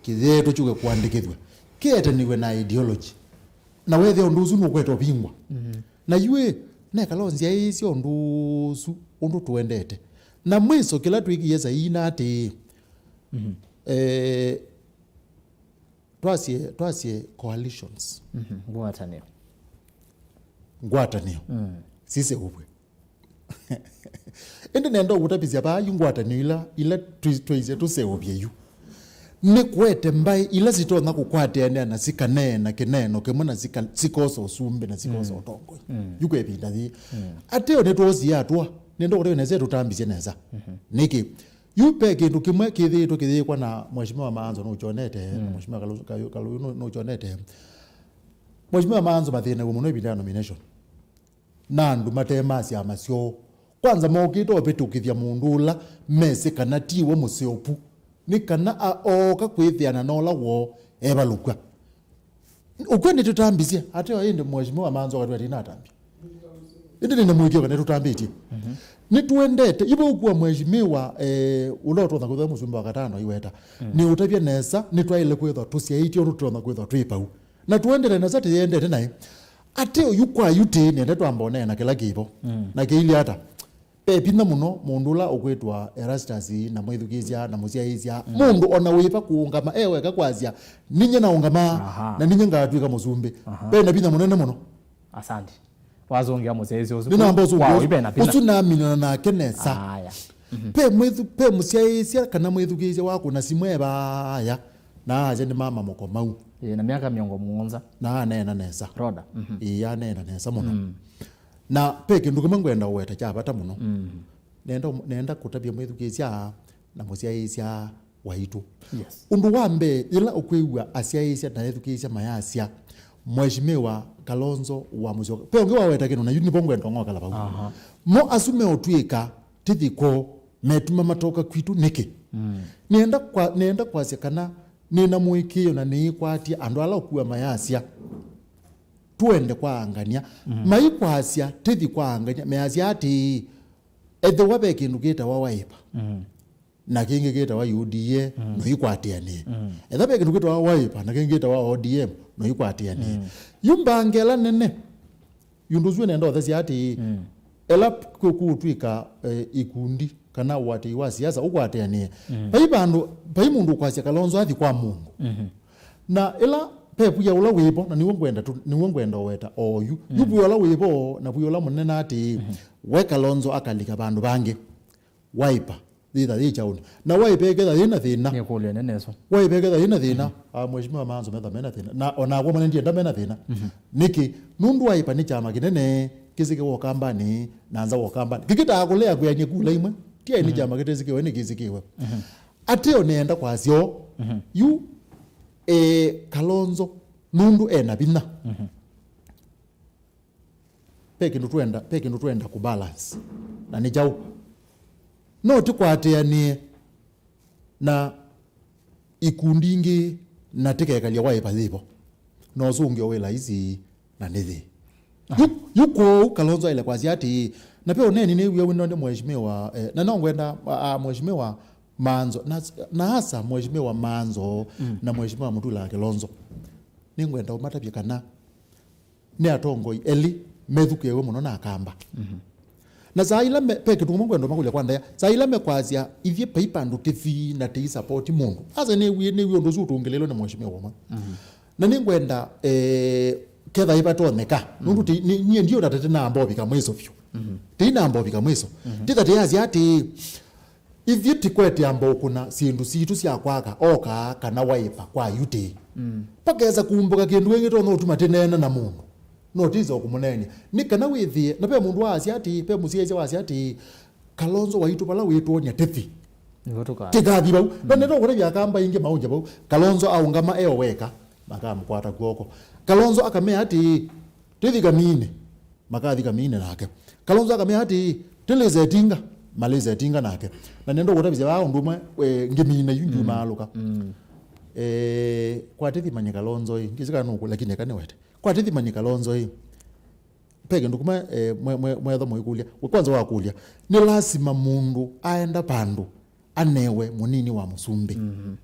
kĩyĩe tũkyuke kũandĩkĩthw'a kĩetaniw'e na ideology. Na wethĩa ũndũ ũsu nũkwete ũvingwa. Mhm. Na yuĩ, nekala ũnzyaĩĩsya ũndũ ũsu ũndũ tũendete. Na mwĩso kĩla twĩkie saii na atĩĩ, mhm, eh, Twasye, twasye coalitions. Mhm, ngwatanĩo. Ngwatanĩo. Mm. Siseũvw'e. Ĩndĩ nenda ũkũtavisya vaa yu ngwatanĩo ila, ila twi-, twaisye tũseũvye yu. Nĩkwete mbaĩ ila sitonya kũkwatĩanĩa na sikaneena kĩneeno kĩmwe na sika-, sikosa ũsumbĩ na sikosa, mm, ũtongoi. Mm. Yu kwa ĩvinda yĩĩ. Mm. Ateo nĩtwoosie atũa, nenda ũkũtavya nesa tũtambisye nesa. Mhm. Nĩkĩ? Yu ve kĩndũ kĩmwe kĩthĩĩtwe kĩyĩkwa na Mheshimiwa Maanzo nũkyonete, na, mm, Mheshimiwa Kalu-, Kalu-, Kaluyu nũ-, nũkyonete. Mheshimiwa Maanzo mathĩnaw'e mũno ĩvinda ya nomination. Na andũ mate ma syama syoo. Kwanza mokĩte ũvĩtũkĩthya mũndũ ũla mesĩ kana tiwe mũseũvu. Nĩ kana a-, ooka kwĩthĩana na ũla woo evalũkw'a. Ũkw'o nĩtũtambisye, ateo ĩndĩ Mheshimiwa Maanzo akatwĩa ndinatambya. Ĩndĩ nĩnamwĩkĩo kana nĩtũtambĩtye. Mhm. Nĩtũendete, ivo ũkua Mheshimiwa, eh, ũla ũtonya kwĩthwa mũsumbĩ wa katano iweta. Mm. Nĩũtavya nesa, nĩtwaĩle kwĩthwa tũsyaĩtye ũndũ tũtonya kwĩthwa twĩ vau. Na tũendete nesa tĩyendete naĩ. Ateo yu kwa yu tĩ, nĩenda twamba ũneena kĩla kĩvo. Mm. Na kĩilye ata? Ve vinya mũno mũndũ ũla ũkwĩtwa Erastus na mwĩthukĩĩsya na mũsyaĩĩsya. Mm. Mũndũ ona wĩva kũũngama e weka kwasya, "Ninye naũngamaa, aha, na ninye ngatw'ĩka mũsumbĩ." Aha. Ve na vinya mũnene mũno. Asante. Wazũngĩa mũsyaĩĩsya ũsu. Nĩnamba ũsũngĩa. Wow, ũsu. Ive na vinya. Ũsu naminana nake nesa. Aya. Mhm. Ve mwĩthu-, ve mũsyaĩĩsya kana mwĩthukĩĩsya wakũna simũ e vaya. Na asya nĩ mama mũkomau. Ĩĩ, na myaka mĩongo mũonza. Na aneena nesa. Rhoda. Mhm. Ĩĩ, aneena nesa mũno. Mm. Na ve kĩndũ kĩmwe ngwenda ũweta kya vata mũno. Mm. Nenda, nenda kũtavya mwĩthukĩĩsya na mũsyaĩĩsya waitũ. Yes. Ũndũ wa mbee, yĩla ũkwĩw'a asyaĩĩsya na ethukĩĩsya mayasya, Mheshimiwa Kalonzo wa Musyoka. Ve ũngĩ waweta kĩndũ, na yu nĩvo ngwenda ng'okala vau. Aha. Mo asu meũtw'ĩka tĩthiko metuma matoka kwitũ nĩkĩ? Mm. Nĩenda kwa, nĩenda kwasya kana nĩna mũĩkĩĩo na nĩĩkwatya andũ ala ũkua mayasya, "Tũende kwa angania." Mhm. Maikwasya, "Tĩthi kwa angania." Measya atĩĩ, "Ethĩwa ve kĩndũ kĩtawa Wiper, mhm, na kĩngĩ kĩtawa U D A, mhm, noikwatĩanĩe. Mhm. Ethĩwa ve kĩndũ kĩtawa Wiper, na kĩngĩ kĩtawa O D M, noikwatĩanĩe." Mhm. Yu mbangela nene, yu ũndũ ũsu nenda ũthesya atĩĩ, mhm, ela kũ-, kũtw'ĩka, eh, ikundi, kana ũatĩĩi wa siasa ũkwatĩanĩe. Mm. Vai vandũ, vai mũndũ ũkwasya Kalonzo athi kwa mũndũ. Mhm. Na ĩla pepu ya ũla wĩvo, na nĩw'o ngwenda tu, nĩw'o ngwenda ũweta oyu. Mm. Yu vwĩ ũla wĩvo, na vwĩ ũla mũnene atĩĩ, mhm, we Kalonzo akalika vandũ vangĩ. Wiper yĩtha yĩ kyaũnĩ. Na Wiper ĩketha yĩna thĩna. Nĩ ĩkũlyo ĩnene ĩsu. Wiper ĩketha yĩna thĩna. Mhm. A, Mheshimiwa Manzo metha mena thĩna. Na o nakw'o mwene ndienda mena thĩna. Mhm. Nĩkĩ? Nũndũ Wiper nĩ kyama kĩnene, kĩsĩkĩwe Ũkambanĩ, na nza wa Ũkambanĩ. Kĩkĩtaa kũlea kwĩanĩa kula imwe. Ti aĩ nĩ, mhm, kyama kĩtesĩkĩwe, nĩ kĩsĩkĩwe. Mhm. Ateo nĩenda kwasya ũũ. Mhm. Yu, eh, Kalonzo, nũndũ ena vinya. Mhm. Ve kĩndũ twenda, ve kĩndũ twenda kũ balance. Na nĩ kyaũ? No tũkwatĩanĩe na ikundi ingĩ na tĩkekalya Wiper yĩvo. No ũsũngĩo wĩ laisi na nĩ yĩ. Yu, yu kwoou Kalonzo aile kwasya atĩĩ, na ve ũneeni nĩw'e wĩnwa nĩ mheshimiwa, eh, na no ngwenda, a, a, mheshimiwa Manzo, na, na asa mheshimiwa Manzo, mm, na mheshimiwa Mutula Kilonzo. Nĩngwenda ũmatavye kana nĩ atongoi elĩ methukĩĩwe mũno na Akamba. Mhm. Na saa ila me, ve kĩndũ kĩmwe ngwenda makũlya kwa ndaĩa, saa ila mekwasya, ithyĩ vai vandũ tĩthi na tĩi support mũndũ. Asa nĩw'ie, nĩw'ie ũndũ ũsu ũtũngĩlĩlwe nĩ mheshimiwa ũmwe. Mhm. Na nĩngwenda, eh, ketha ĩvatonyeka, nũndũ, mhm, tĩ, nĩ, niĩ ndiũtatete namba ũvika mwĩso vyũ. Mhm. Tĩi namba ũvika mwĩso. Mhm. Tĩtha tĩyasya atĩĩ, ithyĩ tĩkwete amba ũkũna syĩndũ sitũ sya kwaka oka kana Wiper kwa U T. Mm. Pakesa kumbũka kĩndũ kĩngĩ tonya ũtuma tĩneena na mũndũ. No tĩsa ũkũmũneenya. Nĩ kana wĩthĩe, na ve mũndũ waasya atĩĩ, ve mũsyaĩĩsya waasya atĩĩ, Kalonzo waitũ vala wĩtwonya tĩthi. Nĩvo tũka- Tĩkathi vau. No, mm, nĩtũkũtavya Akamba ingĩ maũngye vau. Kalonzo aũngama e o weka, makamũkwata kw'oko. Kalonzo akamea atĩĩ, tĩthi kamini. Makathi kamini nake. Kalonzo akamea atĩĩ, tĩlĩse ĩtinga, malĩse ĩtinga nake. Na nenda ũkũtavĩsya vaa ũndũ ũmwe, eh, ngĩmina yu, mm, ndiumaalũka. Mm. Eh, kwa tĩthimany'e Kalonzo ĩ, ngĩsĩ kana nũkũ, lakini eka nĩwete. Kwa tĩthimany'e Kalonzo ĩ, ve kĩndũ kũmwe, eh, mwe, mwe, mwetho mũikũlya. We kwanza wakũlya, nĩ lasima mũndũ aenda vandũ anewe mũnini wa mũsumbĩ. Mhm.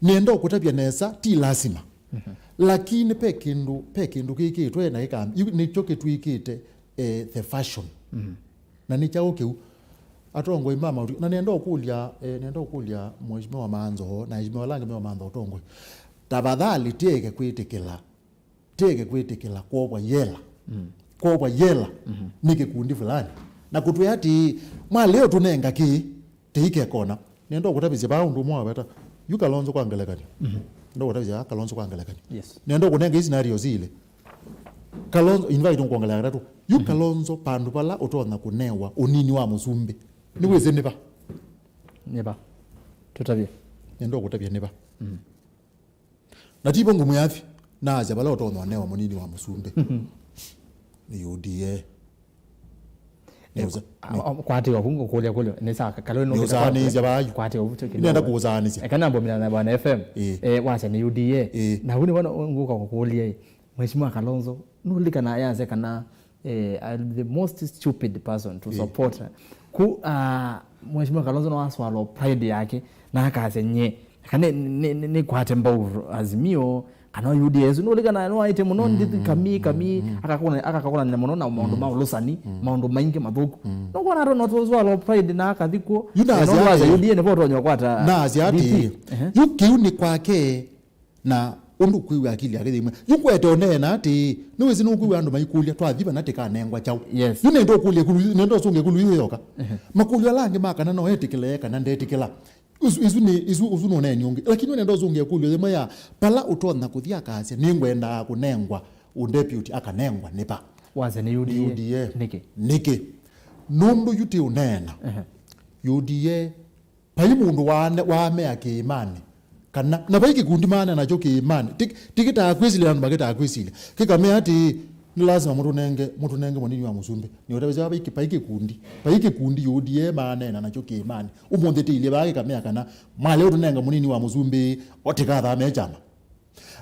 Nĩenda ũkũtavya nesa, ti lasima. Mhm. Lakini ve kĩndũ, ve kĩndũ kĩkĩtwe na gĩka-, yu nĩkyo kĩtw'ĩkĩte, eh, the fashion. Mhm. Na nĩ kyaũ kĩu? Atongoi ma maũtwi-, na nĩenda ũkũlya, eh, nĩenda ũkũlya Mheshimiwa Manzo, na aheshimiwa ala angĩ me Manzo ũtongoi. Tafadhali tieke kwĩtĩkĩla Tĩeke kwĩtĩkĩla kwovwa yela. Mm. Kwovwa yela, mhm, nĩ kĩkundi fulani. Na kũtwĩa atĩĩ, mwalea ũtũnenga kĩĩ, tĩikekona. Nenda ũkũtavĩsya vaa ũndũ ũmwe wavata. Yu Kalonzo kwa ngelekany'o. Mhm. Nenda ũkũtavĩsya vaa Kalonzo kwa ngelekany'o. Yes. Nenda ũkũnenga ii scenarios ilĩ. Kalonzo, in fact, nkwongelea katatũ. Yu, mhm, Kalonzo, pandũ vala ũtonya kũnewa ũnini wa mũsumbĩ. Nĩwĩsĩ nĩ va? Nĩ va? Tũtavye. Nenda ũkũtavya nĩ va. Mhm. Na tivo ngũmwĩa athi, naasya vala ũtonya ũnewa mũnini wa mũsumbĩ. Mhm. Nĩ U D A. Nĩ, eh, ũsa-, a, nĩ, a, kwatĩwa vu ngũkũlya kũlyo, nĩ saa, ka-, kalwe nĩ nũkĩte ũsaanĩsya kwatĩwa. Vaa yu. Kwatĩwa vu tyo kĩdogo. Nenda kũũsaanĩsya. Eka nambo mina na Bwana F M. Ĩĩ. Eh, wasya nĩ U D A. Ĩĩ. Na vu nĩ vana ngũka kũkũlya, eh, Mheshimiwa Kalonzo, nũlikana yasya kana eh, are the most stupid person to, eh, support. Ku, ah, Mheshimiwa Kalonzo no aswalo pride yake, na akasya nye, kana nĩ, nĩ, nĩ, nĩkwate mbau Azimio, kana U D A, nũlikana nĩwaĩte mũno, mm, ndithi kami, kami, mm, akakũna-, akakũnanĩa mũno na maũndũ, mm, ma ũlũsani, mm, maũndũ maingĩ mathũku. Mm. Nũkwona ata no twaswalo pride na akathi kuo, yu na eh, no asya wasya atĩ, U D A nĩvo ũtonya kwata, na asya D P. Atĩ, ehe, yu kĩu nĩ kwake, na ũndũ ũkwĩw'a akili yake yĩmwe. Yu kwete ũneena atĩĩ, nĩwĩsĩ nũkwĩw'a andũ maikũlya, twathi vana tĩkanengwa kyaũ? Yes. Yu nenda ũkũlya ĩkũlyo, nenda ũsũngĩa ĩkũlyo yu yoka. Ehe. Makũlyo ala angĩ ma kana no etĩkĩle kana ndetĩkĩla. Isu, isu nĩ, isu, ũsu nĩ ũneeni ũngĩ. Lakini nenda ũsũngĩa ĩkũlyo yĩmwe ya, vala ũtonya kũthi akasya, nĩngwendaa kũnengwa ũ deputy, akanengwa nĩ va? Wasya nĩ U D A. U D A. Nĩkĩ? Nĩkĩ? Nũndũ yu ti ũneena. Ehe. U D A Vai mũndũ waane-, waamea kĩĩmanĩ, kana, na vai kĩkundi maanea nakyo kĩĩmanĩ, ti, ti kĩtaa kwĩsilya andũ makĩtaa kwĩsilya. Kĩkamea atĩĩ, nĩ lasima mũtũnenge, mũtũnenge mũnini wa mũsumbĩ. Nĩũtavĩsya vai kĩ-, vai kĩkundi, vai kĩkundi U D A maaneena nakyo kĩĩmanĩ. Ũmũnthĩ tĩilye vaa kĩkamea kana, mwalea ũtũnenga mũnini wa mũsumbĩ, o tĩkathame kyama.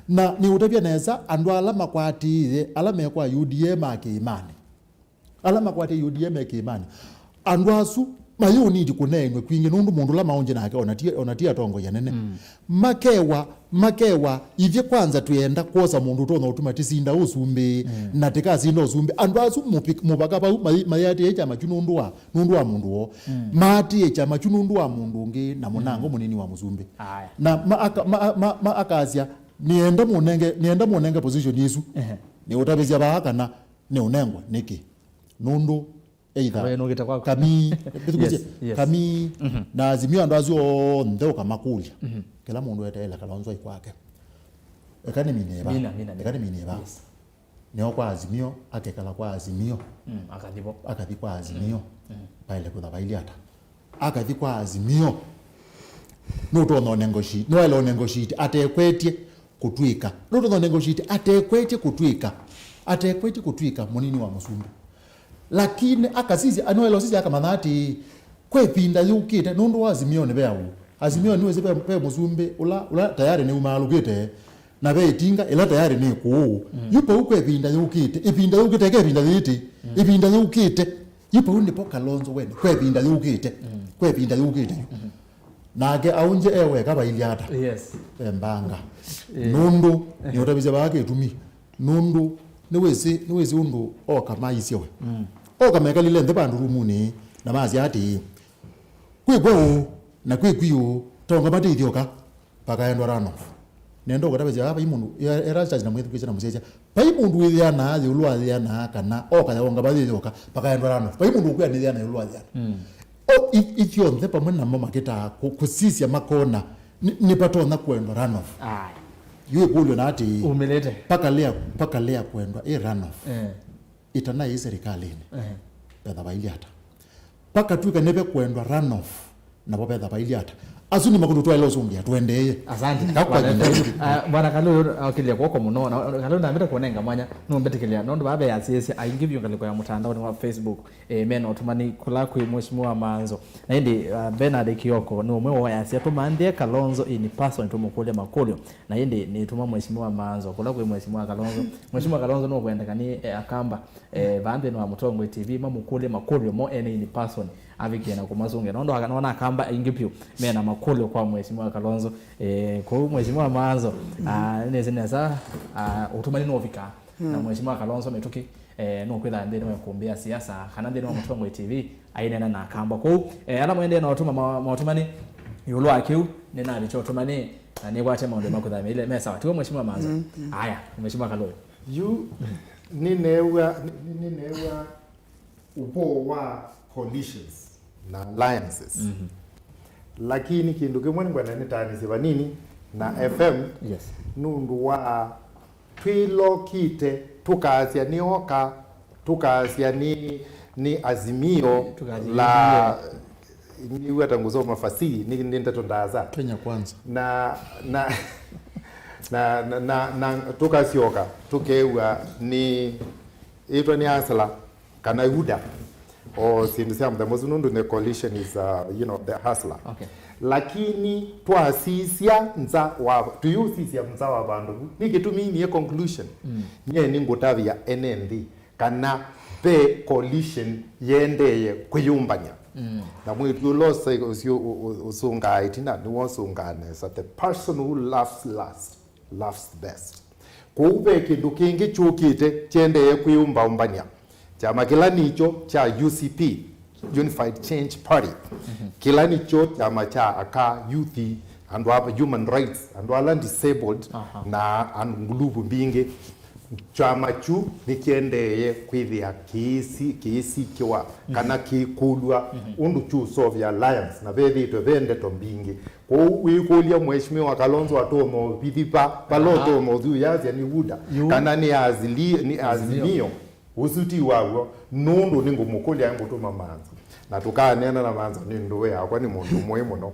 Na nĩũtavya nesa, andũ ala makwatĩĩe, ala me kwa U D A ma kĩĩmanĩ. Ala makwatĩĩe U D A me kĩĩmanĩ. Andũ asu mayũnidi kũneenw'a kwingĩ nũndũ mũndũ ũla maũngye nake ona ti, ona ti atongoi anene. Mm. Makewa Makewa, ithyĩ kwanza twĩenda kwosa mũndũ ũtonya ũtuma tĩsinda ũsumbĩ, mm, na tĩkasinda ũsumbĩ. Andũ asu mũpi-, mũvaka vau maĩ-, mayĩatĩĩe kyama kyu nũndũ wa, nũndũ wa mũndũ woo. Mm. Maatĩĩe kyama kyu nũndũ wa mũndũ ũngĩ na mũnango, mm, mũnini wa mũsumbĩ. Aya. Na ma-, aka-, ma-, ma-, ma-, akasya, "Nĩenda mũnenge, nĩenda mũnenge position ĩsu." Ehe. Nĩũtavĩsya vaa kana nĩũnengwa nĩkĩ? Nũndũ either Kalonzo nũkĩte kwaku. Kamii, mbĩthukĩsye, yes, yes, Kamii, mhm, na Azimio andũ asu onthe ũkamakũlya. Mhm. Kĩla mũndũ eteele Kalonzo aikwake. Eka nĩmine va. Mina, mina, mina. Eka nĩmine va. Yes. Nĩo kwa Azimio, akekala kwa Azimio. Mm, akathi vo. Akathi kwa Azimio. Mm, mm. Vaĩle kwĩtha vailyĩ ata. Akathi kwa Azimio. Nũtonya negotiate, nĩwaĩle negotiate atekwetye kũtw'ĩka. Nũtonya negotiate atekwetye kũtw'ĩka. Atekwetye kũtw'ĩka mũnini wa mũsumbĩ. Lakini akasisya, nĩwaĩle ũsisya akamanya atĩ, kwa ĩvinda yũkĩte, nũndũ wa Azimio nĩ ve aũ. Azimio nĩwĩsĩ ve, ve mũsumbĩ ũla, ũla tayarĩ nĩumaalũkĩte, na ve ĩtinga ĩla tayarĩ nĩ kũũ. Mm. Yu vau kwa ĩvinda yũkĩte, ĩvinda yũkĩte, eka ĩvinda yĩtĩ, mm, ĩvinda yũkĩte. Yu vau nĩvo Kalonzo wene, kwa ĩvinda yũkĩte, mm, kwa ĩvinda yũkĩte yu. Mm-hmm. Nake aũngye e weka vailyĩ ata? Yes. Ve mbanga. Eh. Nũndũ, eh, nĩũtavĩsya vaa kĩtumi. Nũndũ, nĩwĩsĩ, nĩwĩsĩ ũndũ oka maisye we. Mm. Oka mekalile nthĩ vandũ rumunĩ, na masya atĩĩ, "Kwĩkwa ũũ, na kwĩkwi ũũ, tonga matĩthyoka." Pakaendwa runoff. Nenda ũkatavĩsya, ah, vai mũndũ, era judge na mwĩthukĩsya na mũsyaĩsya. Vai mũndũ wĩthĩanaa yĩũlũ wa yĩana kana oka yaonga vathĩthyoka, pakaendwa runoff. Vai mũndũ ũkwĩa nĩthĩana yĩũlũ wa yĩana. Mm. O, i-, ithyonthe vamwe namo makĩtaa kũ-, kũsisya makona, nĩ, nĩvatonya kwendwa runoff. Aye. Yu ĩkũlyo na atĩ, umĩlĩte, pakalea, pakalea kwendwa ĩ runoff. Eh. Ĩtana ĩ serikalĩnĩ. Ehe. Vetha vailyĩ ata? Pakatw'ĩka nĩvekwendwa runoff, navo vetha vailyĩ ata? Asu nĩ makũndũ twaĩle ũsũngĩa tũendeeye. Asante. Eka kwa Bwana, kĩndũ kĩngĩ. Ah, Bwana Kalonzo, okĩlya kw'oko mũno. Na, na, Kalonzo, ndambĩte kũnenga mwanya, nũmbĩtĩkĩlya, nũndũ vaa ve asiĩsya aingĩ vyũ ngalĩko ya mũtandaonĩ wa Facebook, eh, mena ũtũmani kũla kwĩ Mheshimiwa Manzo. Na ĩndĩ, ah, Bernard Kioko nĩ ũmwe woo yasya, "Tũmanthĩe Kalonzo in person, tũmũkũlye makũlyo." Na ĩndĩ nĩtũma Mheshimiwa Manzo, kũla kwĩ Mheshimiwa Kalonzo. Mheshimiwa Kalonzo nũkwendeka nĩ, eh, Akamba, eh, vaa nthĩnĩ wa Mũtongoi T V, mamũkũlye makũlyo mo ene in person, avikie na kũmasũngĩa. Nũndũ aka-, nona Akamba aingĩ vyũ mena makũlyo kwa Mheshimiwa Kalonzo. Eh, kwoou Mheshimiwa Manzo, ah, nĩsĩ nesa, ah, ũtũmani nũvikaa. Na Mheshimiwa Kalonzo mĩtũkĩ, eh, nũkwĩtha nthĩnĩ wa ĩkũmbĩ ya siasa, kana nthĩnĩ wa Mũtongoi T V, aineena na Akamba. Kwoou, eh, ala mwaendee na ũtũma ma-, maũtũmani, ĩũlũ wa kĩu, nĩnavikya ũtũmani, na nĩkwate maũndũ makũthamĩile me sawa. Tiwe Mheshimiwa Manzo? Mm, mm. Aya, Mheshimiwa Kalonzo. Yu, nĩneew'a, nĩ-, nĩ-, nĩneew'a ũvoo wa coalitions na alliances. Mhm. Lakini kĩndũ kĩmwe nĩngwenda nĩtaanĩsye vanini na F M, yes, nũndũ wa twĩlokite, tũkaasya nĩ oka, tũkaasya nĩ, nĩ Azimio, tũkaasya la, nĩw'a ta ngũsoma fasihi, nĩ, nĩ ndeto ndaasa. Kenya Kwanza. Na, na, na, na, na, na tũkasyoka, tũkeew'a nĩ, ĩtwa nĩ Asla, kana UDA, o syĩndũ sya mũthemba ũsu, nũndũ the coalition is, uh, you know, the hustler. Okay. Lakini twasisya nza wa, tuyusisya nza wa vandũ vu. Nĩ kĩtumi niĩ conclusion, mm, nyie nĩ ngũtavya ene nthĩ kana ve coalition yendee kwĩyũmbany'a. Mm. Na mwĩĩtu ũla ũsĩ-, ũsĩ-, ũ-, ũ-, ũsũngaa ĩtina, nĩwe ũsũngaa nesa. The person who laughs last laughs best. Kwoou ve kĩndũ kĩngĩ kyũkĩte kyendee kwĩyũmbaũmbany'a. Kyama kĩla nĩkyo kya U C P, Unified Change Party. Mhm. Kĩla nĩkyo kyama kya aka, youth, andũ a human rights, andũ ala disabled, aha, na an-, nguluvu mbingĩ. Kyama kyu nĩkĩendee kwĩthĩa kĩĩsi-, kĩĩsikĩwa, mhm, kana kĩikũlw'a, mhm, ũndũ kyũseũvya alliance, na vethĩĩtwe ve ndeto mbingĩ. Kwoou wĩkũlya Mheshimiwa Kalonzo atonya ũvithi va, vala, aha, ũtonya ũthi ũyasya nĩ UDA, yu, kana nĩ Azili-, nĩ Azimio. Azimio. Ũsu ti waw'o, nũndũ nĩngũmũkũlya ngũtũma Manzo. Na tũkaneena na Manzo nĩ ndũũ yakwa, nĩ mũndũ mũĩ mũno.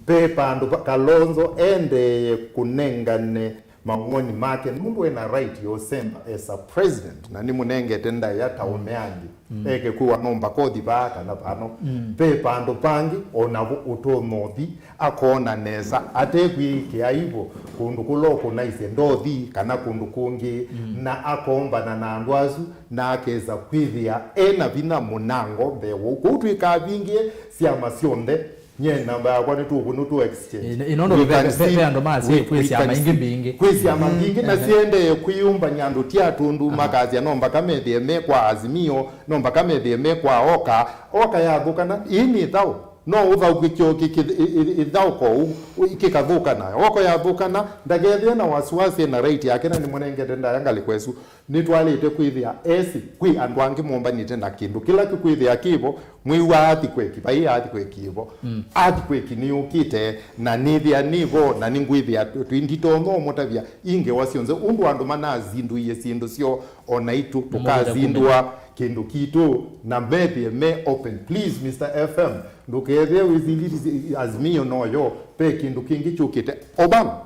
Ve vandũ va-, Kalonzo endee kũnengane mawoni make, nũndũ ena right ya ũsemba as a president, na nĩmũnengete ndaĩa ta, mm, ũme angĩ. Mm. Eke kwĩwa no mpaka ũthi vaa kana vano. Mm. Ve vandũ vangĩ, o navo ũtonya ũthi, akoona nesa, ate kwĩkĩa aivo kũndũ kũla ũkũnaisye ndothi kana kũndũ kũngĩ, mm, na akoombana na andũ asu, na akesa kwĩthĩa ena vinya mũnango mbee wa ũu. Kwoou twĩkaa vingĩ syama syonthe, Nye namba yakwa nĩ tũkũ nĩ tũ exchange. Ĩ, ĩ, nũndũ ve, ve, ve andũ ma asyai kwĩ syama ingĩ mbingĩ. Kwĩ syama mbingĩ na siendee kwĩyũmbany'a andũ ti atũndu makasya no mpaka methĩe me kwa Azimio, no mpaka methĩe me kwa Oka. Oka yathũkana, ĩĩ nĩ thaũ. No ũthaũkĩkyo kĩthaũko ũu kĩkathũkana. Oka yathũkana, ndakethĩe na wasiwasi na right yake na nĩmũnengete ndaya ngalĩko ĩsu. Nĩtwaĩlĩte kwĩthĩa esĩ kwĩ andũ angĩ mombanĩte na kĩndũ kĩla kĩkwĩthĩa kĩvo, mwĩw'aa earthquake, vai earthquake ĩvo. Mm. Earthquake nĩyũkĩte, na nĩthĩa nĩvo, na nĩngwĩthĩa tũ-, tũ-, nditonya ũmũtavya ĩ ngewa syonthe, ũndũ andũ manazindũie syĩndũ syoo, o naitũ tũkazindũa kĩndũ kitũ, na methĩe me open. Please, Mister F M, ndũkethĩe wĩsilili Azimio noyo, ve kĩndũ kĩngĩ kyũkĩte. Obama,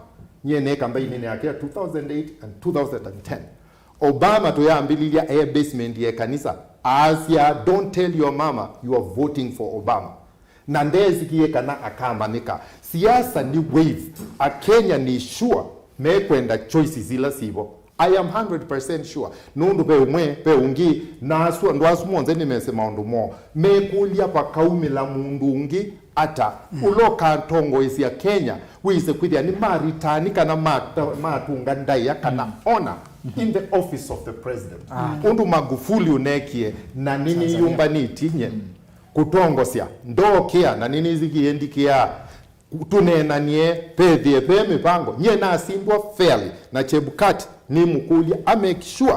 nyie nĩ kambainĩ yake ya two thousand eight and two thousand ten. Obama tũyambĩlĩlya e basement ya kanisa, aasya, "Don't tell your mama you are voting for Obama." Na ndeesikie kana akamanyĩka. Siasa nĩ wave. Akenya nĩ sure mekwenda choices ila sivo. I am hundred percent sure. Nũndũ ve ũmwe, ve ũngĩ, na asu, andũ asu monthe nĩmese maũndũ moo. Mekũlya vakaumĩla mũndũ ũngĩ ata, ũla ũkatongoesya Kenya, wĩse kwĩthĩa nĩ maritani kana mata-, matũnga ndaĩa kana honor in the office of the president. Ũndũ Magufuli ũneekie, na nĩnĩyũmbanĩtye nye kũtongosya, ndookĩa, na nĩnĩsikie ndikĩaa, tũneenanie, vethĩe ve mĩvango. Nye nasindwa fairly, na Chebukati nĩmũkũlya a make sure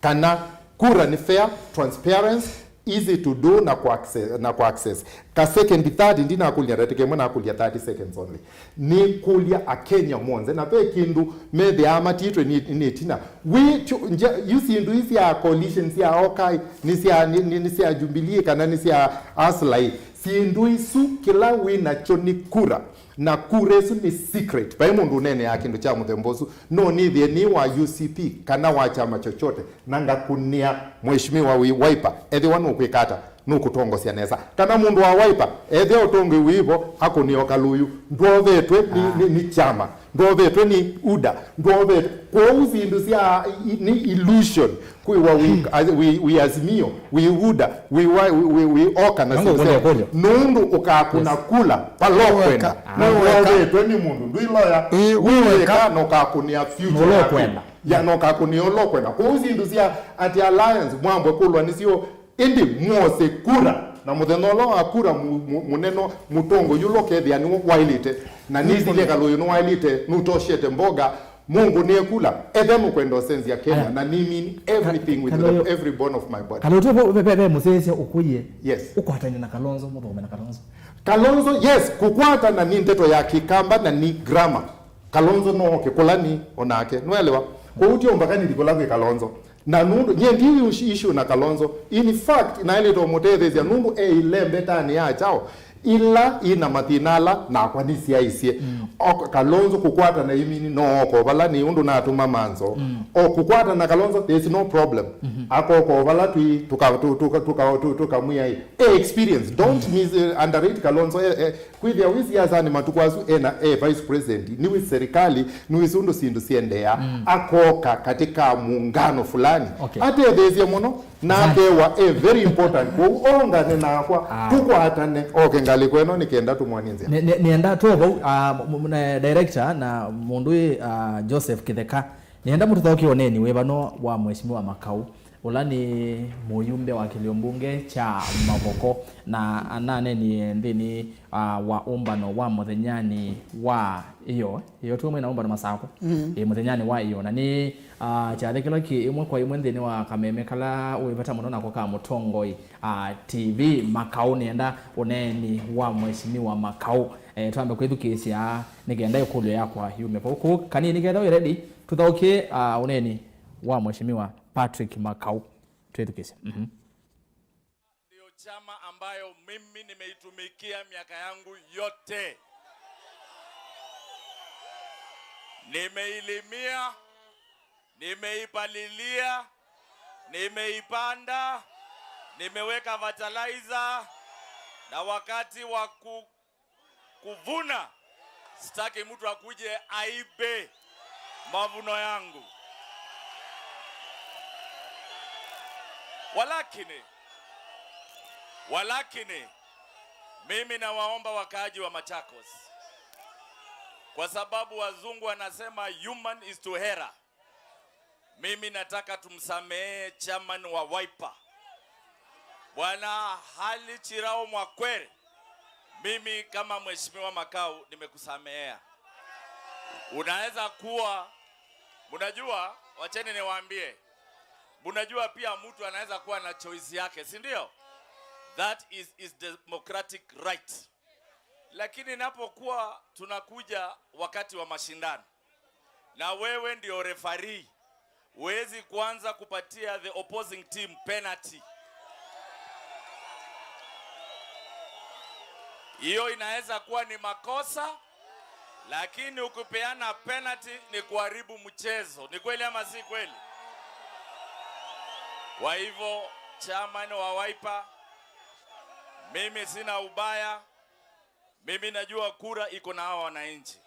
kana kura nĩ fair, transparent, easy to do na ku access, na ku access. Ka second, third, ndinakũlya ndatĩka ĩmwe, nakũlya thirty seconds only. Nĩkũlya Akenya monthe, na ve kĩndũ methĩaa matiĩtwe nĩ, nĩ ĩtina. Wĩ, tyo, nja, yu syĩndũ ii sya coalition sya Okai, nĩ sya, nĩ, nĩ, nĩ sya Jubilee kana nĩ sya Aslai. Syĩndũ isu, kĩla wĩ nakyo nĩ kura, na kura ĩsu nĩ secret. Vai mũndũ ũneeneaa kĩndũ kya mũthemba ũsu. No nĩthĩe nĩ wa U C P kana wa kyama chochote, na ngakũnĩa mheshimiwa wĩ Wiper, ethĩwa nũkwĩka ata, nũkũtongosya nesa. Kana mũndũ wa Wiper, ethĩa ũtongoi wĩvo, akũnĩa o Kalũyũ. Ndwovetwe nĩ, nĩ, nĩ kyama, ndwovetwe nĩ UDA, ndwovetwe. Kwoou syĩndũ sya i-, nĩ illusion. Kwĩwa wĩ, a-, wĩ, wĩ Azimio, wĩ UDA, wĩ wa-, wĩ, wĩ, wĩ Oka na Nongo syĩndũ kũlya, sya kũlya. Nũndũ ũkakũna kula vala ũkwenda. Wĩweka. Nũndũ wĩweka. Ndwovetwe nĩ mũndũ, ndwĩ lawyer, wĩ wĩweka. Wĩweka na ũkakũnĩa future yaku. Ũla ũkwenda. Ya, na ũkakũnĩa ũla ũkwenda. Kwoou syĩndũ sya ati alliance, mwambwe kũlwa nĩsyo, ĩndĩ mwose kura, na mũthenya ũla wa kura mu-, mu-, mũnene mũtongoi ũla ũkethĩa nĩwe waĩlĩte, na nĩsilye Kalũyũ nĩwaĩlĩte, nũtoshete mboga, mũngũnĩe kula, ethe mũkwenda ũsenzya Kenya, aya, na nĩ mean everything with Kalũyũ, every bone of my body. Kalũyũ, ve, ve, ve mũsyaĩĩsya ũkũie. Yes. Ũkwatany'a na Kalonzo, mũthome na Kalonzo. Kalonzo, yes, kũkwatana nĩ ndeto ya Kĩkamba na nĩ grammar. Kalonzo no oke kũla nĩ onake, nũelewa? Kwoou ti ũmbaka nĩthi kũla kwĩ Kalonzo. Na nũndũ, nyie ndi issue na Kalonzo. In fact, naĩlĩte ũmũtetheesya nũndũ e ilembetanĩ ya kyaũ ila ina mathĩna ala nakwa nĩsyaisye. Mm. O Kalonzo kũkwata na imini no oko vala nĩ ũndũ natũma manzo. Mm. O kũkwata na Kalonzo, there is no problem. Mm-hmm. Akoko vala twĩ, tũka-, tũ-, tũka-, tũka-, tũ-, tũkamwĩa, e experience. Don't mis-, uh, underrate Kalonzo. Eh, eh, Kwĩthĩa wĩ siasanĩ matukũ asu ena e vice president, nĩwĩ serikali, nĩwĩsĩ ũndũ syĩndũ syendeea, mm, akoka katika muungano fulani. Okay. Atetheesye mũno, na akewa e very important. Kwoou ongane nakwa, ah, tũkwatane, oke ngalĩko ĩno nĩ kenda tũmwonye nzĩa. Nĩ-, nĩ-, nĩenda tũ vau, ah, m-, m-, na director na mũndũ wĩ, ah, Joseph Kĩtheka. Nĩenda mũtũthaũkĩe ũneeni wĩvano wa Mheshimiwa Makau, ũla nĩ mũyumbe wa kĩlio mbunge kya Mavoko, na ananenie nthĩnĩ, ah, wa ũmbano wa mũthenyanĩ wa ĩyo, ĩyo tu mwĩ na ũmbano Masakũ. Mm. Ĩ, mũthenyanĩ wa ĩyo, na nĩ, ah, kyathĩ kĩla kĩ ĩmwe kwa ĩmwe nthĩnĩ wa kameme kala wĩ vata mũno nako ka Mũtongoi, ah, T V. Makau, nĩenda ũneeni wa Mheshimiwa Makau. Eh, twambe kwĩthukĩĩsya nĩ kenda ĩkũlyo yakwa yume vau. Kũu kanini ketha wĩ ready, tũthaũkĩe, ah, ũneeni wa Mheshimiwa Patrick Makau. Twĩthukĩĩsye. Mhm. Ndio chama ambayo mimi nimeitumikia miaka yangu yote. Nimeilimia, nimeipalilia, nimeipanda, nimeweka fertilizer, na wakati wa ku- kuvuna, sitaki mtu akuje aibe mavuno yangu. Walakini, walakini, Mimi nawaomba wakaaji wa Machakos, kwa sababu wazungu wanasema human is to err. Mimi nataka tumsamehe chairman wa Wiper, Bwana Ali Chirao Mwakwere. Mimi kama Mheshimiwa Makau nimekusamehea. Unaweza kuwa, mnajua, wacheni niwaambie, mnajua pia mtu anaweza kuwa na choice yake, si ndio? That is his democratic right. Lakini inapokuwa tunakuja wakati wa mashindano na wewe ndio referee, huwezi kuanza kupatia the opposing team penalty. Hiyo inaweza kuwa ni makosa, lakini ukipeana penalty ni kuharibu mchezo. Ni kweli ama si kweli? Kwa hivyo, chairman wa Wiper, mimi sina ubaya. Mimi najua kura iko na hawa wananchi.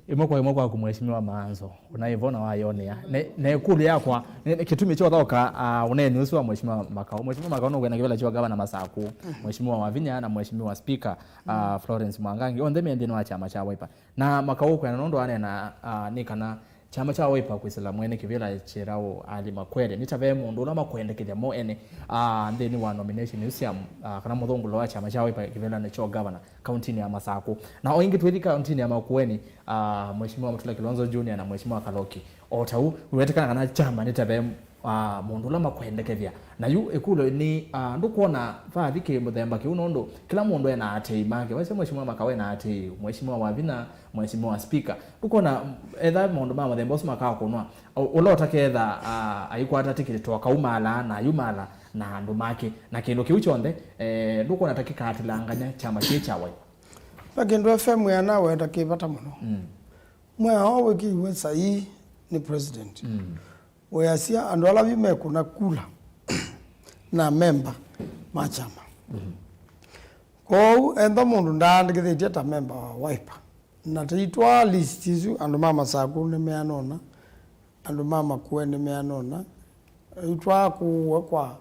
Ĩmwe kwa ĩmwe kwaku, Mheshimiwa Maanzo, ũnaĩvo na wayonea. Ne, ne ĩkũlyo yakwa, ne, ne kĩtumi kya ũthaũka, ah, ũneeni ũsu wa Mheshimiwa Makau. Mheshimiwa Makau nũkwenda kĩvĩla kya gavana Masaku, Mheshimiwa Wavinya na Mheshimiwa Speaker, ah, Florence Mwangangi, onthe me nthĩnĩ wa kyama kya Wiper. Na Makau kwenda nũndũ aneena, ah, nĩ kana kyama kya Wiper kwĩsĩla mwene kĩvĩla kyĩraũ Ali Makwere, nĩ ta ve mũndũ ũla makwendekethya mo ene, ah, nthĩnĩ wa nomination ĩsu sya, ah, kana mũthũngũlo wa kyama kya Wiper kĩvĩlanĩ kya ũgavana kauntinĩ ya Masakũ. Na o ĩngĩ twĩthi kauntinĩ ya Makueni, ah, Mheshimiwa Mutula Kilonzo Junior na Mheshimiwa Kaloki. O ta ũu, nĩwetekana kana kyama nĩ ta ve, ah, mũndũ ũla makwendekethya. Na yu ĩkũlyo nĩ, ah, ndũkwona vathi kĩ mũthemba kĩu, nũndũ kĩla mũndũ ena aatĩĩi make. Wasya Mheshimiwa Makau ena aatĩĩi, Mheshimiwa Wavinya, Mheshimiwa Speaker. Ndũkwona, mm, etha maũndũ ma mũthemba ũsu makakũnwa, ũ-, ũla ũtaketha, ah, aikwata tikiti twa kaumaalaa na ayumaala na andũ make. Na kĩndũ kĩu kyonthe, eh, ndũkwona ta kĩkatilangany'a kyama kĩĩ kya Wiper? Ve kĩndũ F M yanaweta kĩ vata mũno. Mm. Mwĩao wĩkĩiwe saii nĩ president. Mm. Weasya andũ ala yu mekũna kula na memba ma kyama. Mm. Kwoou ethwa mũndũ ndaandĩkĩthĩtye ta memba wa Wiper, na tĩitwaa list isu, andũ ma Masakũ nĩmeanona, andũ ma Makueni nĩmeanona, itwaa kũũa kwa,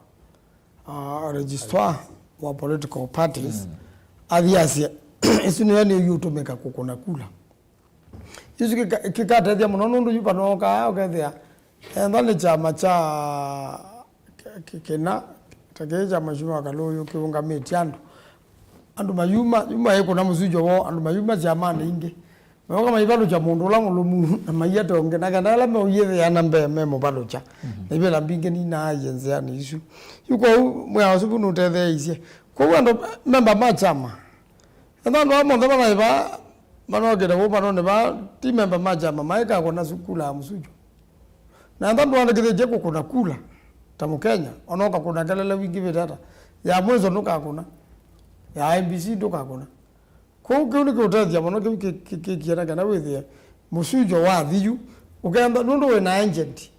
uh, registrar wa political parties, mm, athi asye, ĩsu nĩyo nĩyũtũmĩka kũkũna kula. Isu kĩka-, kĩkatethya mũno nũndũ yu vanookaa ũkethĩa ethwa nĩ kyama kya kĩ-, kĩ-, kĩna, ta kĩĩ kya Mheshimiwa Kalũyũ kĩũngamĩtye andũ. Andũ mayuma, yu maĩkũna mũsujwa woo, andũ mayuma syamanĩ ingĩ. Mayoka maivalũkya mũndũ ũla mũlũmu na maiete ũngĩ, na kana ala meũyĩthĩa na mbee memũvalũkya. Mhm. Na ivĩla mbingĩ ninaaie nzĩanĩ isu. Yu kwoou mwĩao ũsu vu nũtetheeisye. Kwoou andũ memba ma kyama, ethwa andũ aa monthe manaĩ vaa, manokĩte vau vanonĩ vaa, ti memba ma kyama, maĩkakũna sukula ya mũsujwa. Na ethwa ndwandĩkĩthĩtye kũkũna kula ta Mũkenya, ona ũkakũna kelele wingĩvĩte ata, ya Mwenso ndũkakũna, ya I E B C ndũkakũna. Kwoou kĩu nĩkĩũtethya mũno, kĩu kĩ-, kĩ-, kĩkie na kana wĩthĩe mũsujwa wathi yu, ũkenda nũndũ wĩ na agent,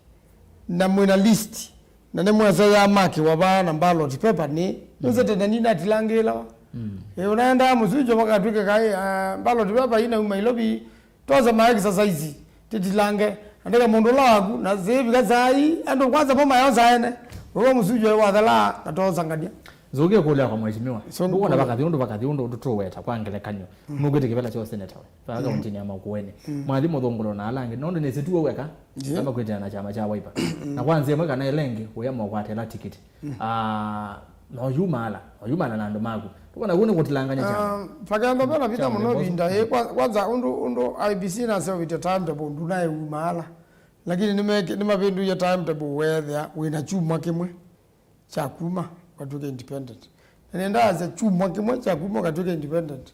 na mwĩ na list, na nĩmwesa yamakiwa vaa na ballot paper nĩ, nĩsete na ninatilangĩĩlawa. Mm. Ĩ, ũnaendaa mũsujwa vakatw'ĩke kaĩ, ah, ballot paper ina uma Nairobi, Twosa ma exercise, tĩtilange, andĩke mũndũ ũla waku, na sĩvika saa ii, andũ kwanza mo mayosa ene, ũw'o mũsujwa wathalaa, na twosangania. Nzũkie kũlya kwa mheshimiwa. So, ndũkwona nĩkũlya. Vakathi ũndũ, vakathi ũndũ, ũndũ tũweta kwa ngelekany'o. Mm. Nũkwĩte kĩvĩla kya ũseneta we. Vaka, mm, kauntinĩ ya Makueni. Mm. Mwathi mũthũngũlo na ala angĩ, nũndũ nĩsĩ tuwe weka, yeah, kama kwĩtana na kyama kya Wiper. Mm. Na kwa nzĩa ĩmwe kana ĩla ĩngĩ, ũya mwakwatela tikiti. Mm. Ah, no yumaala, no yumaala na andũ maku. Tũkona kũu nĩ kũtilanganya kyama. Ah, vakenda vena vita mũno vinda ĩ, kwa-, kwanza ũndũ, ũndũ I E B C naseũvĩtye timetable ndunaiumaala. Lakini nĩmeke-, nĩmavĩndũie timetable weethĩa wĩna kyumwa kĩmwe kya kuma ũkatw'ĩke independent. Na nĩndaasya kyumwa kĩmwe kya kuma ũkatw'ĩke independent,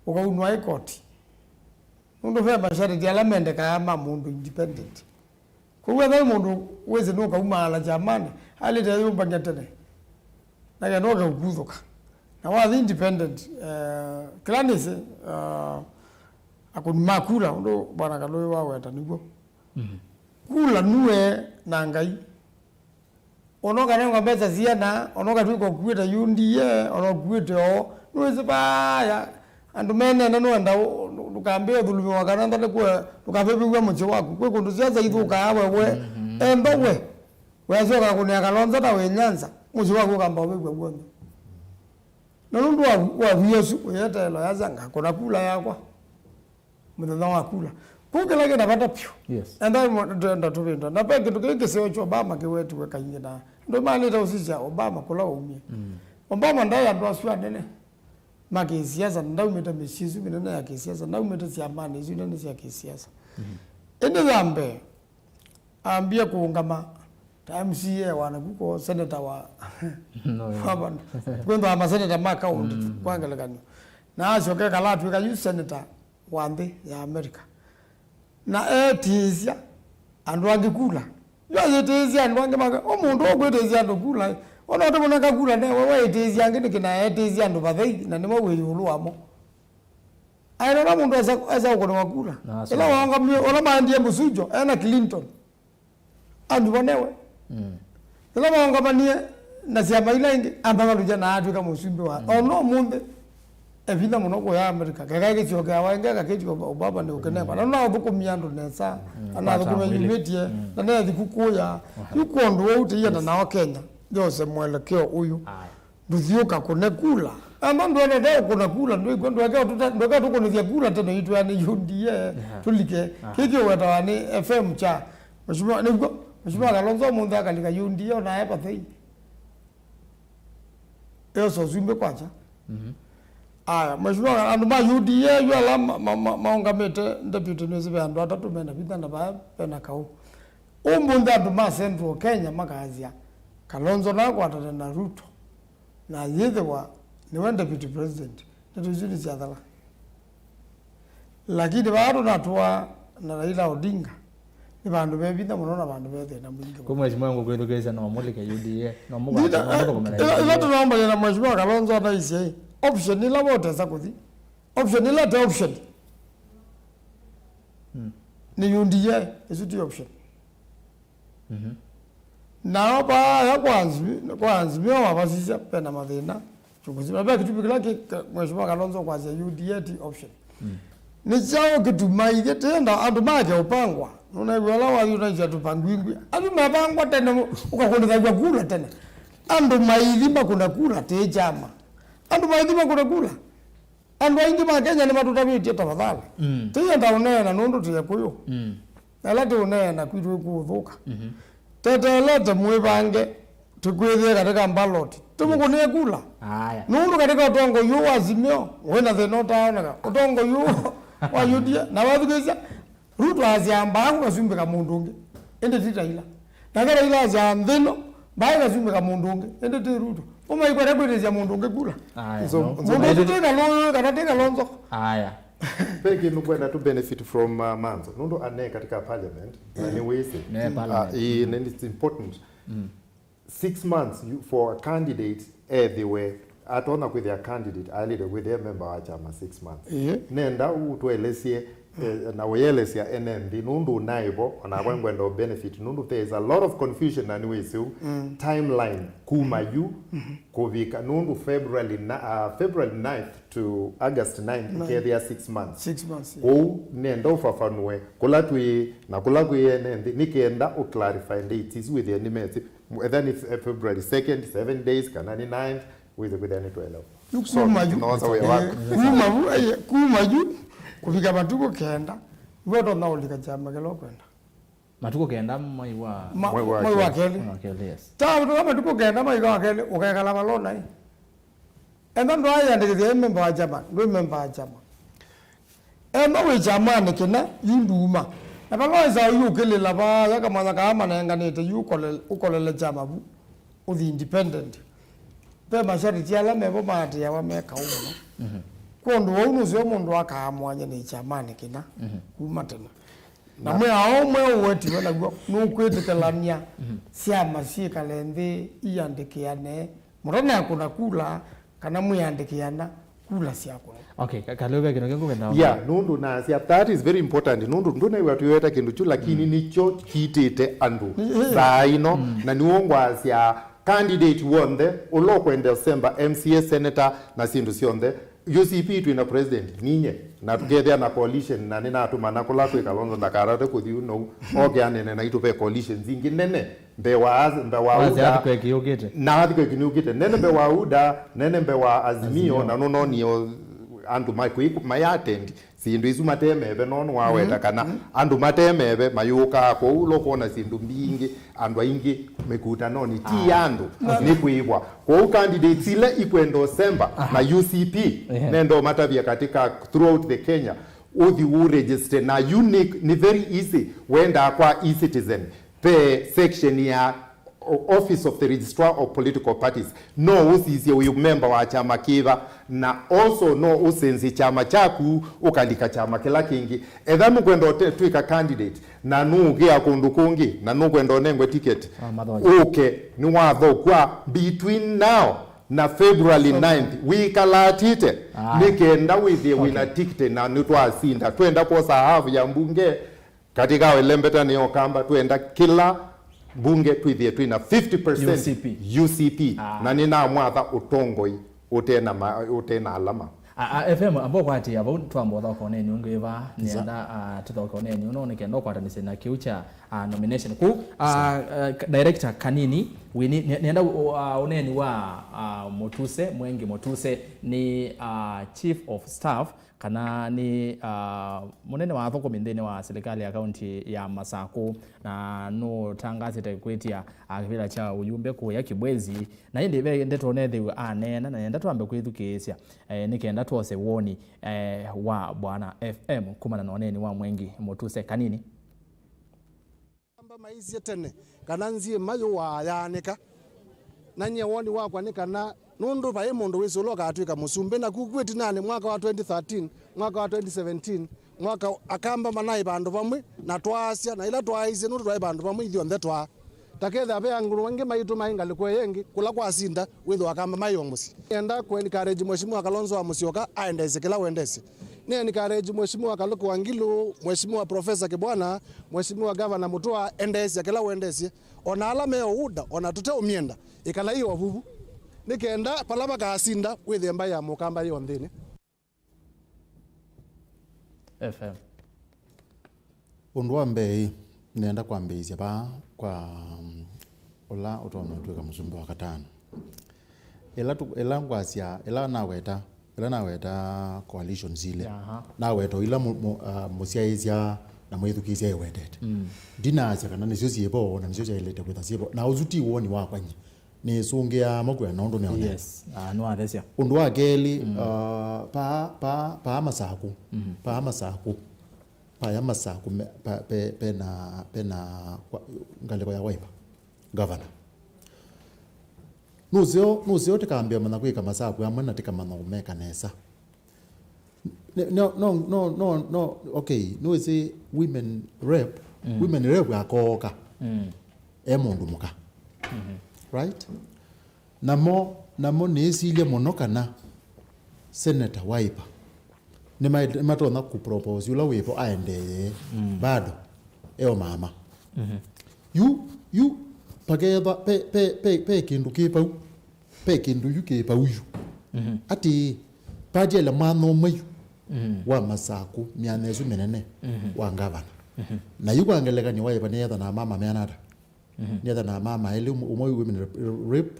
ũkaunwa ĩ koti. Nũndũ ve masharti ala mendekaa ma mũndũ independent. Kwoou ethĩwa wĩ mũndũ wĩsĩ nũkaumaala kyamanĩ, aĩlĩte eyũmbany'a tene, na kenda ũke ũkuthũka. Na wathi independent, eh, kĩla nĩsĩ, eh, akũni ma kula, ũndũ Bwana Kalũyũ waweta nĩw'o. Mhm. Kula nue na Ngai. Ona ũkanengwa mbesa siana, ona ũkatw'ĩka ũkuĩte U D A, ona ũkuĩte oo, nĩwĩsĩ vaya, andũ menene nũenda ũ-, ndũkambĩe ũthulumiwa kana ndalĩkwe, ndũkavĩvĩw'a mũsyĩ waku. Kwĩ kũndũ siasa ithũkaa wewe, mhm, enda we. Weasyoka kũnĩa Kalonzo ta wĩ Nyanza. Mũsyĩ waku ũkamba ũvĩvw'a w'onthe. Na nũndũ wa, wa wia ũsu, ũyeteela ũyasya, "Ngakũna kula yakwa mũthenya wa kula." Kũu kĩla kĩna vata vyũ. Yes. Enda mo-, twenda tũvĩndwa. Na ve kĩndũ kĩu kĩseo kya Obama kĩwetiwe kaingĩ na andũ maĩlĩte ũsisya Obama kũla waumie. Mm. Obama ndaĩ andũ asu anene ma kĩsiasa, na ndaumĩte mĩsyĩ ĩsu mĩnene ya kĩsiasa, ndaumĩte syamanĩ isu nene sya kĩsiasa. Mhm. Ĩndĩ ya mbee, ambie kũũngama ta M C A wa naku ko senator wa, no, yeah, wa vandu. Kwĩthwa maseneta ma kaunti, mm, kwa ngelekany'o. Na asyoka ekala atw'ĩka yu senator wa nthĩ ya America. Na etĩĩsya andũ angĩ kula. Yu ayĩtĩĩsya andũ angĩ make, o mũndũ ũkwĩtĩĩsya andũ kula, ona ũtĩmũnenga kula, ne we waĩtĩĩsya angĩ nĩkĩ na etĩĩsya andũ vathei, na nĩmo wĩ ĩũlũ wamo. Aĩle ũla mũndũ esa, esa ũkũnĩwa kula. Na ĩla waũngamie, ũla maendie mũsunjo, ena Clinton. Andũ vanewe. Mm. Ĩla maũngamanie na syama ila ingĩ, ambavalũkya na atw'ĩka mũsumbĩ wa. Mm. Ona ũmũnthĩ, e vinya mũno kũya America. Keka kĩsyokeawa ĩngĩ, kakĩti Obama nĩ ũkĩnengwa. Na no ũthũkũmia andũ nesa. Mm. Anathũkũmia yumĩtie. Mm. Na nethi kũkũya. Aha. Yu kwondũ wau tĩienda nao Kenya. Yose mwelekeo ũyu. Aye. Ndũthiũka kũne kula. Amba ndwendete ũkũna kula, ndwĩkw'a, ndweka ũtũta-, ndweka tũkũnĩthya kula tene itwea nĩ U D A, yeah, tũlike. Aha. Kĩkĩ wetawa nĩ F M cha. Mheshimiwa, nĩkw'o, Mheshimiwa Kalonzo mũnthĩ akalika U D A onae pathei. Ĩyo so sumbĩ kwacha. Mhm. Aya, Mheshimiwa, andũ ma U D A yu ala ma-, ma-, ma-, maũngamĩte deputy nĩsĩ ve andũ atatũ mena vinya na vaya vena kaũ. Ũmũnthĩ andũ ma Central Kenya makasya, Kalonzo nakwatane na Ruto. Na yĩthĩwa nĩwe deputy president, ndeto isu nĩsyathela. Lakini vaa tũnatũa na Raila Odinga, nĩ vandũ ve vinya mũno na vandũ ve thĩna mwingĩ mũno. Kwĩ mheshimiwa ngũkwĩthukĩĩsya no mũlike U D A, no mũkwata, no mũthũkũmĩla U D A. Ĩla tũnaombanĩa na mheshimiwa Kalonzo anaisye, option ĩla wotesa kũthi, option ĩla te option, hmm, nĩ U D A, ĩsu ti option. Mhm. Nao vaaya kwa Azimio, kwa Azimio wavasisya, vena mathĩna chungu nzima. Ve kĩtumi kĩla kĩ-, ka-, Mheshimiwa Kalonzo kwasya U D A ti option. Mm. Nĩ kyaũ kĩtumaithye tĩenda andũ make ũpangwa? Nũnaĩw'a ũla wathi ũnaisya tũpangwingwi. Andũ mepangwa tene, ũkakũnĩthaw'a kula tene. Andũ maithi makũna kula tĩ kyama. Andũ maithi makũna kula. Andũ aingĩ ma Kenya nĩmatũtavĩtye tafadhali. Mm. Tĩyenda ũneena nũndũ tĩ Akũyũ. Mm. Na ĩla tũũneena kwitũ ĩkũũthũka. Mhm. Teteelete mwĩvange, tũkwĩthĩe katika ballot. Tũmũkũnĩe kula. Aya. Nũndũ katika ũtongoi ũũ wa Azimio, wĩna thĩna ũtaaoneka. Ũtongoi ũũ wa U D A, na wathukĩĩsya, Ruto asyaa mbaa kũkasumbĩka mũndũ ũngĩ, ĩndĩ ti Raila. Nake Raila asyaa nthĩ ĩno, mbaa ĩkasumbĩka mũndũ ũngĩ, ĩndĩ ti Ruto. Ũmaikwenda kwĩtĩsya mũndũ ũngĩ kula. Aya, so, no. Mũndũ ũsu ti Kalonzo kana ti Kalonzo. Aya. Ve kĩndũ kwenda to benefit from, uh, Manzo. Nũndũ ane katika parliament, na nĩ wĩsĩ. Ne parliament. Uh, ĩ, and it's important. Mm. Six months you, for a candidate ethĩwe atonya kwĩthĩa candidate, aĩlĩte kwĩthĩa member wa kyama six months. Ĩĩ. Nenda ũtũelesye, eh, na ũyelesya ene nthĩ, nũndũ ũnaĩ vo, onakwa ngwenda ũ benefit, nũndũ there is a lot of confusion na nĩwĩsĩ ũu. Mm. Timeline kuma yu, mhm, kũvika, nũndũ February na, uh, February ninth to August ninth, nine, ĩkethĩa six months. Six months, yeah. Ũu nenda ũfafanue kũla twĩ na kũla kwĩ ene nthĩ, nĩ kenda ũ clarify dates isu wĩthĩe nĩmesĩ. Whether nĩ Fe-, February second, seven days, kana nĩ ninth, wĩthĩe kwĩthĩa nĩtũelewa. Yu kuma yu, sorry, nosa wĩa waku. Eh, kuma vu, eh, kuma yu, kũvika matukũ kenda, nĩwe ũtonya ũlika kyama kĩla ũkwenda. Matukũ kenda mwai wa, ma-, mwai wa, mwai wa kelĩ. Mwai wa kelĩ, yes. Ta, ũtoka matukũ kenda mwai wa kelĩ, ũkekala vala ũnaĩ. Enda ndwayĩandĩkĩthya ĩ memba wa kyama, ndwĩ memba wa kyama. Enda wĩ kyamanĩ kĩna, yu nduma. Na vala wĩsaa ũyũkĩlĩla vaaya kamwanya kaa manenganĩte yu ũkole-, ũkolele kyama vu, ũthi independent. Ve masharti ala mevo maatĩĩawa me kaũ mũno. Mhm. Kwondũ wau nũseo mũndũ akaa mwanya nĩ kyamanĩ kĩna, mhm, kuma tene. Na mwĩao ũmwe ũwetiwe naw'o nũkwĩtĩkĩlany'a, mhm, syama syĩkale nthĩ iandĩkĩane, mũtanaekũna kula kana mwĩandĩkĩana kula sya kũna. Okay, ka-, kaleo ve kĩndũ kĩngĩ ngwenda. Yeah, nũndũ nasya, that is very important. Nũndũ ndũnaĩw'a tũiweta kĩndũ kyu, lakini, mm, nĩkyo kiitĩte andũ, eh, saa ĩno, mm, na nĩw'o ngwasya candidate w'onthe ũla ũkwenda ũsemba M C A, senator na syĩndũ syonthe, U C P twĩ na president, ninye, na tũkethĩa na coalition, na nĩnatũmana kũla kwĩ Kalonzo ndakarate kũthi ũnou, oke anene naitũ ve coalitions ingĩ nene, mbee wa, mbee wa Wasya UDA, earthquake yũkĩte. Na earthquake nĩyũkĩte, nene mbee wa UDA, nene mbee wa Azimio, Azimio. Na nũnonie o andũ ma-, kwĩ-, mai attend syĩndũ isu mate meve, no nĩwaweta kana andũ mate meve mayũkaa kũu, ũla ũkwona syĩndũ mbingĩ, andũ aingĩ mĩkutanonĩ, ti andũ, nĩ kwĩvwa. Kwoou candidates ila ikwenda ũsemba na U C P, nenda ũmatavya katika throughout the Kenya, ũthi ũregister na unique, nĩ very easy. Wendaa kwa eCitizen, ve section ya Office of the Registrar of Political Parties, no ũsisye wĩ memba wa kyama kĩva, na also no ũsenzye kyama kyaku ũkalika kyama kĩla kĩngĩ. Etha nũkwenda ũte-, twĩka candidate, na nũũkĩa kũndũ kũngĩ, na nũkwenda ũnengwe ticket, ũke, nĩwathokwa between now na February ninth, wĩkalatĩte, nĩ kenda wĩthĩe wĩna ticket, na nĩtwasinda. Twenda kwosa half ya mbunge, katika welembeta nĩyo kamba, twenda kĩla mbunge twĩthĩe twĩna fifty percent U C P. U C P. Na nĩnamwatha ũtongoi ũtena ma-, ũtena alama. A, a, F M, amba ũkwatĩĩa vau, twamba ũthoka ũneeni ũngĩ wĩva, nĩenda, a, tũthoke ũneeni ũno, nĩkenda ũkwatanĩsye na kĩu kya, a, nomination. Kũu, a, a, director Kanini, wini, nĩ-, nĩenda ũ-, a, ũneeni wa, a, Mũtuse, Mwengi Mũtuse, nĩ, a, chief of staff, kana nĩ, ah, mũnene wa athũkũmi nthĩnĩ wa silikalĩ ya kaunti ya Masakũ, na nũtangasĩte kwĩtya, ah, kĩvĩla kya ũyumbe kũya Kibwezi, na ĩndĩ ve ndeto nethĩwe aneena, na nenda twambe kwĩthukĩĩsya, eh, nĩ kenda twose woni, eh, wa Bwana F M kumana na ũneeni wa Mwengi Mũtuse Kanini. Akamba maisye tene kana nzĩ ĩma yũaa yaanĩka. Na nyie woni wakwa nĩ kana nũndũ vai mũndũ wĩsĩ ũla ũkatw'ĩka mũsumbĩ, na ku kwĩ ĩtinanĩ, mwaka wa twenty thirteen, mwaka wa twenty seventeen, mwaka Akamba manaĩ vandũ vamwe na twaasya, na ĩla twaaisye nũndũ twaĩ vandũ vamwe ithyonthe twaa. Ta kethĩa ve angĩ maitũ maĩ ngalĩko ĩyo ĩngĩ, kũla kwasinda, wĩthĩwa Akamba maĩ o mũsyĩ. Nĩenda kũ encourage Mheshimiwa Kalonzo wa Musyoka aendeesye kĩla wendeesye. Nĩ encourage Mheshimiwa Kaluki wa Ngilu, Mheshimiwa Professor Kibwana, Mheshimiwa Governor Mutua, endeesya kĩla wendeesye. O na ala me o UDA, o na tũteũmyenda, ĩkalai o vuvu. Nĩ kenda vala vakasinda, wĩthĩe mbaĩ ya Mũkamba yĩ o nthĩnĩ. F M. Ũndũ wa mbee, nĩenda kwambĩĩsya vaa kwa, mm, ũla ũtonya ũtw'ĩka mũsumbĩ wa katano. Ĩla tũ-, ĩla ngwasya, ĩla naweta, ĩla naweta coalitions ilĩ, naweta o ila mũ-, mũ-, ah, mũsyaĩĩsya na mwĩthukĩĩsya ĩwetete. Ndinaasya kana nĩsyo syĩ vo na nĩsyo syaĩlĩte kwĩtha syĩ vo. Na ũsu ti woni wakwa nyie. Nĩsũngĩaa mo kwĩa na ũndũ meona. Yes. Ah, nĩwathesya. Ũndũ wa kelĩ, ah, paa, paa, paa Masakũ. Paa Masakũ. Paya Masakũ me-, pa-, pe-, pena, pena kwa-, ngalĩko ya Wiper. Governor. Nũseo, nũseo tĩkambĩa manya kwĩka Masakũ amwe na tĩkamanya kũmeka nesa. Nĩ-, no, no, no, no, no, okay, nĩwĩsĩ women rep, women rep akooka e mũndũ mũka. Right? Namo, namo nĩĩsilye mũno kana Senator Wiper nĩma-, nĩmatonya kũpropose ũla wĩvo aendee bado e o mama. Yu, yu, pakethwa, pe, pe, pe, pe kĩndũ kĩ vau. Ve kĩndũ yu kĩ vau yu. Atĩĩ, vatiele mwanya ũmwe yu wa Masakũ myanya ĩsu mĩnene wa ngavana. Na yu kwa ngelekany'o, Wiper nĩyethanaa mama meana ata? Nĩyethanaa mama elĩ, ũmwe, ũmwe women rep, rep,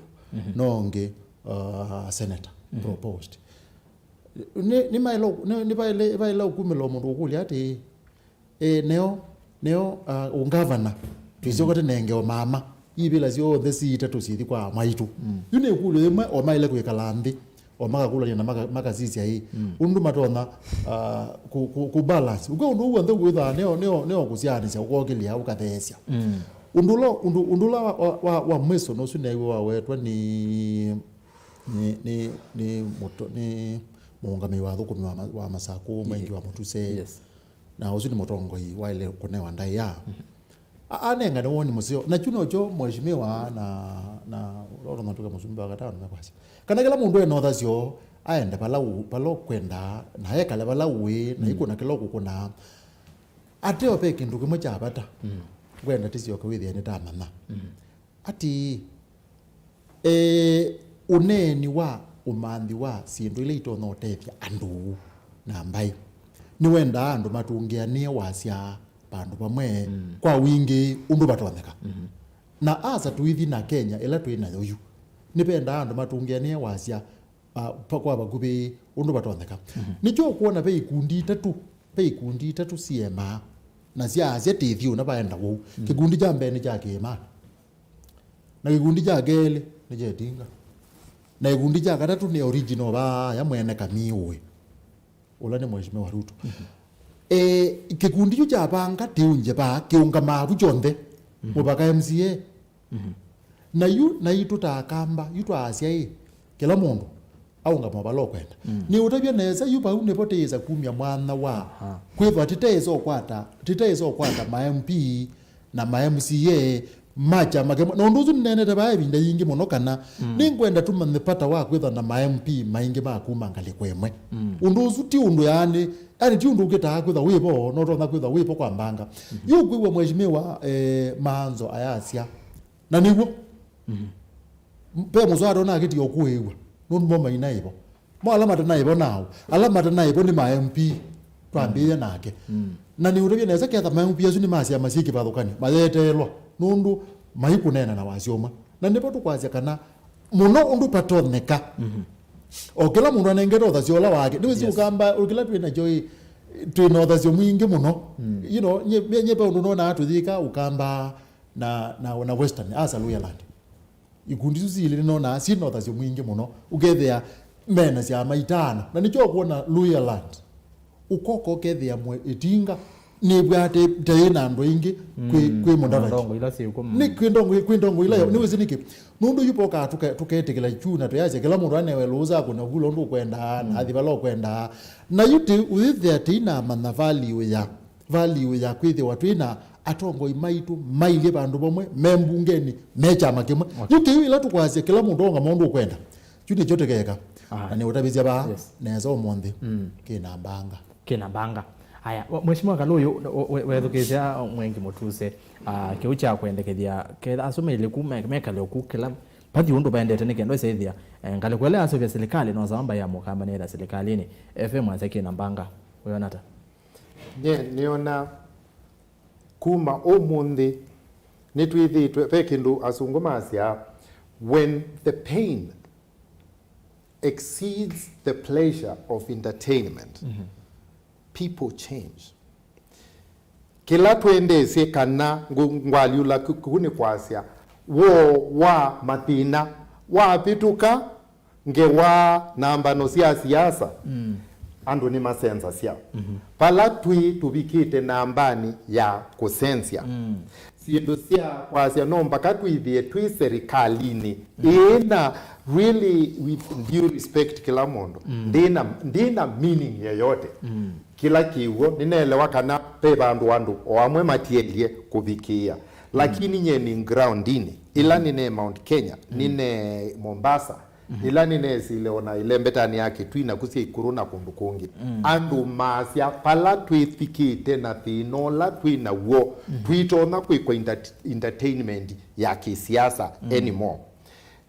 na ũngĩ, uh, senator proposed. Nĩ, nĩ maĩle, nĩ, nĩ vaĩle, vaĩle ũkumĩla o mũndũ ũkũlya atĩĩ, E, neo, neo, uh, ũngavana, twĩsyoka tũnenge o mama. Ivĩla syonthe siita tũsithi kwa maitũ. Yu nĩ ĩkũlyo yĩmwe, o maĩle kwĩkala nthĩ, o makakũlany'a na maka-, makasisya ĩ, ũndũ matonya, uh, kũ-, kũ-, kũ balance. Ũkw'a ũndũ ũu w'onthe wĩthaa neo, neo, neo kũsyaanĩsya, ũkokĩlya, ũkatheesya. Ũndũ ũla, ũndũ, ũndũ ũla wa, wa, wa, wa mwiso nũsu neew'a wawetwa nĩ, nĩ, nĩ, nĩ mũto-, nĩ mũũngamĩi wa athũkũmi wa ma-, wa Masakũ, Mwengi wa Mũtuse. Yes. Na ũsu nĩ mũtongoi waĩle kũnewa ndaĩa. A-, anengane woni mũseo. Na kyu nokyo mheshimiwa na, na ũla ũtonya twĩka mũsumbĩ wa katano mekwasya. Kana kĩla mũndũ ena ũthasyo, aende vala ũ-, vala ũkwenda, na ekale vala ũĩ, na ikũna kĩla ũkũkũna. Ateo ve kĩndũ kĩmwe kya vata. Ngwenda tĩsyoke wĩthĩe nĩtamanya. Atĩĩ, e, ũneeni wa ũmanthi wa syĩndũ ila itonya ũtethya andũ na mbaĩ. Nĩwendaa andũ matũngĩanĩe wasya vandũ vamwe kwa wingĩ ũndũ vatonyeka. Na asa tũithi na Kenya ĩla twĩ nayo yu, nĩvendaa andũ matũngĩanĩe wasya, ah, pa-, kwa vakuvĩ ũndũ vatonyeka. Nĩkyo ũkwona ve ikundi itatũ, ve ikundi itatũ siemaa na syaasya tĩthi ũna vaenda wou. Kĩkundi kya mbee nĩ kya kĩĩma, na kĩkundi kya kelĩ nĩ kya ĩtinga, na kĩkundi kya katatũ nĩ original vaaya mwene Kamiũĩ, ũla nĩ Mheshimiwa Ruto. Eh, kĩkundi kyu kyavanga tĩũnje vaa kĩũngamaa vu kyonthe, mũvaka M C A. Na yu, na itũ ta Akamba, yu twaasya ĩ, kĩla mũndũ aũngama vala ũkwenda. Nĩ ũtavya nesa, yu vau nĩvo tĩĩsa kumya mwanya wa kwĩthwa tĩtaĩsa ũkwata, tĩtaĩsa ũkwata ma M P na ma M C A ma kyama kĩmwe. Na ũndũ ũsu nĩneenete vaa ĩvinda yingĩ mũno kana nĩngwenda tũmanye vata wa kwĩthwa na ma M P maingĩ ma kuma ngalĩko ĩmwe. Ũndũ ũsu ti ũndũ yaani, yaani ti ũndũ ũkĩtaa kwĩthwa wĩvo, no ũtonya kwĩthwa wĩvo kwa mbanga. Yu kwĩw'a Mheshimiwa, eh, Maanzo ayasya, na nĩw'o. Ve mũswada ũnakĩtie ũkũĩw'a, nũndũ mo mainaĩvo. Mo ala matanaĩvo nao, ala matanaĩvo nĩ ma M P twambĩĩe nake. Na nĩũtavye nesa ketha ma M P asu nĩ ma syama syĩ kĩvathũkany'o, mayeteelwa, nũndũ maikũneena na wasya ũmwe. Na nĩvo tũkwasya kana mũno ũndũ vatonyeka, o kĩla mũndũ anengete ũthasyo ũla wake. Nĩwĩsĩ Yes. Ũkamba, o kĩla twĩ nakyo ĩ, twĩ na ũthasyo mwingĩ mũno. You know, nye, nye, nye ve ũndũ nonaa tũyĩka Ũkamba na, na, na Western, asa Luhyaland. Ikundi isu siilĩ nĩnonaa syĩ na ũthasyo mwingĩ mũno. Ũkethĩa mena syama itano. Na nĩkyo ũkwona Luhyaland. Ũkoka ũkethĩa mwe ĩtinga nĩvwate ta yĩ na andũ aingĩ kwĩ, Mm, kwĩ na Mudavadi. Ndongo ila syĩkuo, mm. Nĩ kwĩ ndongo, kwĩ ndongo ila yo, nĩwĩsĩ nĩkĩ? Nũndũ yu pokaa tũke-, tũketĩkĩla kyu na twĩasya kĩla mũndũ anewe lũũsa akũna vula ũndũ ũkwendaa, na athi vala ũkwendaa. Na yu tĩ, ũyĩthĩa tĩinamanya value ya, value ya kwĩthĩwa twĩ na atongoi maitũ mailyĩ vandũ vamwe, me mbungenĩ, me kyama kĩmwe. Okay. Yu kĩu ĩla tũkwasya kĩla mũndũ onga maũndũ ũkwenda. Kyu nĩkyo tũkeka. Aha. Na nĩũtavĩsya vaa Yes. nesa ũmũnthĩ. Mm. Kĩna mbanga. Kĩna mbanga. Aya, wa-, Mheshimiwa Kalũyũ, we-, we-, wethukĩĩsya Mwengi Mũtuse, ah, kĩu kya kwendekethya ketha asu mailĩku me-, mekale ũku kĩla vathi ũndũ vaendete nĩ kenda ĩsethĩa, eh, ngalĩko ĩla yasũvya silikalĩ no sawa mbaĩ ya Mũkamba nĩyĩla silikalĩnĩ. F M asya kĩna mbanga. Ũyona ata? Nye nĩona kuma ũmũnthĩ nĩtwĩthĩĩtwe, ve kĩndũ asũngũ masyaa, when the pain exceeds the pleasure of entertainment, people change. Kĩla twendeesye kana ngũ-, ngwalyũla ku-, kũu nĩ kwasya, woo wa mathĩna wavĩtũka ngewa na mbano sya siasa, andũ nĩmasenzasya. Vala twĩ tũvikĩte nambanĩ ya kũsenzya. Syĩndũ sya kwasya no mpaka twĩthĩe twĩ serikalĩnĩ ĩna, really, with due respect kĩla mũndũ, ndĩna, ndĩna meaning yoyote. Kĩla kĩw'o, nĩneelewa kana ve vandũ andũ o amwe matielye kũvikĩĩa. Lakini nye nĩ groundinĩ, ĩla nĩne Mount Kenya, nĩne Mombasa, ĩla nĩnesile o na ĩlembetanĩ ya Kitui na kusya Ikuru na kũndũ kũngĩ. Andũ maasya vala twĩvikĩte na thĩna ũla twĩ naw'o, twitonya kwĩkwa enter-, entertainment ya kĩsiasa anymore.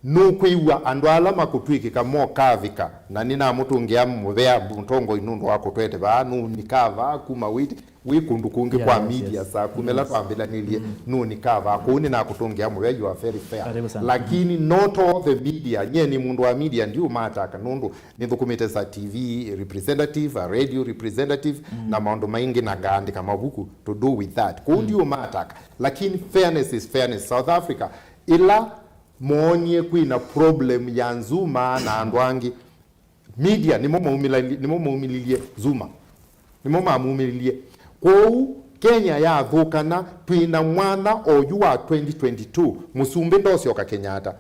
Nũkwĩw'a andũ ala makũtw'ĩkĩka mokavika, na nĩnamũtũngĩa mũvea mũtongoi nũndũ wa kũtwete vaa, nũnikaa vaa kuma wĩ, wĩ kũndũ kũngĩ Yeah, kwa yes, media yes. Saa kuma ĩla Yes. twambĩlanĩlye, nũnikaa vaa. Kũu nĩnakũtũngĩa mũvea, you are very fair. Karibu sana. Lakini not all the media, nyie nĩ mũndũ wa media, ndiũmataka nũndũ nĩthũkũmĩte sa T V representative, a radio representative, na maũndũ maingĩ, na ngaandĩka mavuku to do with that. Kũu ndiũmataka. Lakini fairness is fairness. South Africa, ĩla moonie kwĩna problem ya Zuma na andũ angĩ, media nĩmo maumĩlali-, nĩmo maumĩlilye Zuma. Nĩmo mamumĩlilye. Kwoou Kenya yathũkana, twĩna mwanya oyu wa twenty twenty-two, mũsumbĩ ndosyoka Kenyatta.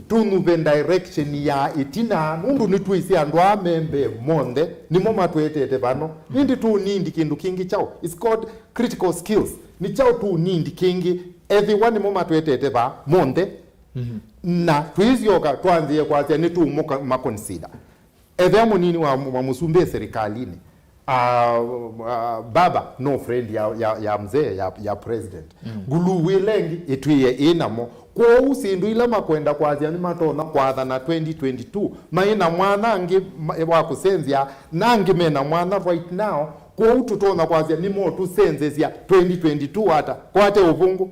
Tũnyuve direction ya ĩtina, nũndũ nĩtwĩsĩ andũ aa me mbee monthe nĩmo matwetete vano. Ĩndĩ tũnindi kĩndũ kĩngĩ kyaũ? It's called critical skills. Nĩ kyaũ tũnindi kĩngĩ? Ethĩwa nĩmo matwetete vaa monthe, na twĩsyoka twanzĩe kwasya nĩtũũmũka-, maconsider. Ethĩa mũnini wa, wa mũsumbĩ e serikalini, Ah, ah, baba no friend ya, ya, ya mzee ya, ya president. Nguluvu ĩla ĩngĩ ĩtwĩe ĩ namo. Kwoou syĩndũ ila makwenda kwasya nĩmatonya kwathana twenty twenty-two, maĩ na mwanya angĩ ma- wa kũsenzya, na angĩ me na mwanya right now. Kwoou tũtonya kwasya nĩmotũsenzesya twenty twenty-two ata? Kwate ũvũngũ.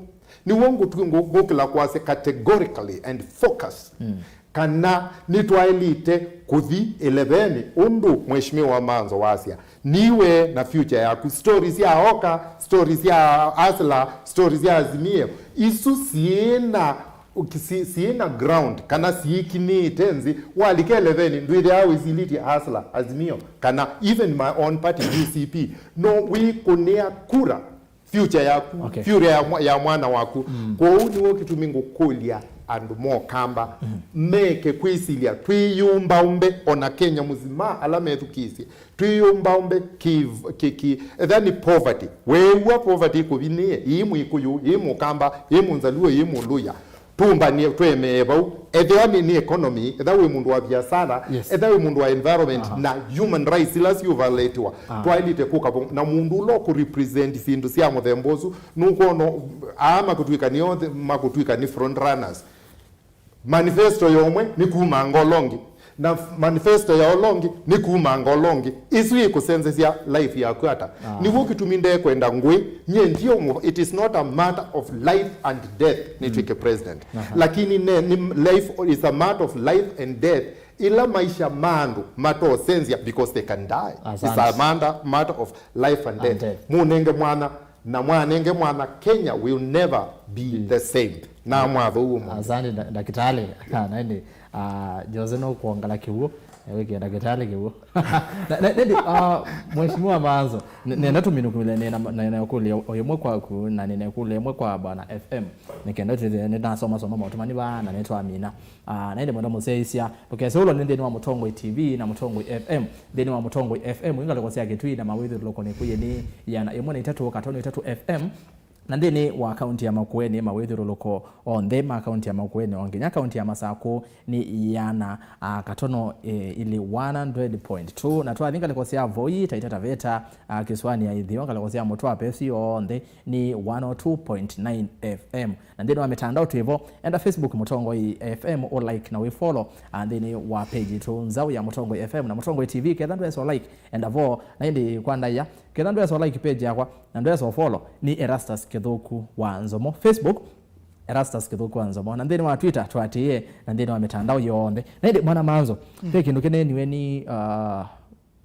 Nĩw'o ngũtwĩ- ngũ- ngũkĩla kwasya categorically and focus kana nĩtwaĩlĩte kũthi ĩlevenĩ, ũndũ Mheshimiwa Manzo wasya. Niwe na future yaku. Story sya Oka, story sya Asla, story sya Azimio, isu syĩna, si- syĩna ground kana siĩkinĩte nzĩ. Walika ĩlevenĩ, ndwĩthĩawa wĩsilĩtye Asla, Azimio, kana even my own party, U C P. No wĩkũnĩa kura future yaku, okay, future ya, mwa- ya mwana waku. Kwoou nĩw'o kĩtumi ngũkũlya andũ mokamba meke kwĩsilya twĩyũmbaũmbe, ona Kenya mũsima ala methukĩĩsye, twĩyũmbaũmbe ki, ki, ki, etha nĩ poverty. Weew'a poverty ĩkũvinĩe, ĩĩ Mwĩkũyũ, ĩĩ Mũkamba, ĩĩ Mũnzaluo, ĩĩ Mũlũya, tũmbanie, twemee vau. Ethĩwa nĩ, nĩ economy, ethĩwa wĩ mũndũ wa biasara, yes, ethĩwa wĩ mũndũ wa environment, ah, na human rights ila siũvaletiwa, ah, twaĩlĩte kũka vau. Na mũndũ ũla ũkũrepresent syĩndũ sya mũthemba ũsu, nũkwona aa makũtw'ĩka nĩ othe, makũtw'ĩka nĩ front runners. Manifesto ya ũmwe nĩ kuma ngolongi, na f- manifesto ya ũlongi nĩ kuma ngolongi. Isu ikũsenzesya life yaku ata? Ah. Nĩw'o kĩtumi ndekwenda ngwĩ, nyie ndio mu- it is not a matter of life and death nĩtw'ĩke president. Aha. Lakini ne, ni life is a matter of life and death. Ila maisha ma andũ matosenzya because they can die. It's a matter, matter of life and death. And death. Mũnenge mwana na mwanenge mwana, Kenya will never be the same. Na mwatho uo mwa. Asante nda- ndakitali. Na indi, ah, Jose no kuongela kiw'ũ, eh, wiki ndakitali kiw'ũ. Na- na- nindi, ah, Mheshimiwa Manzo, ne- nenda tuminukile nina nina kulia oyimwe kwaku na nina kulia imwe kwa bwana F M. Nikenda tuthie nina soma soma mautumani ba na netwa mina. Ah, na indi mwenda mũsyaisya, ndũkese ũlwa nĩ nthĩnĩ wa Mũtongoi T V na Mũtongoi F M. Nthĩnĩ wa Mũtongoi F M, ingalĩko sya Kĩtui na mawĩthũlũko nĩ kũyĩ nĩ ĩana ĩmwe na itatũ katono itatũ F M, na nthĩnĩ wa kaunti ya Makueni, mawĩthũlũko onthe ma kaunti ya Makueni, o nginya kaunti ya Masakũ nĩ ĩana, ah, katono, eh, ilĩ one hundred point two, na twathi ngalĩko sya Voi, Taita Taveta, ah, kĩsũanĩ ya ĩtheo, ngalĩko sya Mũtwapa syonthe nĩ one oh two point nine F M. Na nthĩnĩ wa mĩtandao twĩ vo, enda Facebook Mũtongoi F M, ũ like na wĩ follow, ah, nthĩnĩ wa page itũ nzaũ ya Mũtongoi F M na Mũtongoi T V. Ketha ndwesa like, enda vo, na ĩndĩ kwa ndaĩa, ketha ndwesa like page yakwa, na ndwesa follow, nĩ Erastus Kĩthũku wa Nzomo. Facebook, Erastus Kĩthũku wa Nzomo. Na nthĩnĩ wa Twitter, twatĩĩe, na nthĩnĩ wa mĩtandao yonthe. Na ĩndĩ, Bwana Manzo, mm, ve kĩndũ kĩneeniwe nĩ, ah,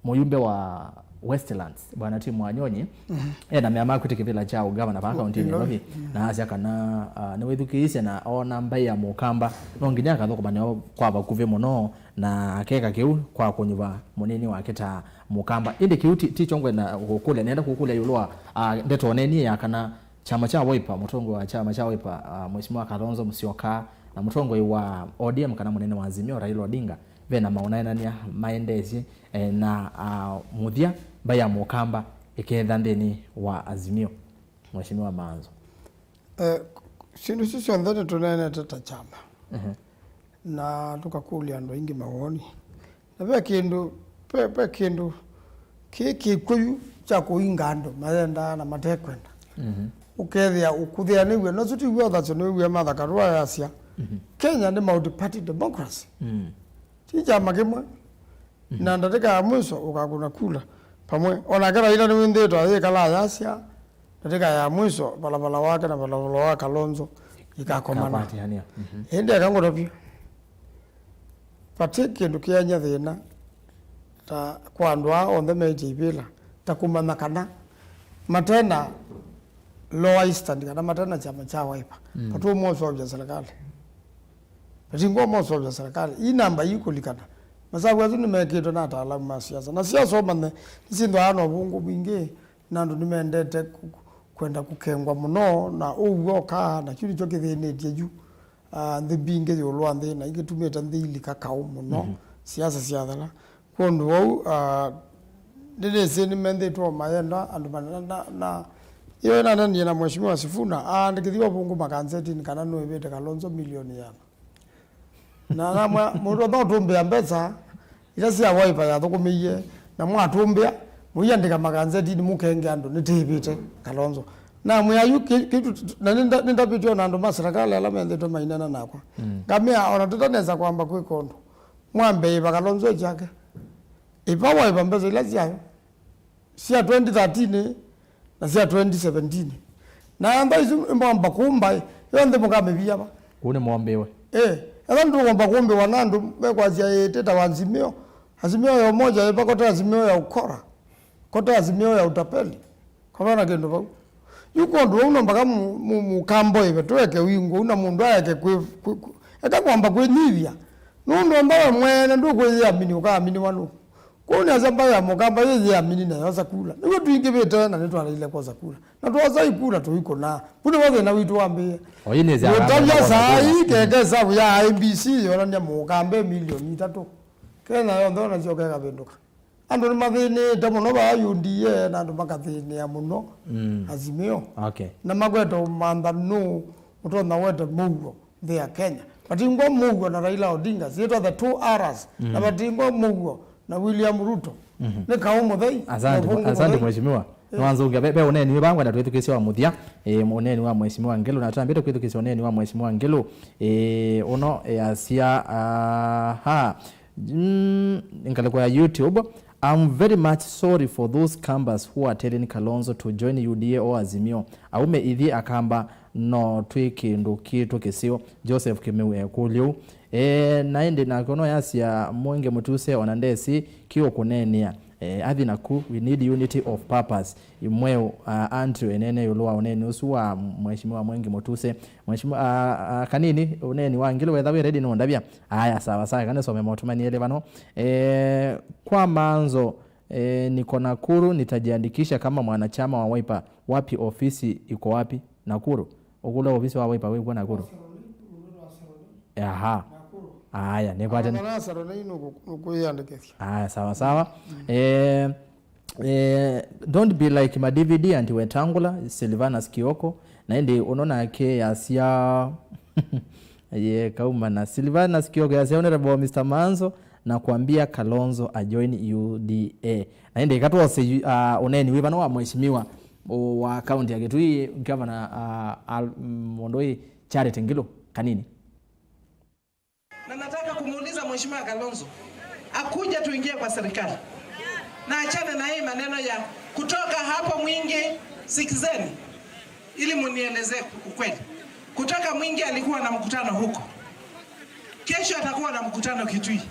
mũyumbe wa Westlands, Bwana Tim Wanyonyi, mhm, ena mea ma kwĩtĩkĩvĩla kya ũgavana vaa kaunti ya Nairobi, mhm, na asya kana, ah, nĩwĩthukĩĩsye na oona mbaĩ ya Mũkamba, no nginya akathũkũma nayo kwa vakuvĩ mũno, na akeka kĩu kwa kũnyuva mũnini wake ta Mũkamba. Ĩndĩ kĩu ti, ti kyo ngwenda kũkũlya, nenda kũkũlya ĩũlũ wa, ah, ndeto neenie ya kana kyama kya Wiper, mũtongoi wa kyama kya Wiper, ah, Mheshimiwa Kalonzo Musyoka, na mũtongoi wa O D M kana mũnene wa Azimio, Raila Odinga, ve na maũneenany'a maendeesye, eh, na, ah, mũthya mbaĩ ya Mũkamba ĩketha nthĩnĩ wa Azimio, Mheshimiwa Manzo. Eh, syĩndũ isu syonthe nĩtũneenete ta kyama. Mhm. Na tũkakũlya andũ aingĩ mawoni. Na ve kĩndũ, ve, ve kĩndũ kĩ kĩkw'ũ yu kya kũinga andũ mayendaa na matekwenda. Mhm. Ũkethĩa ũkũthĩanĩw'e, nosu tiw'o thasyo nĩwĩw'e Martha Karua yasya, mhm, Kenya nĩ multi-party democracy. Mm. Ti kyama kĩmwe. Mhm. Na ndatĩka ya mwiso ũkakũna kula pamwe. Onake Raila nĩwĩnthĩĩtwe ayĩkala ayasya, ndatĩka ya mwiso, valavala wake na valavala wa Kalonzo ikakomana. Ikakwatĩanĩa. Mhm. Ĩndĩ eka ngũtavye. Vati kĩndũ kĩany'a thĩna ta kwa andũ aa onthe meĩtye ivĩla, ta kũmanya kana matena Lower Eastern kana matena kyama kya Wiper, mm, vatũmwa ũseũvya serikali. Vatingwa mosovya serikali. Ii namba ii kũlikana. Masavu asu nĩmekĩtwe na ataalamu ma siasa. Na siasa ũmanye nĩsyĩthĩawa na ũvũngũ mwingĩ, na andũ nĩmendete ku-, ku-, kwenda kũkengwa mũno, na ũw'o ũkaa, na kyu nĩkyo kĩthĩnĩtye yu, ah, nthĩ mbingĩ ĩũlũ wa nthĩ, na ikĩtumĩte nthĩ ilika kaũ mũno, mhm, siasa syathela. Kwondũ vau, ah, ndĩnĩsĩ nĩmenthĩtwe o mayenda andũ mana-, na, na, na, ĩyo ĩnanenie na Mheshimiwa Sifuna, aandĩkĩthi wa ũvũngũ makanzetini kana nũĩvĩte Kalonzo milioni ĩana. Na namwĩa, mũndũ no tũmbĩa mbesa ila sya Wiper yathũkũmĩie, na mwatũmbĩa, Mũiandĩka makanzetinĩ mũkenge andũ nĩtĩĩvĩte Kalonzo. Namwĩa yu kĩ-, kĩtu, na nĩnda-, nĩndavĩtw'e na andũ ma serikali ala methĩtwe maineena nakwa. Ngamea ona tũtanesa kwamba kwĩka ũndũ, mwambe ĩva Kalonzo kyake. Ĩva waĩva mbesa ila syayo sya twenty thirteen na sya twenty seventeen. Na ntha isu mwamba kũmba, yonthe mũkamĩvia va? Kũu nĩ mwombiwe. Eh, ethwa nĩtũkomba kũmbĩwa na andũ mekwasya ĩĩ, tĩtawa Azimio. Azimio ya umoja, ĩva kote Azimio ya ukora? Kote Azimio ya utapeli? Kwa vana kĩndũ vau. Yu kũndũ vau no mpaka mu-, mu-, mũkambo ĩve, tũeke wingũ, na mũndũ aeke kwĩ-, kwĩ-, kwĩ-, eka kwamba kwĩnyivya. Nũndũ amba we mwene ndũkwĩyĩamini, ũkaaminiwa nũũ? Kwoou nĩasya mbaĩ ya mũkamba yĩyĩamini na yosa kula. Nĩw'o twingĩvĩte na nĩtwaleile kwosa kula. Na twosa ikula tũikũnaa. Vu nĩvo thĩna witũ wambĩĩe. O, yu nĩ ĩsya Nĩũtavya kamba saa kwosa ii kula. Keke ĩsavu ya I E B C yonany'a mũkambe milioni itatũ. Kenya yonthe onasyo kekavĩndũka. Andũ nĩmathĩnĩte mũno vaa U D A na andũ makathĩnĩa mũno Azimio. Okay. Na makwete ũmantha nũũ ũtonya wete mũuo nthĩ ya Kenya. Matingwa mũuo na Raila Odinga, syĩtwa the two R's. Na matingwa mũuo na William Ruto. Nĩ kaũ mũthei, asante, na ũvũngũ asante mũthei. Mheshimiwa. Nĩwanzũngĩa, ve, ve ũneeni wĩ vaa ngwenda twĩthukĩĩsye wa mũthya. Ĩ, ũneeni wa Mheshimiwa Ngilu, na twambĩte kwĩthukĩĩsya ũneeni wa Mheshimiwa Ngilu. Ĩ, ũno, ĩ, asya, aha. Mm, ngalĩko ya YouTube. I'm very much sorry for those Kambas who are telling Kalonzo to join U D A or Azimio. Aume ithyĩ Akamba no twĩ kĩndũ kitũ kĩseo. Joseph Kĩmeu ekũlya ũu. E, na ĩndĩ nake ũno yasya Mwenge Mũtuse ona ndesĩ kĩũkũneenea. E, athi naku, we need unity of purpose. Mweũ, uh, Andrew enene ĩũlũ wa ũneeni ũsu wa Mheshimiwa Mwenge Mũtuse. Mheshimiwa, uh, uh, kanini, ũneeni wa Ngilu wetha wĩ ready nũndavya. Aya, sawa sawa, kana some maũtũmani elĩ vano. Eh, kwa manzo, eh, niko Nakuru, nitajiandikisha kama mwanachama wa Wiper. Wapi, ofisi iko wapi? Nakuru. Ũkũlwa ofisi wa Wiper wĩkw'o Nakuru? Aha. Aya, nĩkwate. Kana Saroni nũkũ-, nũkwĩyandĩkĩthya. Aya, sawa sawa. Eh, Eh, don't be like ma D V D and Wetangula, Silvanus Kioko, na ĩndĩ ũno nake yasya, ye, kauma na Silvanus Kioko yasya, Honorable Mister Manzo, na kuambia Kalonzo ajoin U D A. Na ĩndĩ katwose yu-, ah, ũneeni wĩ vano wa mheshimiwa wa kaunti ya Kitui, Governor, ah, Al-, mm, mũndũ ĩ Charity Ngilu, kanini. Na nataka kumuuliza Mheshimiwa Kalonzo, akuje tuingie kwa serikali. Na achane na hii maneno ya kutoka hapo Mwingi, sikizeni, ili munieleze ukweli. Kutoka Mwingi alikuwa na mkutano huko. Kesho atakuwa na mkutano Kitui.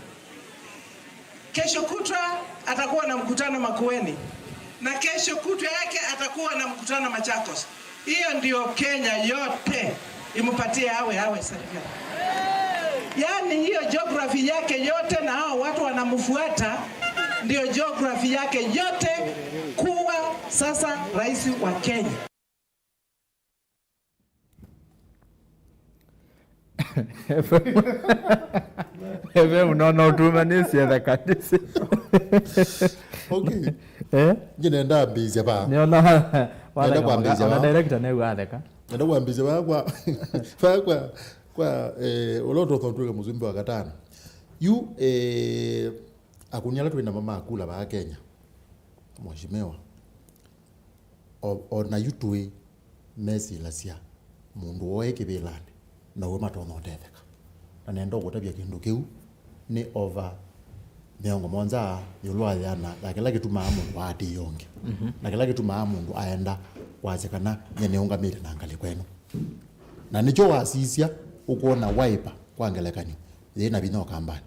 Kesho kutwa atakuwa na mkutano Makueni, na kesho kutwa yake atakuwa na mkutano Machakos. Hiyo ndio Kenya yote, impatie awe, awe serikali. Yaani hiyo geography yake yote na hao watu wanamfuata, ndio geography yake yote kuwa sasa rais wa Kenya. Ebe, unaona utuma nisietheka ndisi. Okay. Eh? Nje nenda ambĩĩsya vaa. Nĩona watheka. Nenda kwambĩĩsya mũka-, ona vaa. Director nĩw'o atheka. Nenda kwambĩĩsya vaa kwa, vaa kwa, kwa, eh, ũla ũtonya ũtw'ĩke mũsumbĩ wa katano. Yu, eh, akũni ala twĩ namo ma kula vaa Kenya, mheshimiwa. O, o na yu tũĩ mesilasya mũndũ woe kĩvĩlanĩ na ũĩ matonya ũtetheka. Na nenda ũkũtavya kĩndũ kĩu nĩ over mĩongo mũonza ĩũlũ wa ĩana ya kĩla kĩtumaa mũndũ aatĩĩa ũngĩ, na kĩla kĩtumaa mũndũ aenda kwasya kana nyie nĩũngamĩte na ngalĩko ĩno. Na nĩkyo wasisya ũkwona Wiper, kwa ngelekany'o, yĩ na vinya Ũkambanĩ.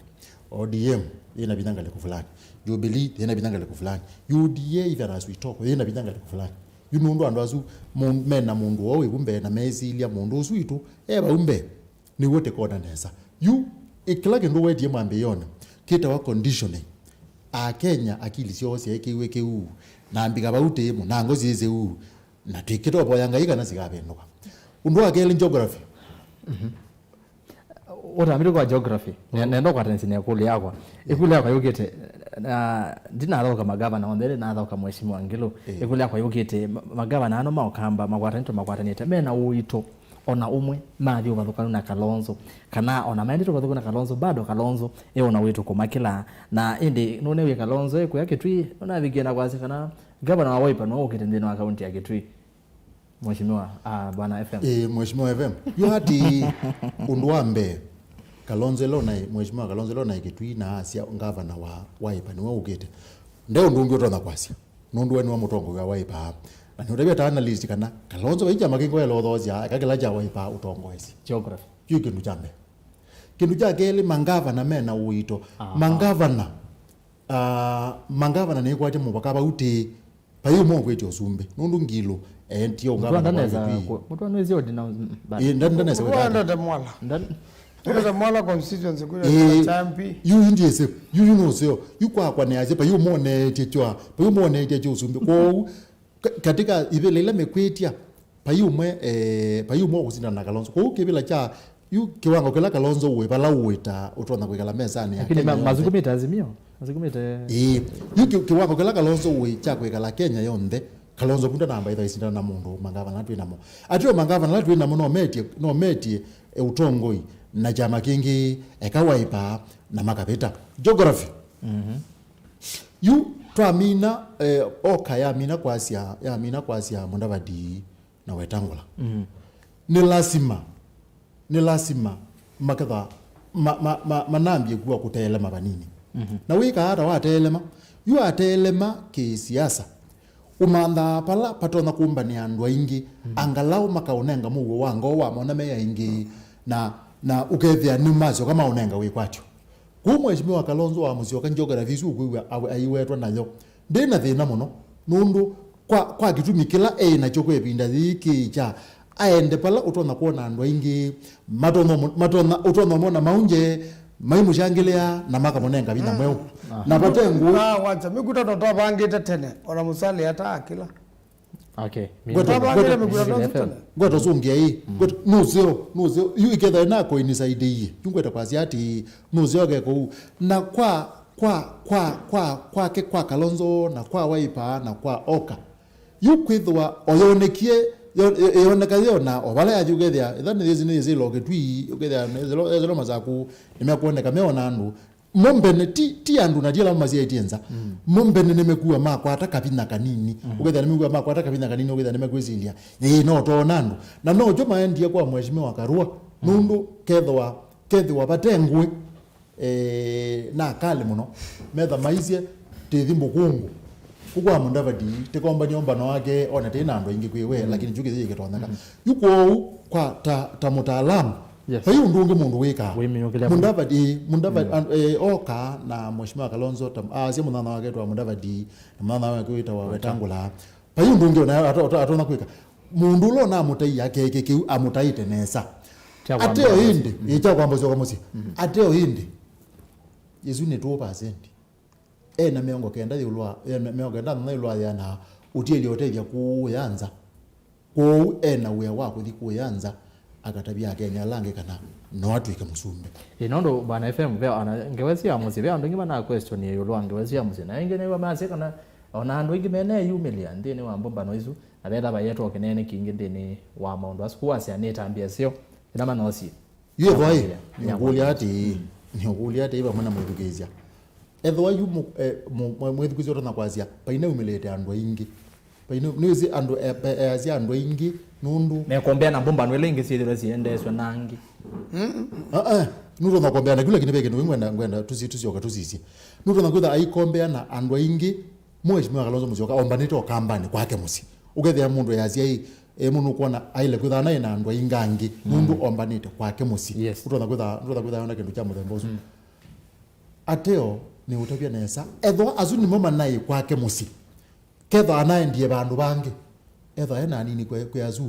O D M yĩ na vinya ngalĩko fulani. Jubilee yĩ na vinya ngalĩko fulani. U D A, even as we talk, yĩ na vinya ngalĩko fulani. Yu nũndũ andũ asu mũ-, me na mũndũ woo wĩ vu mbee na mesilya mũndũ ũsu witũ e vau mbee, nĩw'o tĩkona nesa. Yu, ĩ, kĩla kĩndũ wetie mwambĩĩonĩ kĩtawa conditioning. Akenya akili syoo syaĩkĩiwe kĩu, na mbika vau tĩĩ mũnango syĩsĩ ũu. Na twĩkĩte ũvoya Ngai kana sikavĩndũka. Ũndũ wa kelĩ, geography. Ũtambĩte kwa geography. Ne-, nenda ũkwatanĩsya na ĩkũlyo yakwa. Ĩkũlyo yakwa yũkĩte, na ndinathoka magavana onthe, ndinathoka Mheshimiwa Ngilu. Ĩkũlyo yakwa yũkĩte, ma-, magavana ano ma Ũkamba makwatanĩte, makwatanĩte, mena ũito ona ũmwe mathi ũvathũkanu na Kalonzo, kana ona maendete ũvathũkanu na Kalonzo, bado Kalonzo e ona wĩtũ kũmakĩla. Na ĩndĩ nũnewie Kalonzo e kũya Kitui, nũnavikie na kwasya kana gavana wa Wiper nĩwe ũkĩte nthĩnĩ wa kaunti ya Kitui. Mheshimiwa, ah, Bwana F M. Eh, Mheshimiwa F M. Yu ati ũndũ wa mbee, Kalonzo ĩla ũnaĩ, Mheshimiwa Kalonzo ĩla ũnaĩ Kitui na asya ngavana wa Wiper nĩwe ũkĩte. Nde ũndũ ũngĩ ũtonya kwasya. Nũndũ we nĩwe mũtongoi wa Wiper. Na nĩũtavya ta analyst kana Kalonzo vai kyama kĩngĩ waĩle ũthoosya, eka kĩla kya Wiper ũtongoesye. Geography. Yu kĩndũ kya mbee. Kĩndũ kya kelĩ, mangavana mena ũito. Aha. Mangavana, ah, mangavana nĩkwatya mũvaka vau tĩ. Vai ũmwe ũkwĩtya ũsumbĩ. Nũndũ Ngilu, eh, ti ũngavana kwa Kitui. Mũtwa ndanesa ku-, mũtwa nĩsĩ ũdĩ na, mm, but ĩĩ, nda-, ndanesa kwĩka ata? Ndete Mwala. Ndan- Ndete Mwala constituency kũya. Ĩĩ, Champi. Yu, yu ndiĩsĩ. Yu, yu nũseo. Yu kwakwa nĩasya, vai ũmwe ũneetye kyoa. Vai ũmwe ũneetye kyo ũsumbĩ. Kwoou, ka-, katika ivĩla ila mekwĩtya, vai ũmwe, eh, vai ũmwe ũkũsindana na Kalonzo. Kwoou kĩvĩla kya Yu kĩwango kĩla Kalonzo ũĩ, vala ũĩ ta ũtonya kwĩkala mesanĩ ya Lakini Kenya ma-, yonthe. Masukumĩte Azimio? Masukumĩte Ĩĩ. Yu kĩ-, kĩwango kĩla Kalonzo ũĩ kya kwĩkala Kenya yonthe, Kalonzo vu ndanamba ĩtha ĩsindana na mũndũ mangavana ala twĩ namo. Ateo mangavana ala twĩ namo no metie, no metie, e, ũtongoi na kyama kĩngĩ, eka Wiper na makavĩta. Geography. Mhm. Yu twamina, eh, oka yamina kwasya, yamina kwasya Mudavadi na Wetangula. Mm. Nĩ lasima, nĩ lasima maketha ma, ma, ma, manambie kuwa kũteelema vanini. Mhm. Na wĩkaa ata watelema? Yu atelema kĩsiasa. Ũmanthaa pala patonya kũmbanĩa andũ aingĩ, mhm, angalau makaũnenga mũuo wa ngoo wamona me aingĩ, na, na ũkethĩa nĩmasyoka maũnenga wĩkwatyo. Kwoou Mheshimiwa Kalonzo wa Musyoka geography isu ũkwĩw'a awe-, aiwetwa nayo, ndĩ na thĩna mũno, nũndũ kwa, kwa kĩtumi kĩla e nakyo kwa ĩvinda yĩĩ kĩĩ kya aende pala ũtonya kwona andũ aingĩ, matonya mũ-, matonya, ũtonya mona maunje, maimũshangĩlĩa na makamũnenga vinya mweũ. Ah. Na vate ngũĩ. Ah, wacha, mĩkutano twavangĩte tene, ona Musalia ata akĩla. Okay. Ngweta, Mimi ngweta, Mimi F M. Ngweta ũsũngĩa ĩ. Mm. Ngweta, nũseo, nũseo. Yu iketha na coincideie. Yu ngweta kwasya ati, nũseo ke kũu. Na kwa, kwa, kwa, kwa, kwake, kwa Kalonzo, na kwa Wiper, na kwa Oka. Yu kwĩthĩwa oyonekie, yo-, yo-, yoneka yona, o vala yathi ũkethĩa, ĩtha nĩ yĩsĩ, nĩ yĩsĩ ĩlo Kitui, ũkethĩa, nĩ yĩsĩ ĩlo, yĩsĩ ĩlo Masaku, nĩmekwoneka meona andũ. Mo mbene, ti, ti andũ na ti ala masyaĩtye nza. Mm. Mo mbene nĩmekuwa makwata kavinya kanini. Mm. Ũkethĩa nĩmekuwa makwata kavinya kanini, ũkethĩa nĩmekwĩsilya, "Ĩĩ, no twoona andũ." Na nokyo maendie kwa Mheshimiwa Karua, mm, nũndũ kethĩwa, kethĩwa vate ngũĩ, eh, na akali mũno, metha maisye, "Tĩthi mbũkũngũ." Kũkwa Mudavadi, tĩkombany'a ũmbano wake, one tĩ na andũ aingĩ kwĩ we, mm, lakini kyu kĩthĩ kĩtonyeka. Mm. Yu kwoou, kwa ta, ta mũtaalamu, Yes. Vai ũndũ ũngĩ mũndũ wĩkaa. Wĩmĩũkĩlya Mudavadi, Mudavadi, mm, and, eh, oka na Mheshimiwa Kalonzo, tam-, aasya mũthenya wake wĩtawa Mudavadi, na mũthenya wake wĩtawa Wetangula. Wetangula. Vai ũndũ ũngĩ ona ato-, ato-, atonya kwĩka. Mũndũ ũla ũnamũtaia keke kĩu, amũtaĩte nesa. Kya kwamba Ateo ũsyoka ĩndĩ, mũsyĩ. Mm. Ĩ, kya kwamba ũsyoka mũsyĩ. Mm. Ateo ĩndĩ. Yesu nĩ two percent. E na mĩongo kenda ĩũlũ wa, e na mĩongo kenda na ĩũlũ wa yĩana, ũtielye ũtethya kũũya nza. Kwoou e na wĩa wa kũthi kũya nza akatavya Akenya ala angĩ kana no atw'ĩke mũsumbĩ. Ĩ, nũndũ Bwana F M, ve ona ngewa isu ya mũsyĩ, ve andũ aingĩ mana question ĩũlũ wa ngewa isu ya mũsyĩ. Na aingĩ nĩw'a masya kana ona andũ aingĩ meneyumĩlya nthĩnĩ wa mbũmbano isu, na vetha vayetwa kĩnene kingĩ nthĩnĩ wa maũndũ asu. Kwoou asya nĩ ĩtambya ĩseo, ĩla manosie. Yu ethwa ĩ, ya nĩũkũlya kwambĩlĩlya. Atĩĩ, mm, nĩũkũlya atĩĩ vamwe na mwĩthukĩĩsya. Ethwa yu mũ-, eh, mũ-, mũ-, mwĩthukĩĩsya ũtonya kwasya, vai naumĩlĩte andũ aingĩ. Vai nĩ, nĩwĩsĩ andũ, eh, pe-, easya andũ aingĩ, nũndũ mekombea na mbũmbano ila ingĩ syĩthĩwa siendeesw'a na angĩ. Ah, ah, nũtonya kombea na kĩu, lakini ve kĩndũ kĩngĩ ngwenda, ngwenda tũsi-, tũsyoka tũsisye. Nũtonya kwĩtha aikombea na andũ aingĩ, Mheshimiwa Kalonzo Musyoka ombanĩte o kambanĩ kwake mũsyĩ. Ũkethĩa mũndũ easya ĩ, e, mũndũ ũkwona aile kwĩtha naĩ na andũ aingĩ angĩ, mm, nũndũ ombanĩte kwake mũsyĩ. Yes. Ũtonya kwĩtha, ũtonya kwĩtha ona kĩndũ kya mũthemba ũsu. Mm. Ateo nĩ ũtavya nesa. Ethwa asu nĩmo manaĩ kwake mũsyĩ. Kethwa anaendie vandũ vangĩ. Ethwa e na anini kwĩ, kwĩ asu,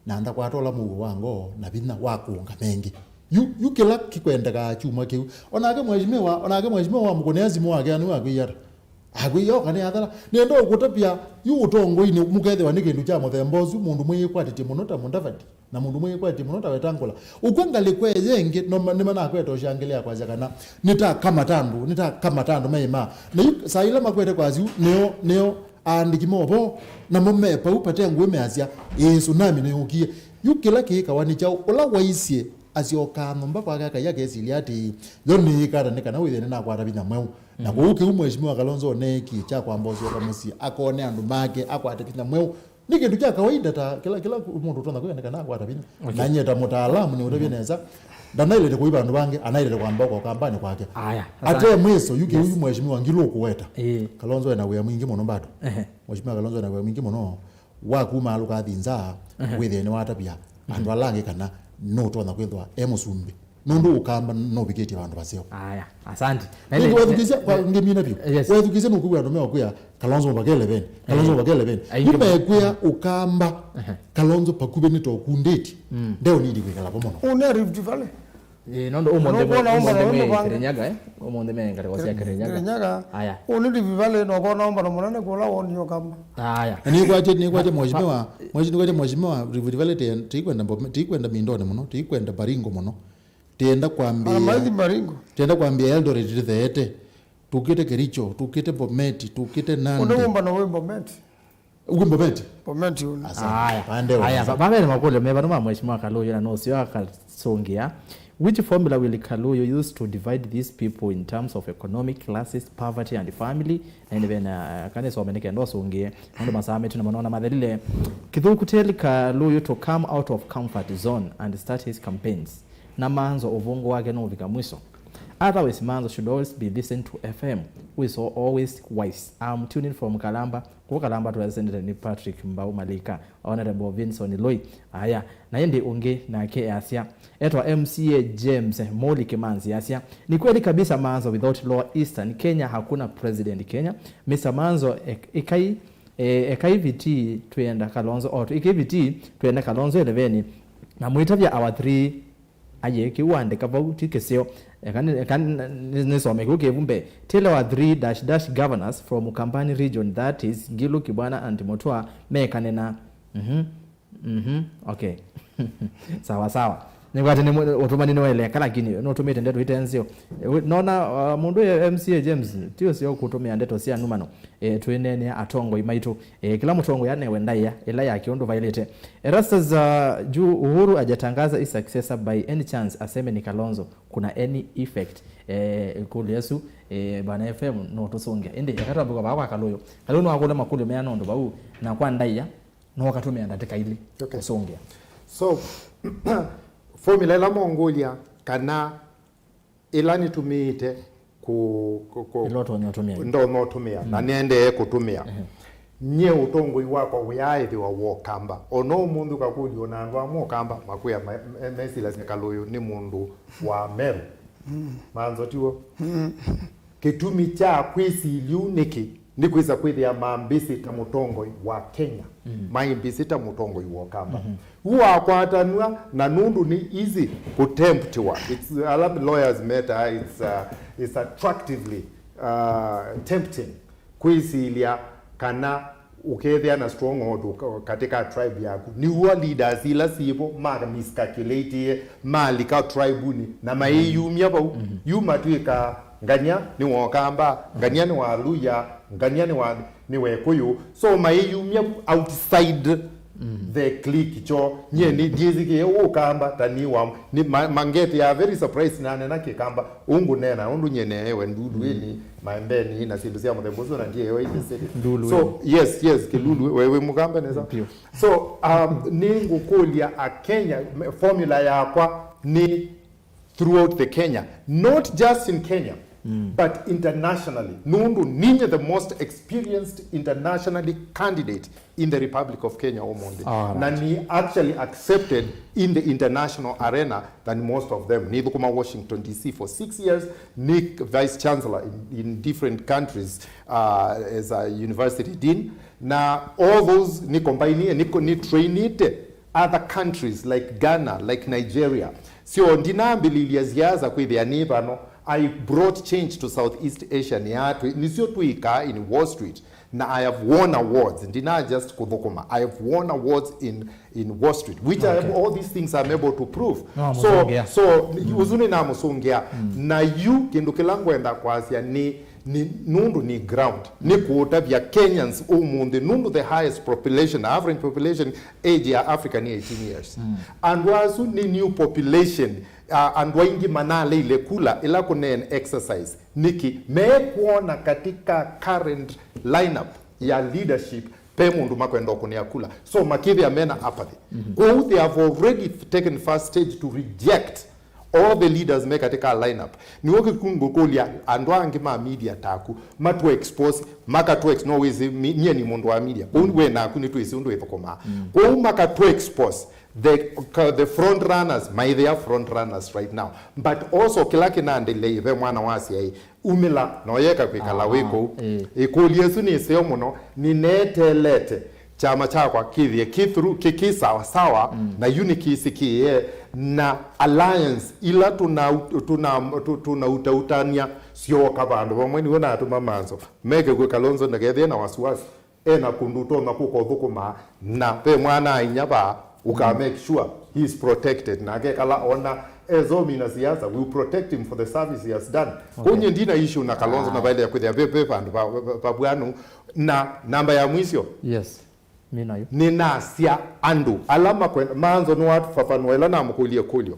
na ndakwata ũla mũuo wa ngoo na vinya wa kũũnga mengĩ. Yu, yu kĩla kĩkwendekaa kyumwa kĩu. Onake mheshimiwa, onake mheshimiwa wamũkũnĩa simũ wake, nĩwakwĩie ata? Akwĩie oka nĩ athela. Nĩenda ũkũtavya, yu ũtongoinĩ mũkethĩwa nĩ kĩndũ kya mũthemba ũsu, mũndũ mwĩyĩkwatĩtye mũno ta Mudavadi, na mũndũ mwĩyĩkwatĩtye mũno ta Wetangula. Ũkw'a ngalĩko ĩyo ĩngĩ, no ma-, nĩmanakweta ũshangĩlĩa kwasya kana nĩtakamata andũ, nĩtakamata andũ maĩmaa. Na yu saa ila makwete kwasya ũu, nĩo, nĩo aandĩki ma ũvoo, namo me pau vate ngũĩ measya, ĩĩ, tsunami nĩyũkie. Yu kĩla kĩĩkawa nĩ kyaũ? Ũla waisye asyokaa nyũmba kwake akai akesilya atĩĩ, yo nĩĩkata nĩ kana wĩthĩe nĩnakwata vinya mweũ. Na kwoou kĩu Mheshimiwa Kalonzo neekie kya kwamba ũsyoka mũsyĩ akone andũ make akwate vinya mweũ. Nĩ kĩndũ kya kawaida ta kĩla, kĩla mũndũ ũtonya kwĩka nĩ kana akwata vinya. Okay. Na nyie ta mũtaalamu nĩũtavye nesa, ndanaĩlĩte kũi vandũ vangĩ, anaĩlĩte kwamba ũka ũkambanĩ kwake. Aya, ate asante. Mwĩso, yu kĩu Yes. yu Mheshimiwa Ngilu ũkũweta. Ĩĩ. Kalonzo ena wĩa mwingĩ mũno bado. Ehe. Mheshimiwa Kalonzo ena wĩa mwingĩ mũno. Wakuma alũka athi nza, wĩthĩe nĩwatavya andũ ala angĩ kana nũtonya kwĩthwa e mũsumbĩ. Nũndũ ũkamba nũvikĩtye vandũ vaseo. Aya, asante. Na nĩngĩ ile- wethukĩsya, kwa ngĩmina vyũ. Yes. Wethukĩsya nũkwĩw'a andũ meokwĩa Kalonzo mavaka eleveni. Kalonzo mavaka eleveni. Aingĩ mũno. Nĩmekwĩa ũkamba Kalonzo pakuvĩ nĩ tokundĩti. Ndeo nindi kwĩkala vo mũno. Ũũ nĩ Rift Valley. Ĩĩ, nũndũ ũmũnthĩ Nũkwona mwĩ- ũmba ũmũnthĩ na mwĩ ũmba Kirinyaga, eh? Ũmũnthĩ me ngalĩko sya Kirinyaga. Kirinyaga. Aya. Ũũ nĩ Rift Valley, na ũkona ũmbano mũnene kũla woni ũkamba. Aya. Na nĩkwatye, nĩkwatye mheshimiwa, mheshimiwa, nĩkwatye mheshimiwa, Rift Valley tĩ- tĩikwenda Bome- tĩikwenda Mindoni mũno, tĩikwenda Baringo mũno. Tĩenda kwambĩĩa Ana maithi Baringo. Tĩenda kwambĩĩa Eldoret tĩtheete. Tũkĩte Kericho, tũkĩte Bomet, tũkĩte Nandi. Ũndũ ũmbano wĩ Bomet. Wĩ Bomet? Bomet ũnĩ. Asa, aya, pande aya, ũnĩ. Ba- babere makũlyo me vano ma Mheshimiwa Kaluyu na nũseo akasũngĩa. Which formula will Kaluyu use to divide these people in terms of economic classes, poverty and family? Na ĩndĩ vena, eh, kana ĩsome nĩ kenda ũsũngĩe. Nũndũ masaa metũ na manona mathelile. Kĩthũku tell Kaluyu to come out of comfort zone and start his campaigns. Na Manzo ũvũngũ wake nũvika mwiso. Otherwise, Manzo should always be listened to F M, who is al- always wise. I'm tuning from Kalamba. Kũu Kalamba twesendete nĩ Patrick Mbau Malika, Honorable Vinson Lui. Aya, na ĩndĩ ũngĩ nake easya, etwa M C A James Moli Kimanzi easya, ni kweli kabisa Manzo, without Lower Eastern Kenya hakuna president Kenya. Mister Manzo, ek- ikai, eh, ekai viti twenda Kalonzo, o, ikai viti twenda Kalonzo eleveni. Na mwĩtavya our three Aye, kĩu waandĩka vau ti kĩseo. Eka nĩ- eka nĩ- nĩ- nĩsome kĩu kĩvu mbee. Tell our three dash dash governors from Ukambani region, that is, Ngilu, Kibwana and Mutua, mekane na. Mhm. Mhm. Okay. Sawa sawa. Nĩkwate nĩ mwe- ũtũmani nĩwaeleka, lakini nũtũmĩte ndeto ite nzeo. Eh, we- nona, uh, mũndũ ũyũ M C A James, ti ũseo kũtũmĩa ndeto sya numano. E, twĩneenea atongoi maitũ. E, kĩla mũtongoi anewe ndaĩa ĩla ya kĩũndũ vaĩlĩte. Erastus, uh, juu Uhuru hajatangaza his successor, by any chance aseme ni Kalonzo, kuna any effect? E, ĩkũlyo ĩsu, e, Bwana F M no tũsũngĩa. Ĩndĩ, eka twambe kwa vaa kwa Kaluyu. Kaluyu no akũlye makũlyo mea nũndũ vau, na kwa ndaĩa, no katũmĩa ndatĩka ilĩ Okay. kũsũngĩa. So, formula ĩla mongũlya kana ĩla nĩtũmĩĩte kũ- kũ- kũ- Ĩla ũtonya ũtũmĩa. Ndonya ũtũmĩa, na nĩendee kũtũmĩa. Nyie ũtongoi wakwa ũyaaĩthĩwa wokamba. O na ũmũnthĩ ũkakũlya o na andũ amwe ũkamba, makwĩa me- me- mesĩlasya Kaluyu nĩ mũndũ wa Meru. Manzo tiw'o? Kĩtumi kya kwĩsilya ũu nĩkĩ? Nĩ kwĩsa kwĩthĩa mambĩsĩ ta mũtongoi wa Kenya. Maimbĩsĩ ta mũtongoi wa Ũkamba. Yu wakwatanw'a na nũndũ nĩ easy kũtemptiwa. It's, ala lawyers meta, it's, uh, it's attractively, uh, tempting kwĩsilya kana ũkethĩa na stronghold ka- katika tribe yaku. Nĩw'o leaders ila syĩvo ma miscalculate, malika tribe-nĩ na mayĩyumya vau. Yu matwĩka ngania nĩ wa Ũkamba, ngania nĩ wa Luhya, ngania nĩ wa, nĩ wa Ekũyũ. So mayĩyumya outside the clique kyo. Nyie nĩ ndiĩthĩkĩe Ũkamba ta nĩ wa, nĩ ma- mangete ya very surprised na nena Kĩkamba. Ũngũneena ũndũ nyie neewe ndulu ĩnĩ maembeni na syĩndũ sya mũthemba ũsu na ndiĩewa ĩtesete. Ndulu So, ĩnĩ. Yes, yes, Kĩlulu, we wĩ Mũkamba nesa. Piũ. So, um, nĩngũkũlya Akenya, formula yakwa nĩ throughout the Kenya, not just in Kenya, but internationally. Nũndũ ninye the most experienced internationally candidate in the Republic of Kenya ũmũnthĩ. All right. Na ni actually accepted in the international arena than most of them. Nĩthũkũma Washington D C for six years, ni vice chancellor in, in different countries, uh, as a university dean. Na all those ni combine, ni, ni trainite other countries like Ghana, like Nigeria. Syo ndinambĩlĩlya siasa kwĩthĩa nĩ vano. I brought change to Southeast Asia, nĩ atwĩ, nĩsyo twĩkaa in Wall Street. Na I have won awards. Ndina just kũthũkũma. I have won awards in, in Wall Street, which I have, Okay. all these things I'm able to prove. No, So, mũsũngĩa. so, ũsu nĩnamũsũngĩa. Na yu, kĩndũ kĩla ngwenda kwasya nĩ, Nĩ nũndũ nĩ ground, nĩ kũũtavya Kenyans ũmũnthĩ, nũndũ the highest population, average population age ya Africa nĩ eighteen years. Andũ asu nĩ new population, a, andũ aingĩ manaleile kula ĩla kũneen exercise. Nĩkĩ? Mekwona katika current lineup ya leadership pe mũndũ makwenda ũkũnĩa kula. So makĩthĩa mena apathy. Kwoou they have already taken first stage to reject all the leaders me katika lineup. Nĩw'o kĩkungũkũlya andũ angĩ ma media taku, matu expose, makatu ex-, no wĩsĩ, mi-, nyie nĩ mũndũ wa media. Kwoou we naku nĩtwĩsĩ ũndũ ĩthũkũmaa. Kwoou makatu expose the, ka-, the front runners, maithĩa front runners right now. But also kĩla kĩnandĩlei ve mwana wa siai, umĩla, na ũyeka kwĩkala wĩ kũu. Ĩĩ. Ĩkũlyo ĩsu nĩ ĩseo mũno, nĩneeteelete kyama kyakwa kĩthĩe kĩ through, kĩ, kĩ sawa sawa, na yu nĩkĩsĩkĩĩe, na alliance ila tũna-, tũna-, tũ-, tũnautautania syooka vandũ vamwe, nĩw'o natũma Manzo meke kwĩ Kalonzo ndakethĩe na wasiwasi. E na kũndũ ũtonya kũka ũthũkũma, na ve mwana-a-inya vaa, ũka make sure he is protected, na akekala ona ezomi na siasa, we will protect him for the service he has done. Kwoou nyie ndina issue na Kalonzo na vaĩle kwĩthĩa ve, ve vandũ va, va, va vw'anu. Na namba ya mwisho, Yes. Nĩ nayo. Nĩnasya andũ ala makwenda, Manzo nĩwatũfafanũa ĩla namũkũlya ĩkũlyo.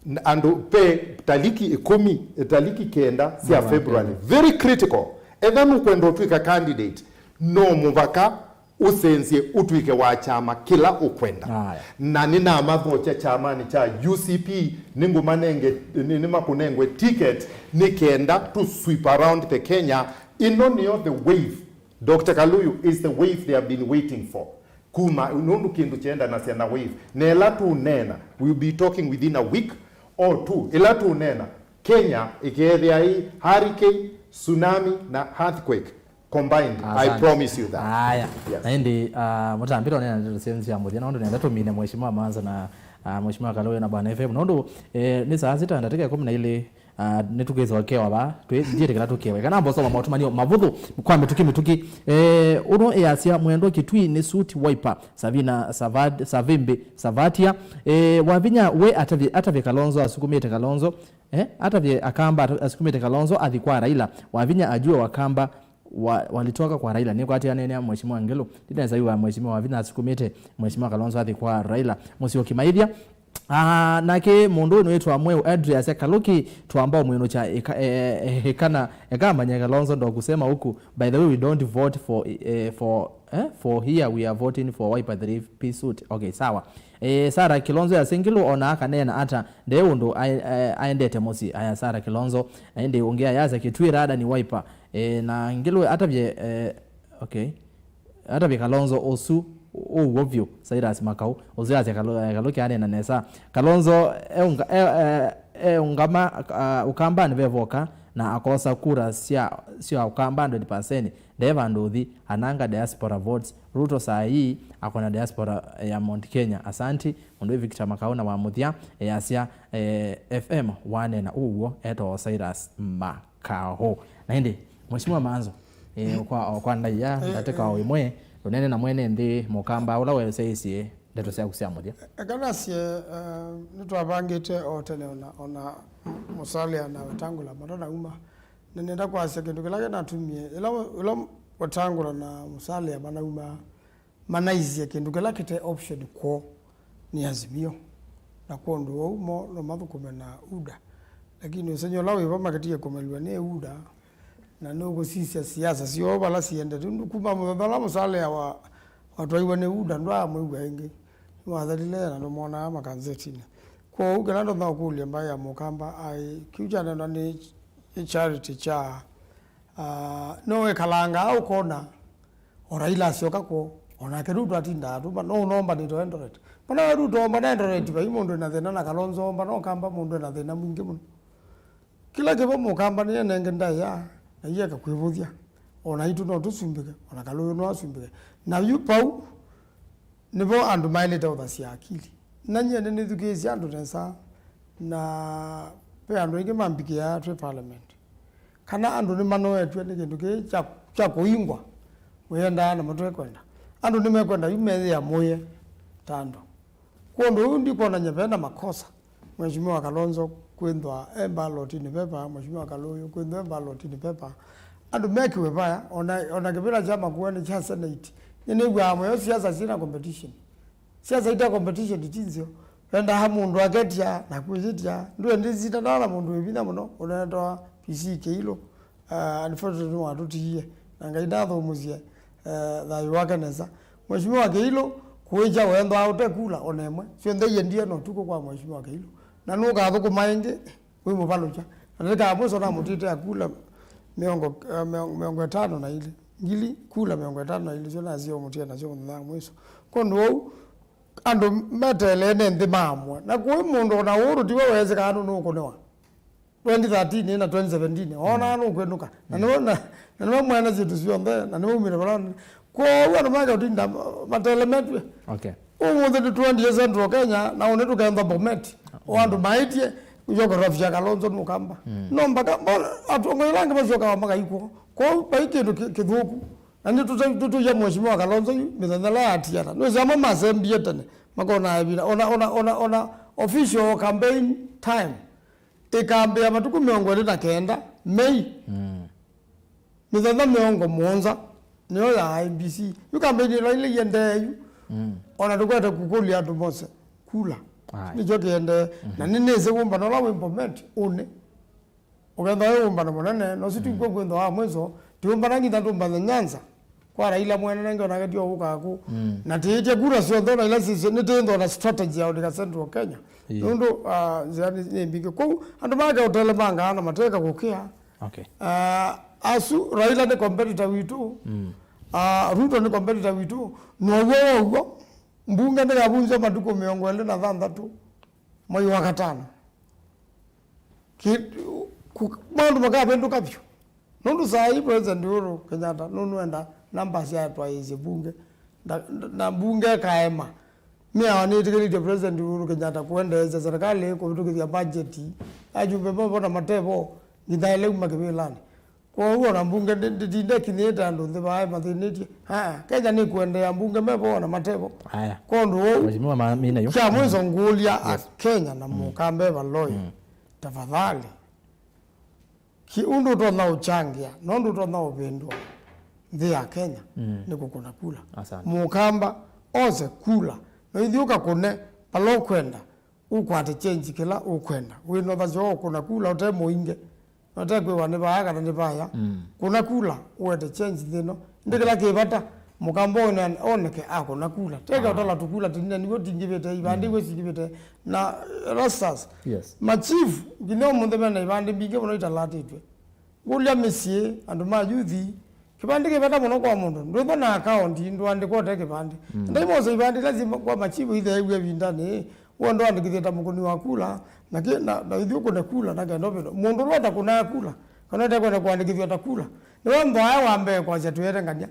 N-, andũ ve taliki ĩkũmi, taliki kenda sya February. Very critical. Etha nũkwenda ũtw'ĩka candidate, no mũvaka ũsenzye ũtw'ĩke wa kyama kĩla ũkwenda. Aya. Na nĩnamathokya kyamanĩ kya U C P, nĩngũmanenge, nĩ-, nĩmakũnengwe ticket, nĩ kenda to sweep around the Kenya. Ĩno nĩyo the wave. Doctor Kaluyu is the wave they have been waiting for. Kuma, nũndũ kĩndũ kyendanasya na wave. Na ĩla tũneena, we'll be talking within a week or two. Ĩla tũneena, Kenya ĩkeethĩa ĩ hurricane, tsunami, na earthquake combined. I Asante. Promise you that. Aya. Yes. Na ĩndĩ, ah, mũtambĩte ũneena ndeto syenyu sya mũthya, nũndũ nenda tũmine Mheshimiwa Manzo na, ah, Mheshimiwa Kaluyu na Bwana F M. Nũndũ, eh, nĩ saa sita na ndatĩka ĩkũmi na ilĩ. Ah, nĩtũkwĩsokea vaa, twĩ-, ndiĩtĩkĩla tũkewe. Kana mboso wa maũtũmanio mavũthũ kwa mĩtũkĩ mĩtũkĩ. Eh, ũno ĩasya mwendwa Kitui nĩ suit Wiper, Savina Savad-, Savimbi, Savatia. Eh, Wavinya we atavye, atavye Kalonzo asukumĩte Kalonzo. Eh, atavye Akamba ata-, asukumĩte Kalonzo athi kwa Raila. Wavinya ajue Wakamba wa-, walitoka kwa Raila. Nĩkwatĩanene na Mheshimiwa Ngilu. Ndinesa yu wa Mheshimiwa Wavinya asukumĩte Mheshimiwa Kalonzo athi kwa Raila. Mũsyoki maithya. Ah, nake mũndũ ũyũ nĩwĩtwa Mweu Andrew asya, Kaluki, twamba ũmwĩnũkya ĩka-, e-, e-, ĩkana, ĩkamanya Kalonzo ndo kusema huku. By the way, we don't vote for, eh, for, eh, for here, we are voting for Wiper three P suit. Okay, sawa. Eh, Sarah Kilonzo ya Singilu ona akaneena ata, nde ũndũ ae-, ae-, aendete mũsyĩ. Aya, Sarah Kilonzo, na ĩndĩ ũngĩ ayasya Kitui rada ni Wiper. Eh, na Ngilu atavye, eh, okay. Atavye Kalonzo ũsu ũw'o vyũ, Cyrus Makau, ũsu asya Kalu-, eh, Kaluki anena nesa. Kalonzo eunga-, e-, e-, eungama, ah, Ũkambanĩ vevoka na akosa kura sya, sya Ũkamba hundred percent. Nde vandũ ũthi, ananga diaspora votes. Ruto saa hii akona diaspora ya Mount Kenya. Asanti, mũndũ wĩ Victor Makau na wa mũthya, eh, asya, eh, F M wanena ũw'o, etawa Cyrus Makau. Na ĩndĩ, Mheshimiwa Manzo, eh, kwa, kwa ndaia, eh, ndatĩka o ĩmwe, ũnene na mwene nthĩ Mũkamba, ũla weseisye ndeto syaku sya mũthya. Eka nasye, eh, nĩtwavangĩte o tene ona, ona Musalia na Wetangula matanauma. Na nenda kwasya kĩndũ kĩla kĩnatumie, ĩla, ĩla Wetangula na Musalia manauma, manaisye kĩndũ kĩla kĩte option kwoo nĩ Azimio. Na kwondũ wou mo no mathũkũme na UDA. Lakini ũsengy'o ũla wĩvo makĩtie kũmelw'a nĩ UDA, na nũkũsisya siasa syoo vala siendete. Nũndũ kuma mũthenya ũla Musalia wa, watwaiwe nĩ UDA, ndwaamwĩw'a ĩngĩ. Nĩwathelile na ndũmonaa makanzetinĩ. Kwoou kĩla ndonya ũkũlya mbaĩ ya Mũkamba aĩ, kĩu kyanenwa nĩ, nĩ Charity kya, ah, no ĩkalangaa ũkona, o Raila asyoka kwoo, o nake Ruto atindaa atũma, no ũnombanĩte o Eldoret. Mbona we Ruto ombana Eldoret, vai mũndũ ena thĩna, na Kalonzo ombana Ũkamba, mũndũ ena thĩna mwingĩ mũno. Kĩla kĩvo Mũkamba nĩenenge ndaĩa, na ieka kwĩvũthya. O naitũ no tũsumbĩke, o na Kalũyũ no asumbĩke. Na yu vau nĩvo andũ maĩlĩte ũthasya akili. Na nyie nĩnĩthukĩĩsye andũ nesa, na ve andũ aingĩ mambikĩaa twĩ parliament. Kana andũ nĩmanoetw'e nĩ kĩndũ kĩĩ kya, kya kũingwa, wĩendaa namo twekwenda. Andũ nĩmekwenda yu meyĩamũĩe ta andũ. Kwondũ ũu ndikwonany'a vena makosa Mheshimiwa Kalonzo kwĩthwa e mbalotini pepa, Mheshimiwa Kaluyu kwĩthwa e mbalotini pepa, Andũ mekĩwe vaya, ona, ona kĩvĩla kya Makueni kya Senate. Nĩnĩw'aa mũyo siasa syĩna competition. Siasa ite competition ti nzeo. Wendaa mũndũ aketya na kwĩyĩtya. Ndũendĩ sita ndana mũndũ wĩ vinya mũno, ũnetawa P C Kĩilũ. Ah, unfortunately nĩwatũtiie. Na Ngai ndathũmũsye, eh, thayũ wake nesa. Mheshimiwa Kĩilũ, kũĩkya wendwa ũte kula ona ĩmwe. Syonthe iendie na ũtukũ kwa Mheshimiwa Kĩilũ. Na nũkathũkũma ĩngĩ, wĩ mũvalũkya. Na ndĩka ya mwiso namũtĩte akula mĩongo, eh, mĩongo, mĩongo ĩtano na ilĩ. Ngili kula mĩongo ĩtano na ilĩ syo nasio mũtie nasyo mũthenya wa mwiso. Kwondũ ũu, andũ metelee nĩ nthĩ maamũa. Na kũĩ mũndũ ona ũũrũ tiwe weesĩ kana nũkũnĩwa. Twenty thirteen na twenty seventeen, ona nũkwĩnũka. Na nĩwe na, na nĩwe mwene syĩndũ syonthe, na nĩwe umĩte vala. Kwoou andũ make ũtinda matelemetw'e. Okay. Ũmũnthĩ nĩtũendie Central Kenya, na ũnĩ tũkenda Bomet. O andũ maĩtye, geography ya Kalonzo nũkamba. No mpaka, mbona atongoi ĩla angĩ masyokawa makaikwo. Kwoou vai kĩndũ kĩ-, kĩthũku. Na nĩtũtũia Mheshimiwa Kalonzo yu, mĩthenya ĩla yatiana. Nĩwĩsĩ amwe masembie tene, makona ĩvinda. Ona, ona, ona, ona official campaign time ĩkambĩĩa matukũ mĩongo ĩlĩ na kenda, Mei. Mĩthenya mĩongo mũonza nĩyo ya I E B C. Yu campaign ĩla ĩla iendee yu, ona tũkwete kũkũlya andũ mose kula. Aye. Nĩkyo kĩendee. Na nĩnĩsĩ wũmbano ũla wĩ Bomet ũnĩ. Ũkethwa wĩ wũmbano mũnene, no si tikw'o kwĩthwa wa mwiso, tiũmbana nginya tũmbane Nyanza. Kwa Raila mwene nenge onake tio ũkaa kũ. Na tĩĩtye kura syonthe ona ila sisyo, nĩtĩĩthwa na strategy ya ũlika Central Kenya. Ĩĩ. Nũndũ, ah, nzĩa nĩ, nĩ mbingĩ. Kwoou, andũ make ũtelemangaa na mateka kũkĩa. Okay. Ah, asu, Raila nĩ competitor witũ. Ah, Ruto nĩ competitor witũ. Now'o wow'o, mbunge nĩyavunzwa matukũ mĩongo ĩlĩ na thanthatũ, mwei wa katano. Ki-, ku-, maũndũ makavĩndũka vyũ. Nũndũ saa hii President Uhuru Kenyatta nũnũenda namba sya twaĩĩsye mbunge. Nda-, nda-, na mbunge ĩkaema. Mĩao nĩtĩkĩlĩtye President Uhuru Kenyatta kũendeesya serikali kũvĩtũkĩthya mbajeti. Ajumbe mevo na matevo, nginya ĩla uma kĩvĩlanĩ. Kwoou ona mbunge ndĩ-, ndĩtinde ĩkinyĩte andũ nthĩ vaa ĩmathĩnĩtye. Aa, Kenya nĩkũendeea mbunge mevo ona matevo. Aya. Kwondũ ũu, Mheshimiwa ma-, mina yu. Kya mwiso ngũlya Akenya na mũkambe valoi. Tafadhali. Ki ũndũ ũtonya ũkyangĩa, na ũndũ ũtonya ũvĩndũa nthĩ ya Kenya nĩ kũkũna kula. Asante. Mũkamba ose kula, na ithyĩ ũkakũne vala ũkwenda, ũkwate change kĩla ũkwenda. Wĩna ũthasyo wa ũkũna kula ũte mũingĩ, ũte kwĩwa nĩ vaa kana nĩ vaya. Kũna kula, ũete change nthĩ ĩno. Ĩndĩ kĩla kĩ vata, mũkamba one-, oneke akũna kula. Teke ũtala tũkula tũnini, nĩw'o tingĩvĩte, ivandĩ iw'o singĩvĩte. Na, eh, Rastas, yes, machief, nginya ũmũnthĩ mena ivandĩ mbingĩ mũno italatĩtwe. Ngũlya mĩsyĩ, andũ ma yuthi, kĩvandĩ kĩ vata mũno kwa mũndũ. Ndwĩthwa na akaunti, ndũandĩkwa ũte kĩvandĩ. Ndaimosa ivandĩ ila syĩ kwa machifu itheew'e ĩvindanĩ, w'o ndũandĩkĩthye ta mũkũni wa kula, na kĩ-, na, na ithyĩ ũkũne kula, na kenda ũvĩndũ. Mũndũ ũla ũtakũnaa kula, kana ũtekwenda kũandĩkĩthw'a ta kula, nĩwe mboae wa mbee kwasya twĩete ngania.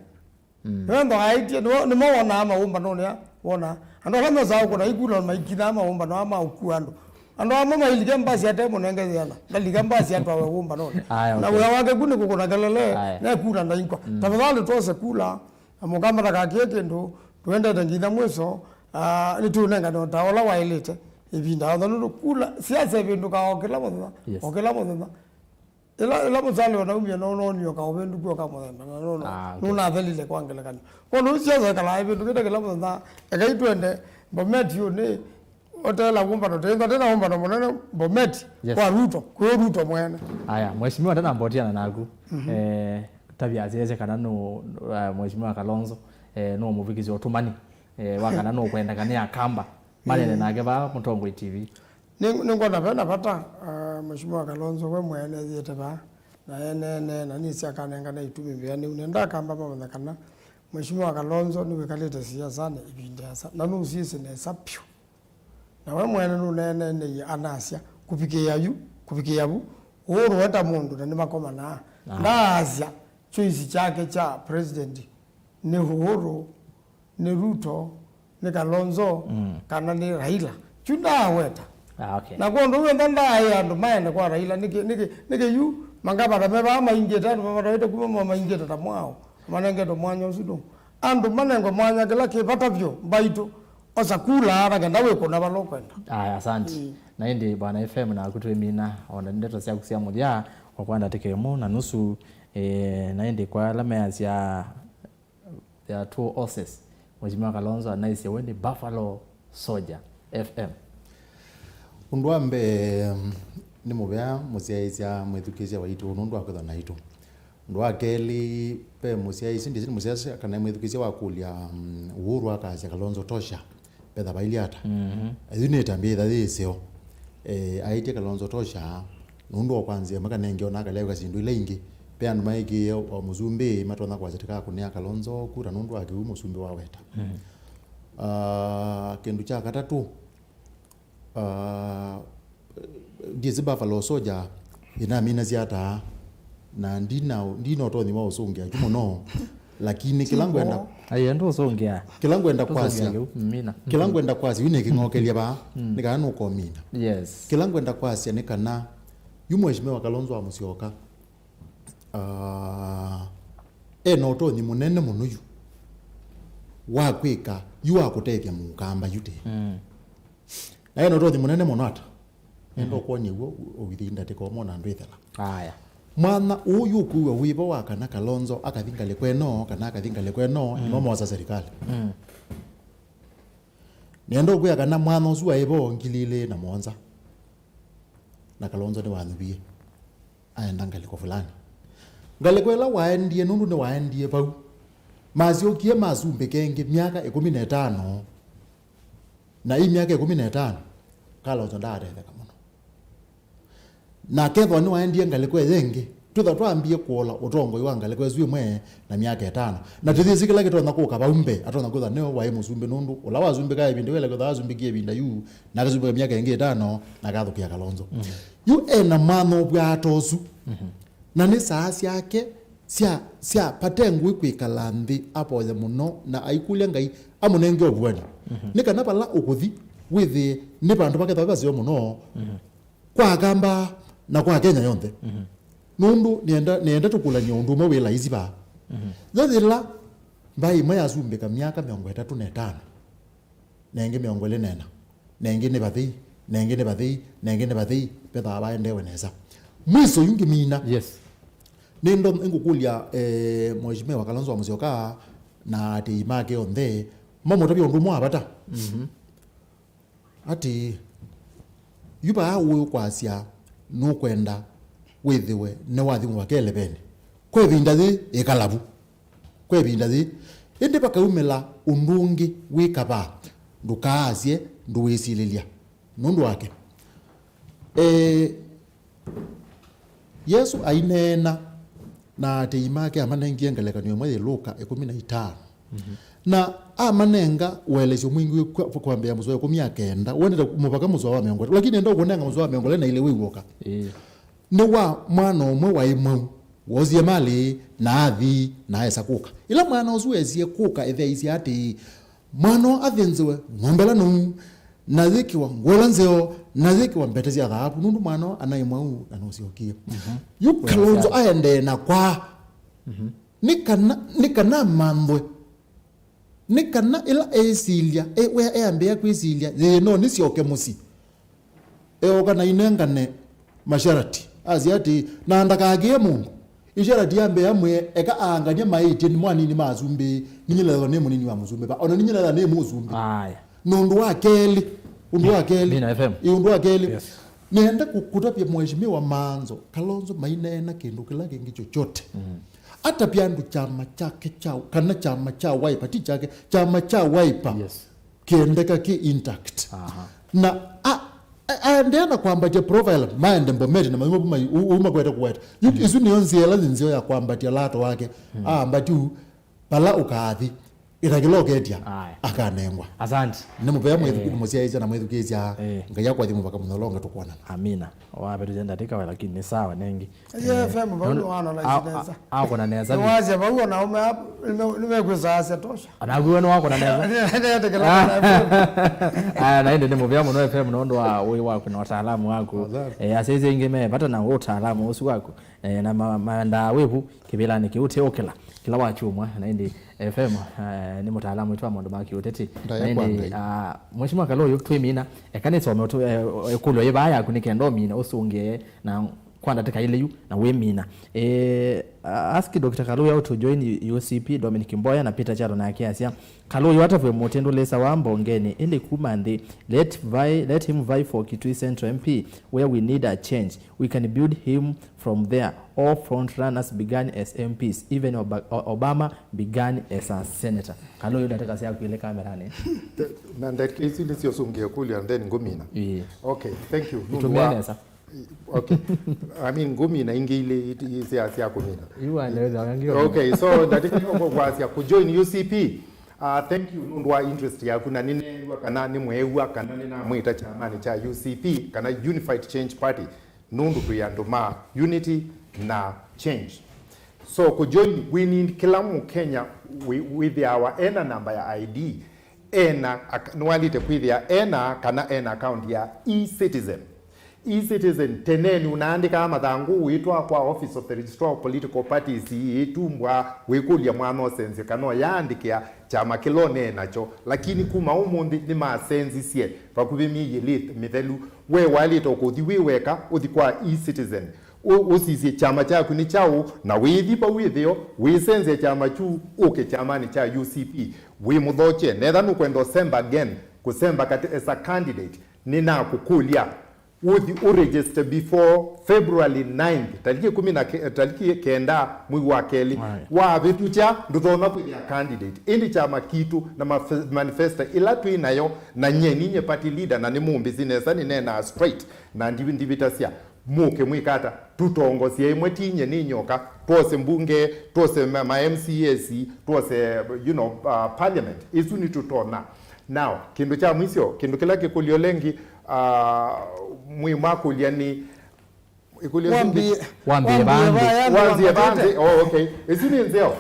Nĩwe mboaĩtye, nĩwe, nĩmo wonaa maũmbanonĩ aa, wonaa. Andũ ala mesaa ũkũna ikula maikinaa maũmbano aa ma ũkua andũ. Andũ amwe mailike mbasi ate mũnenge yĩana, ndalika mbasi atwawe wũmbanonĩ. Aya, na okay, wĩa wake ku nĩ kũkũna kelele, aya, nekula ndaikwa. Tafadhali twose kula, na mũkamba ndakakie kĩndũ, tũendete nginya mwiso, ah, nĩtũũnengane o ta ũla waĩlĩte ĩvinda yothe. Nũndũ kula, siasa ĩvĩndũkaa o kĩla mũthenya, yes, o kĩla mũthenya. Ĩla, ĩla mũsale ũnaumie no nonio kaũvĩndũku o ka mũthemba, na no, no, ah, okay, nũnathelile kwa ngelekany'o. Kwondũ siasa ĩkalaa ĩvĩndũkĩte kĩla mũthenya. Ekai twende Bomet yu nĩ otela wũmbano, tenda tena wũmbano mũnene Bomet, yes, kwa Ruto, kwĩ Ruto mwene. Aya, Mheshimiwa, ndana mbotiana naku. Eh, tavya asiese kana no, uh, Mheshimiwa Kalonzo, eh, no mũvikisyo ũtũmani, eh, wa kana no kwenda kana akamba. Manene nake vaa Mũtongoi T V. Nĩ, nĩngwona vena vata, ah, Mheshimiwa Kalonzo we mwene ethiĩte vaa, na eneenee, na nĩsĩ akanengane itumi mbĩanĩu. Nenda akamba mamenye kana Mheshimiwa Kalonzo nĩwĩkalĩte siasanĩ ĩvinda ĩasa, na nũsyĩsĩ nesa vyũ. Na we mwene nũneeneie anasya, kũvikĩĩa yu, kũvikĩĩa vu, ũũrũe ta mũndũ, na nĩmakomanaa. Ah. Ndaasya choice kyake kya president nĩ Uhuru, nĩ Ruto, nĩ Kalonzo, kana nĩ Raila. Kyu ndaaweta. Ah, okay. Na kwondũ w'o ntha ndaaĩa andũ maende kwa Raila, nĩkĩ, nĩkĩ, nĩkĩ yu mangavana me vaa maingĩte, andũ mavatawĩte kuma ma maingĩte ta mwao, manengetwe mwanya ũsu nũ? Andũ manengwe mwanya kĩla kĩ vata vyũ, mbaitũ, osa kula na kenda wĩkũna vala ũkwenda. Aya, asante. Na ĩndĩ Bwana F M naku twĩmina, ona ndeto syaku sya mũthya, kwa kwanda tĩkĩmũ na nusu, Eh, na ĩndĩ kwa ala measya there are two horses, Mheshimiwa Kalonzo anaisye we nĩ Buffalo Soldier F M. Ũndũ wa mbee, mm, nĩ mũvea mũsyaĩĩsya mwĩthukĩĩsya waitũ nũndũ wa kwĩthwa naitũ. Ũndũ wa kelĩ, ve mũsyaĩĩsya, ndĩsĩ nĩ mũsyaĩĩsya kana mwĩthukĩĩsya wakũlya, mm, Uhuru akasya Kalonzo tosha, vetha vailyĩ ata. Mhm. Yu nĩ ĩtambya yĩtha yĩ ĩseo. Eh, aĩtye Kalonzo tosha, nũndũ wa kwanzĩa makanenge ona akalea syĩndũ ila ingĩ. Ve andũ maĩkĩĩe o mũsumbĩ matonya kwasya tĩkakũnĩa Kalonzo kura nũndũ wa kĩu mũsumbĩ waweta. Mhm. Ah, kĩndũ kya katatũ, ah, ndiĩsĩ Buffalo Soldier ĩnaminasya ata, na ndina, ndina ũtonyi wa ũsũngĩa kyu mũno, lakini kĩla ngwenda Aiye, ndũsũngĩa. Kĩla ngwenda kwasya, Ndũsũngĩa kĩu, mina. Kĩla ngwenda kwasya, yu nĩkĩng'okelya vaa, nĩ kana nũkomina. Yes. Kĩla ngwenda kwasya nĩ kana, yu Mheshimiwa Kalonzo wa Musyoka, ah, ena ũtonyi mũnene mũno yu wa kwĩka, yu wa kũtethya mũkamba yu tĩ. Mm. Na ena ũtonyi mũnene mũno ata? Nenda ũkwony'a w'o ũithi ndatĩka ũmwe na ndwĩthela. Aya. Mwana ũũ yũkwĩw'a wĩvo wa kana Kalonzo akathi ngalĩko ĩno, kana akathi ngalĩko ĩno, mm, ĩno mosa serikali. Mm. Nenda ũkwĩa kana mwana ũsu waĩvo ngili ilĩ na mũonza. Na Kalonzo nĩwanyuvie. Aenda ngalĩko fulani. Ngalĩko ĩla waendie, nũndũ nĩwaendie vau. Masyokie masumbĩka ĩngĩ myaka ĩkũmi na ĩtano. Na ĩ myaka ĩkũmi na ĩtano, Kalonzo ndaatetheka mũno. Na akethwa nĩwaendie ngalĩko ĩyo ĩngĩ, twĩthwa twambie kũola ũtongoi wa ngalĩko ĩsu ĩmwe na myaka ĩtano. Na tũthyĩsĩ kĩla kĩtonya kũka vau mbee, atonya kwĩthwa nĩwe waĩ mũsumbĩ, nũndũ ũla wasumbĩkaa ĩvinda ĩla kwĩthwa asumbĩkie ĩvinda yu, na akasumbĩka myaka ĩngĩ ĩtano, na akathũkĩa Kalonzo. Mhm. Yu ena mwana ũvwaa ta ũsu. Mhm. Na nĩ saa syake sya, sya vate ngũĩ kwĩkala nthĩ avoye mũno na aikũlya Ngai amũnenge ũvuani. Mhm. Nĩ kana vala ũkũthi wĩthĩe nĩ vandũ vakethwa ve vaseo mũno, mhm, kwa Akamba na kwa Kenya yonthe. Mhm. Nũndũ nĩenda, nĩenda tũkũlany'e ũndũ ũmwe wĩ laisi vaa. Mhm. Yo yĩla mbaĩ ĩmwe yasumbĩka myaka mĩongo ĩtatũ na ĩtano, na ĩngĩ mĩongo ĩlĩ na ĩna, na ĩngĩ nĩ vathei, na ĩngĩ nĩ vathei, na ĩngĩ nĩ vathei, vethaa vaendeewe nesa. Mwiso yu ngĩmina. Yes. Nĩndo ngũkũlya, eh, Mheshimiwa Kalonzo wa Musyoka na atĩi make onthe, mamũtavya ũndũ ũmwe wa vata. Mhm. Atĩ, yu vaa ũĩ ũkwasya nũkwenda wĩthĩwe nĩwathi mũvaka elevenĩ. Kwa ĩvinda yĩ ĩkalavu. Kwa ĩvinda yĩĩ, ĩndĩ vakaumĩla ũndũ ũngĩ wĩ kavaa, ndũkaasye, ndũwĩsilĩlya. Nũndũ wake, e, Yesũ aineena na atĩi make amanengie ngelekany'o ĩmwe yĩ Luka ĩkũmi na itano. Mhm. Na amanenga ũelesyo mwingĩ kwa, kwambĩĩa mũsoa wa ĩkũmi na kenda, ũendete mũvaka mũsoa wa mĩongo ĩtatũ, lakini enda ũkũnenga mũsoa wa mĩongo ĩlĩ na ilĩ wĩw'oka. Ĩĩ. Nĩ wa mwana ũmwe waĩ mwau, woosie malĩ, na athi, na aesa kũka. Ĩla mwana ũsu wesie kũka, ĩthe aisye atĩĩ, mwana ũũ athĩnzĩwe ng'ombe ĩla nũu, na yĩkĩwa ngũa ĩla nzeo, na yĩkĩwa mbete sya thaavu, nũndũ mwana ũũ anaĩ mwau na nũsyokie. Mhm. Yu Kalonzo aendee na kwaa. Mhm. Nĩ kana, nĩ kana amanthwe. Nĩ kana ĩla eĩsilya, e-, wĩa eambĩĩa kwĩsilya, yĩĩ no nĩsyoke mũsyĩ, eũka na ainengane masharati, asya atĩĩ, na ndakakĩe mũndũ. Isharati yambĩĩa amwĩe, eka aangany'a maĩtye nĩ mwanini ma asumbĩ, ninyie nĩlethwa nĩ mũnini wa mũsumbĩ va, ona ninyie nĩlethwa nĩ mũsumbĩ. Aya. Na ũndũ wa kelĩ, ũndũ wa kelĩ, Mina F M. Ĩ, ũndũ wa kelĩ, Yes. Nĩenda kũ-, kũtavya Mheshimiwa Maanzo, Kalonzo maineena kĩndũ kĩla kĩngĩ chochote. Mm. Atavya andũ kyama kyake kya, kana kyama kya Wiper, ti kyake, kyama kya Wiper. Yes. Kĩendeka kĩ intact. Aha. Na a, a, aendeea na kwambatya profile, maende Bomet na mauma kuma u-, uma kwete kũweta. Yu, mm, isu nĩyo nzĩa ĩla nzeo ya kwambatya lato wake. Mm. Aambati u, vala ũkaathi. Ĩtakĩla ũketya, aya, akanengwa. Asante. Nĩ mũvea mwĩthuku, eh, mũsyaĩĩsya na mwĩthukĩĩsya. Eh. Ngai akwathi mũvaka mũno longa tũkwonana. Amina. Wavĩtũkya ndatĩka we, lakini nĩ sawa nengi. Aye, eh, F M, vau nĩwanona a-, nesa. A-, akona nesa. Nĩwasya vau ona ũme ap-, nĩme-, nĩmekwĩsaasya tosha. Anakuwe nĩwakona nesa. Nĩetĩkĩla kana F M. Aya, na ĩndĩ nĩ mũvea mũno F M nũndũ wa ũĩ waku na ũtaalamu waku. Asante. Eh, asyaĩĩsya aingĩ me vata na ũtaalamu ũsu waku. Eh, na ma-, maendaa wĩvu kĩvĩlanĩ kĩu ũteũkĩla kĩla wakyumwa, na ĩndĩ F M, eh, nĩ mũtaalamu witũ wa maũndũ ma kĩũteti. Ndaĩa na ĩndĩ kwa Ngai. Ah, Mheshimiwa Kalonzo, twĩmina, eka nĩsome ũtũ-, eh, ĩkũlyo yĩ vaa yaku nĩ kenda ũmine ũsũngĩe na kwa ndatĩka ilĩ yu na wĩmina. Eh, ask Doctor Kaluya to join U C P, Dominic Mboya na Peter Kyalo nake asya, Kaluya atavwe mũtĩ ndũlĩsawa mbongenĩ, ĩndĩ kuma nthĩ, let vie, let him vie for Kitui Central M P where we need a change. We can build him from there. All front runners began as M Ps. Even Oba-, O-, Obama began as a senator. Kaluya ndatĩka syaku ilĩ kameranĩ. Na ndatĩka isu nĩsyo sũngĩe kũlya, and then ngũmina. Ĩĩ. Okay, thank you. Nũndũ wa- Ĩtũmĩe nesa. Okay. I mean, ngũmina ingĩ ilĩ it-, i-, sya, sya kũmina. Yu waeleweza wangi wa- Okay, so ndatĩka kwa, kwasya kũjoin U C P. Uh, thank you nũndũ wa interest yaku, na nĩneew'a kana nĩmweew'a kana nĩnamwĩta kyamanĩ kya U C P kana Unified Change Party, nũndũ twĩ andũ ma unity na change. So kũjoin, we need kĩla Mũkenya wĩ-, wĩthĩawa ena namba ya I D, ena ak-, nĩwaĩlĩte kwĩthĩa ena kana ena account ya e-Citizen. E-Citizen, teneni ũnaandĩkaa mathangũ wĩtwa kwa Office of the Registrar of Political Parties, ĩtumbwa wĩkũlya mwana ũsenzye kana ũyaandĩkĩa kyama kĩla ũnee nakyo. Lakini kuma ũmũnthĩ nĩmasenzisye vakuvĩ myei ĩlĩ mĩthelu. We waĩlĩte ũkũthi wĩ weka, ũthi kwa e-Citizen, ũ-, ũsisye kyama kyaku nĩ kyaũ, na wĩthi vau ĩtheo, wĩsenzye kyama kyu, ũke kyamanĩ kya U C P, wĩ mũthokye. Netha nũkwenda ũsemba again, kũsemba katĩ as a candidate, nĩnakũkũlya ũthi ũregister before February ninth, taliki ĩkũmi na ke-, taliki kenda mwei wa kelĩ. Aye. Wavĩtũkya, ndũtonya kwĩthĩa candidate. Ĩndĩ kyama kitũ na mafe-, manifesto ĩla twĩ nayo, na nyie ninye party leader, na nĩmũmbĩsĩ nesa, nĩneenaa straight, na ndivi-, ndivĩtasya. Mũke mwĩka ata? Tũtongosie ĩmwe, ti nyie nĩ nyoka. Twose mbunge, twose ma, ma M C As, twose, you know, uh, parliament. Isu nĩtũtonya. Now, kĩndũ kya mwisyo, kĩndũ kĩla kĩkũlyo lengi, uh, mwĩ mwakũlya nĩ, ĩkũlyo ĩsu Wambie, Wambie wambie vandi. Vaya, Wanzie wambie vanzi. Oh, okay. Isu nĩ nzeo.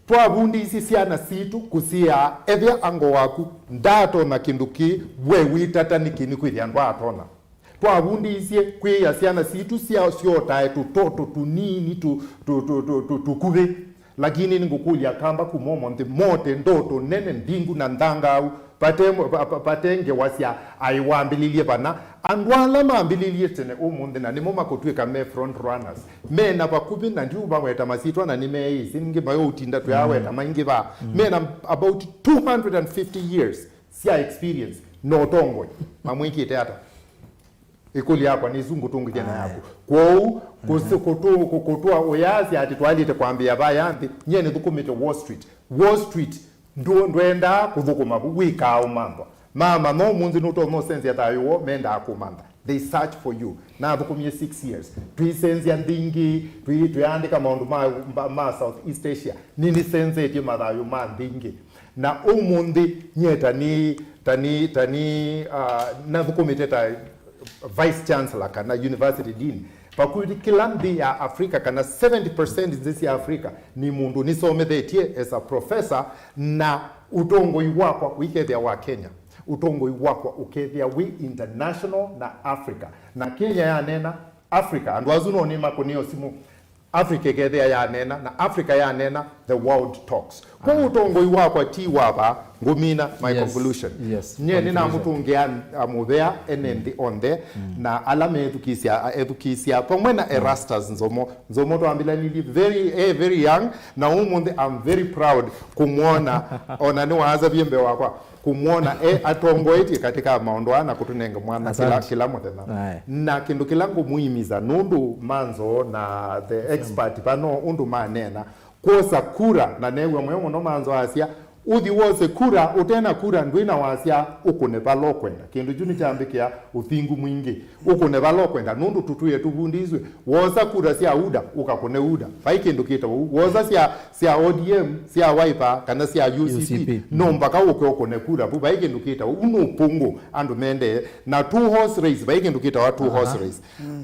Twavundĩisye syana sitũ kũsiaa, ethĩa ango waku ndatona kĩndũ kĩ, we wĩtata nĩkĩ nĩkwĩthĩa ndwatona. Twavundĩisye kwĩĩa syana sitũ sya, syotae tũtoto tũnini tũ, tũ, tũ, tũ, tũ, tũkuvĩ. Lakini nĩngũkũlya kamba kuma ũmũnthĩ mote ndoto nene, ndingu na nthangaau, vate, va-, va-, vate ngewa sya aĩ wambĩlĩlye vana. Andũ ala mambĩlĩlye tene ũmũnthĩ na nĩmo makũtw'ĩka me front runners. Mena vakuvĩ, na ndiũmaweta masyĩtwa na nĩmeĩsĩ, ningĩ mayũũtinda tũyaweta maingĩ vaa. Mena about two hundred and fifty years sya experience na ũtongoi. Mamwĩkĩte ata? Ĩkũlyo yakwa nĩ ĩsu ngũtũngĩthya na yaku. Kwoou, kũsi-, kũtũ-, kũ-, kũtũa ũyasya atĩ twaĩlĩte kwambĩĩa vaya nthĩ, nyie nĩthũkũmĩte Wall Street. Wall Street ndũ-, ndwendaa kũthũkũma vu, wĩkaa ũmanthwa. Mamanya ũmũnthĩ nũtonya ũsenzya thayũ woo, mendaa kũmantha. They search for you. Nathũkũmie six years. Tũisenzya nthĩ ingĩ, tũi-, tũyaandĩka maũndũ ma, ma, ma South East Asia. Nĩnĩsenzetye mathayũ ma nthĩ ingĩ. Na ũmũnthĩ nyie ta nĩ, ta nĩ, ta nĩ, uh, nathũkũmĩte ta Vice Chancellor kana University Dean. Vakuvĩ kĩla nthĩ ya Africa kana seventy percent nthĩ sya Africa nĩ mũndũ nĩsomethetye as a professor, na ũtongoi wakwa ũikethĩa wa Kenya. Ũtongoi wakwa ũkethĩa wĩ international na Africa. Na Kenya yaneena Africa, andũ asu no nĩmakũnĩe simũ. Africa ĩkethĩa yaneena, na Africa yaneena, the world talks. Kwa ũtongoi wakwa ti wa vaa, ngũmina my Yes, conclusion. Yes, nyie conclusion. Nĩnamũtũngĩa mũvea ene nthĩ onthe, na ala methukĩĩsya, ethukĩĩsya, vamwe na Erastus Nzomo. Nzomo twambĩlanĩlye very, eh, very young, na ũmũnthĩ I'm very proud kũmwona, ona nĩwaasavie mbee wakwa. Kũmwona e atongoetye katĩ ka maũndũ aa na kũtũnenga mwana kĩla, Asante. Kĩla mũthenya. Aye. Na kĩndũ kĩla ngũmũimisa, nũndũ Manzo na the expert vano ũndũ maneena, kwosa kura, na neew'a mũyo mũno Manzo asya, ũthi wose kura, ũtena kura ndwĩ na wasya, ũkũne vala ũkwenda. Kĩndũ kyu nĩkyambĩkĩa ũthingu mwingĩ. Ũkũne vala ũkwenda, nũndũ tũtwĩe tũvundĩswe. Wosa kura sya UDA, ũkakũne UDA. Vai kĩndũ kĩtawa ũu. Wosa sya, sya O D M, sya Wiper, kana sya U C P, U C P. No mpaka ũke ũkũne kura vu. Vai kĩndũ kĩtawa ũu. Ũu nĩ ũpũngũ andũ mendee. Na two horse race, vai kĩndũ kĩtawa two horse Aha. race.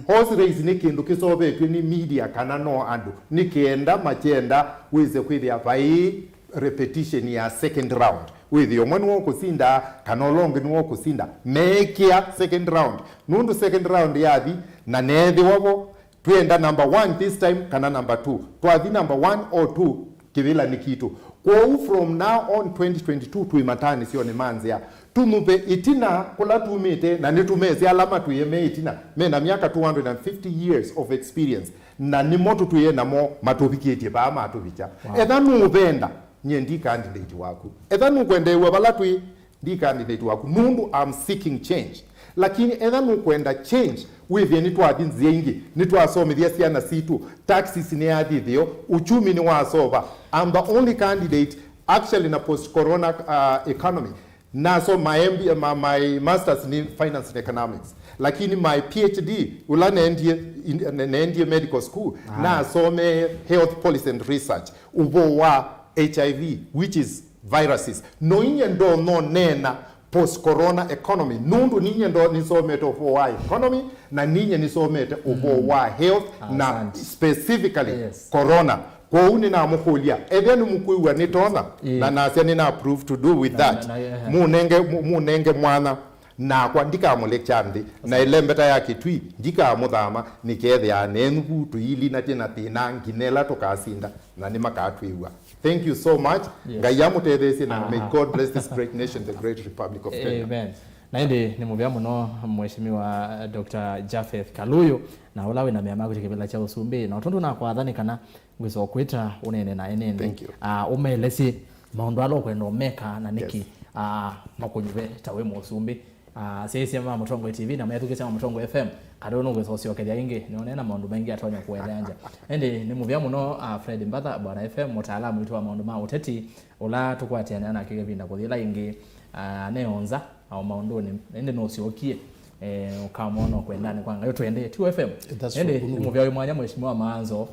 Horse race nĩ kĩndũ kĩsovetw'e nĩ media kana no andũ. Nĩ kenda makyenda wĩse kwĩthĩa vai repetition ya second round. Wĩthĩe ũmwe nĩwe ũkũsinda, kana ũla ũngĩ nĩwe ũkũsinda. Meekĩa second round. Nũndũ second round yathi, na neethĩwa vo, twĩenda number one this time, kana number two. Twathi number one or two, kĩvĩla nĩ kitũ. Kwoou from now on twenty twenty-two twĩ mataanĩsyonĩ ma nzĩa. Tũnyuve ĩtina kũla tumĩte, na nĩtũmesĩ ala matwĩe me ĩtina, mena myaka two hundred fifty years of experience, na nĩmo tũtwĩe namo matũvikĩtye vaa matũvikya. Wow. Etha nũũvenda, nyie ndi candidate waku. Etha nũkwendeew'a vala twĩ, ndi candidate waku, nũndũ I'm seeking change. Lakini etha nũkwenda change, wĩthĩe nĩtwathi nzĩa ingĩ, nĩtwasomethya syana sitũ, taxes nĩyathi ĩtheo, uchumi nĩwasova. I'm the only candidate actually na post corona uh, economy. Naso my, M B, my, my masters ni finance and economics, lakini my P H D ula naendie, in- naendie medical school, nasomee health policy and research, ũvoo wa H I V, which is viruses. No inye ndo no nena post corona economy, nũndũ ninye ndo nisomete ũvoo wa economy, na ninye nisomete ũvoo wa health, na specifically corona. Kwoou nĩnamũkũlya, ethĩa nĩmũkwĩw'a nĩtonya, na nasya nĩna approve to do with that. Mũnenge, mũ- mũnenge mwana, nakwa ndikamũlekya nthĩ, na ĩlembeta ya kĩtui ndikamũthama, nĩkethĩaa nenyu vu tũilinatye na thĩna nginya ĩla tũkasinda, na nĩmakatwĩw'a. Thank you so much. Ngai amũtetheesye, na may God bless this great nation, the great Republic of Kenya. Amen. Na ĩndĩ nĩ mũvea mũno Mheshimiwa Doctor Japheth Kaluyu, na ũla wĩ na mea maku kĩvĩla kya ũsumbĩ, na ũtũndũ nakwatha nĩ kana ngwĩsa kwĩta ũnene na ene nthĩ. Thank you. Ah, ũmelesye maũndũ ala ũkwenda ũmeka na nĩkĩ, ah, makũnyuve ta wĩ mũsumbĩ. Ah, syaisya ma Mũtongoi T V na methukĩsya ma Mũtongoi F M, kandũ nũkwĩsa ũsyokethya ĩngĩ, nĩone na maũndũ maingĩ atonya kũeleanja. Ĩndĩ nĩ mũvea mũno, ah, Fred Mbatha, Bwana F M, mũtaalamu witũ wa maũndũ ma ũteti, ũla tũkwatĩanĩa nake kĩvinda kũthi ĩla ĩngĩ, ah, neonza ao maũndũnĩ, ĩndĩ nũsyokie, eh, ũkamwona ũkwendanĩ kwa Ngai ũtwende. Two F M. Ĩndĩ nĩ mũvea wĩ mwanya Mheshimiwa Maanzo,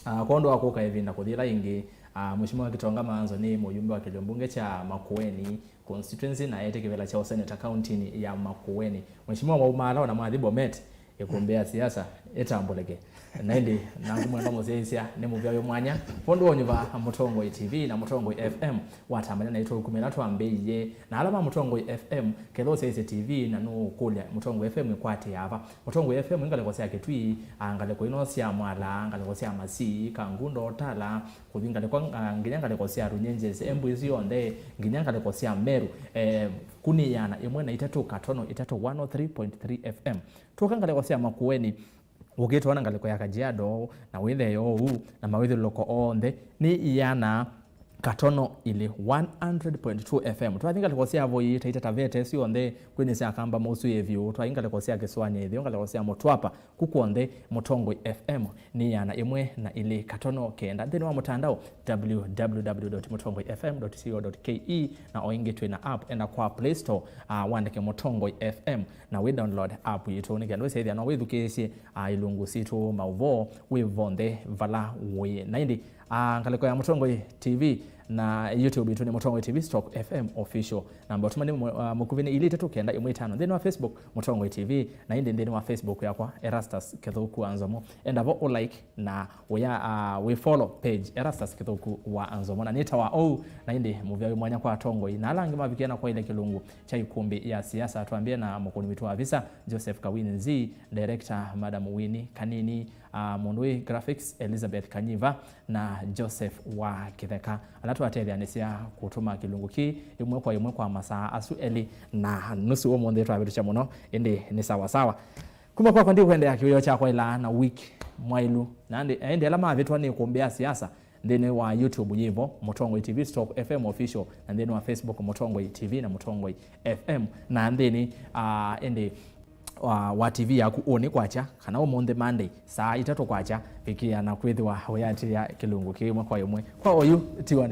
ah, kwondũ wa kũka ĩvinda kũthi ĩla ĩngĩ, ah, Mheshimiwa Kitonga Maanzo nĩ mũyumbe wa kĩlio mbunge kya Makueni constituency na etĩ kĩvĩla kya ũseneta kauntinĩ ya Makueni. Mheshimiwa waumaala ona mwathi Bomet, ĩkũmbĩ ya siasa ĩtambũlĩke. Na ĩndĩ naku mwendwa mũsyaĩĩsya nĩ mũvea wĩ mwanya kwondũ wa ũnyuva Mũtongoi T V na Mũtongoi F M watambany'a naitũ kuma ĩla twambĩĩie. Na ala ma Mũtongoi F M, kethwa ũsyaĩĩsye T V na nũũkũlya Mũtongoi F M ĩkwatĩaa va? Mũtongoi F M ĩ ngalĩko sya Kĩtui, a, ngalĩko ino sya Mwala, ngalĩko sya Masii, Kangundo, Tala, kũthi ngalĩko, a, nginya ngalĩko sya Runyenjes, Embu isu yonthe, nginya ngalĩko sya Meru. E, kũ nĩ ĩana ĩmwe na itatũ katono itatũ, one oh three point three F M. Twoka ngalĩko sya Makueni, ũkĩtwaa na ngalĩko ya Kajiado, na wĩtheo ũu, na mawĩthyũlũlũko onthe, nĩ ĩana katono ilĩ, one hundred point two F M. Twathi ngalĩko sya Voi, Taita Taveta syonthe, kwĩnĩ sya Kamba mũswĩe vyũ, twathi ngalĩko sya Kĩsũanĩ ĩtheo, ngalĩko sya Mũtwapa, kũ kw'onthe, Mũtongoi F M nĩ ĩana ĩmwe na ilĩ katono kenda. Nthĩnĩ wa mũtandao, W W W dot mũtongoi F M dot co dot K E, na o ĩngĩ twĩ na app, enda kwa Play Store, ah, wandĩke Mũtongoi F M, na wĩ download app yitũ, nĩ kenda ũsyaĩthya no wĩthukĩĩsye, ah, ilungu sitũ, maũvoo, wĩ vonthe vala wĩ. Na ĩndĩ, ah, ngalĩko ya Mũtongoi T V na YouTube yitũ nĩ Mũtongoi T V stroke F M official. Namba ũtũmani mũ- ah, mũkuvĩ nĩ ilĩ itatũ kenda ĩmwe itano. Nthĩnĩ wa Facebook, Mũtongoi T V, na ĩndĩ nthĩnĩ wa Facebook yakwa, Erastus Kĩthũku wa Nzomo. Enda vo ũ like na ũya, ah, wĩ follow page Erastus Kĩthũku wa Nzomo. Na nĩtawa ou, na ĩndĩ mũvea wĩ mwanya kwa atongoi na ala angĩ mavikie na kwaĩle kĩlungu kya ikumbi ya siasa. Twambie na mũkũni witũ wa visa, Joseph Kawini Nzii, director, Madam Winnie Kanini, ah, mũndũ wĩ graphics, Elizabeth Kanyiva, na Joseph wa Kĩtheka, ala twatetheanĩsya kũtũma kĩlungu kĩĩ ĩmwe kwa ĩmwe kwa masaa asu elĩ na nusu. Ũmũnthĩ twavĩtũkya mũno, ĩndĩ nĩ sawa sawa. Kuma kwakwa, ndikwendea kĩwĩoo kyakwa ĩla na wiki mwaĩlu. Na ĩndĩ, ĩndĩ ala mavĩtwa nĩ kũmbĩa siasa, nthĩnĩ wa YouTube yĩvo, Mũtongoi T V stroke F M official, na nthĩnĩ wa Facebook, Mũtongoi T V na Mũtongoi F M, na nthĩnĩ, ah, ĩndĩ wa, wa T V yaku ũnĩ kwakya, kana ũmũnthĩ Monday, saa itatũ kwakya, vikĩĩa na kwĩthĩwa ũyatĩĩa kĩlungu kĩmwe kwa ĩmwe. Kwa oyu, tiwa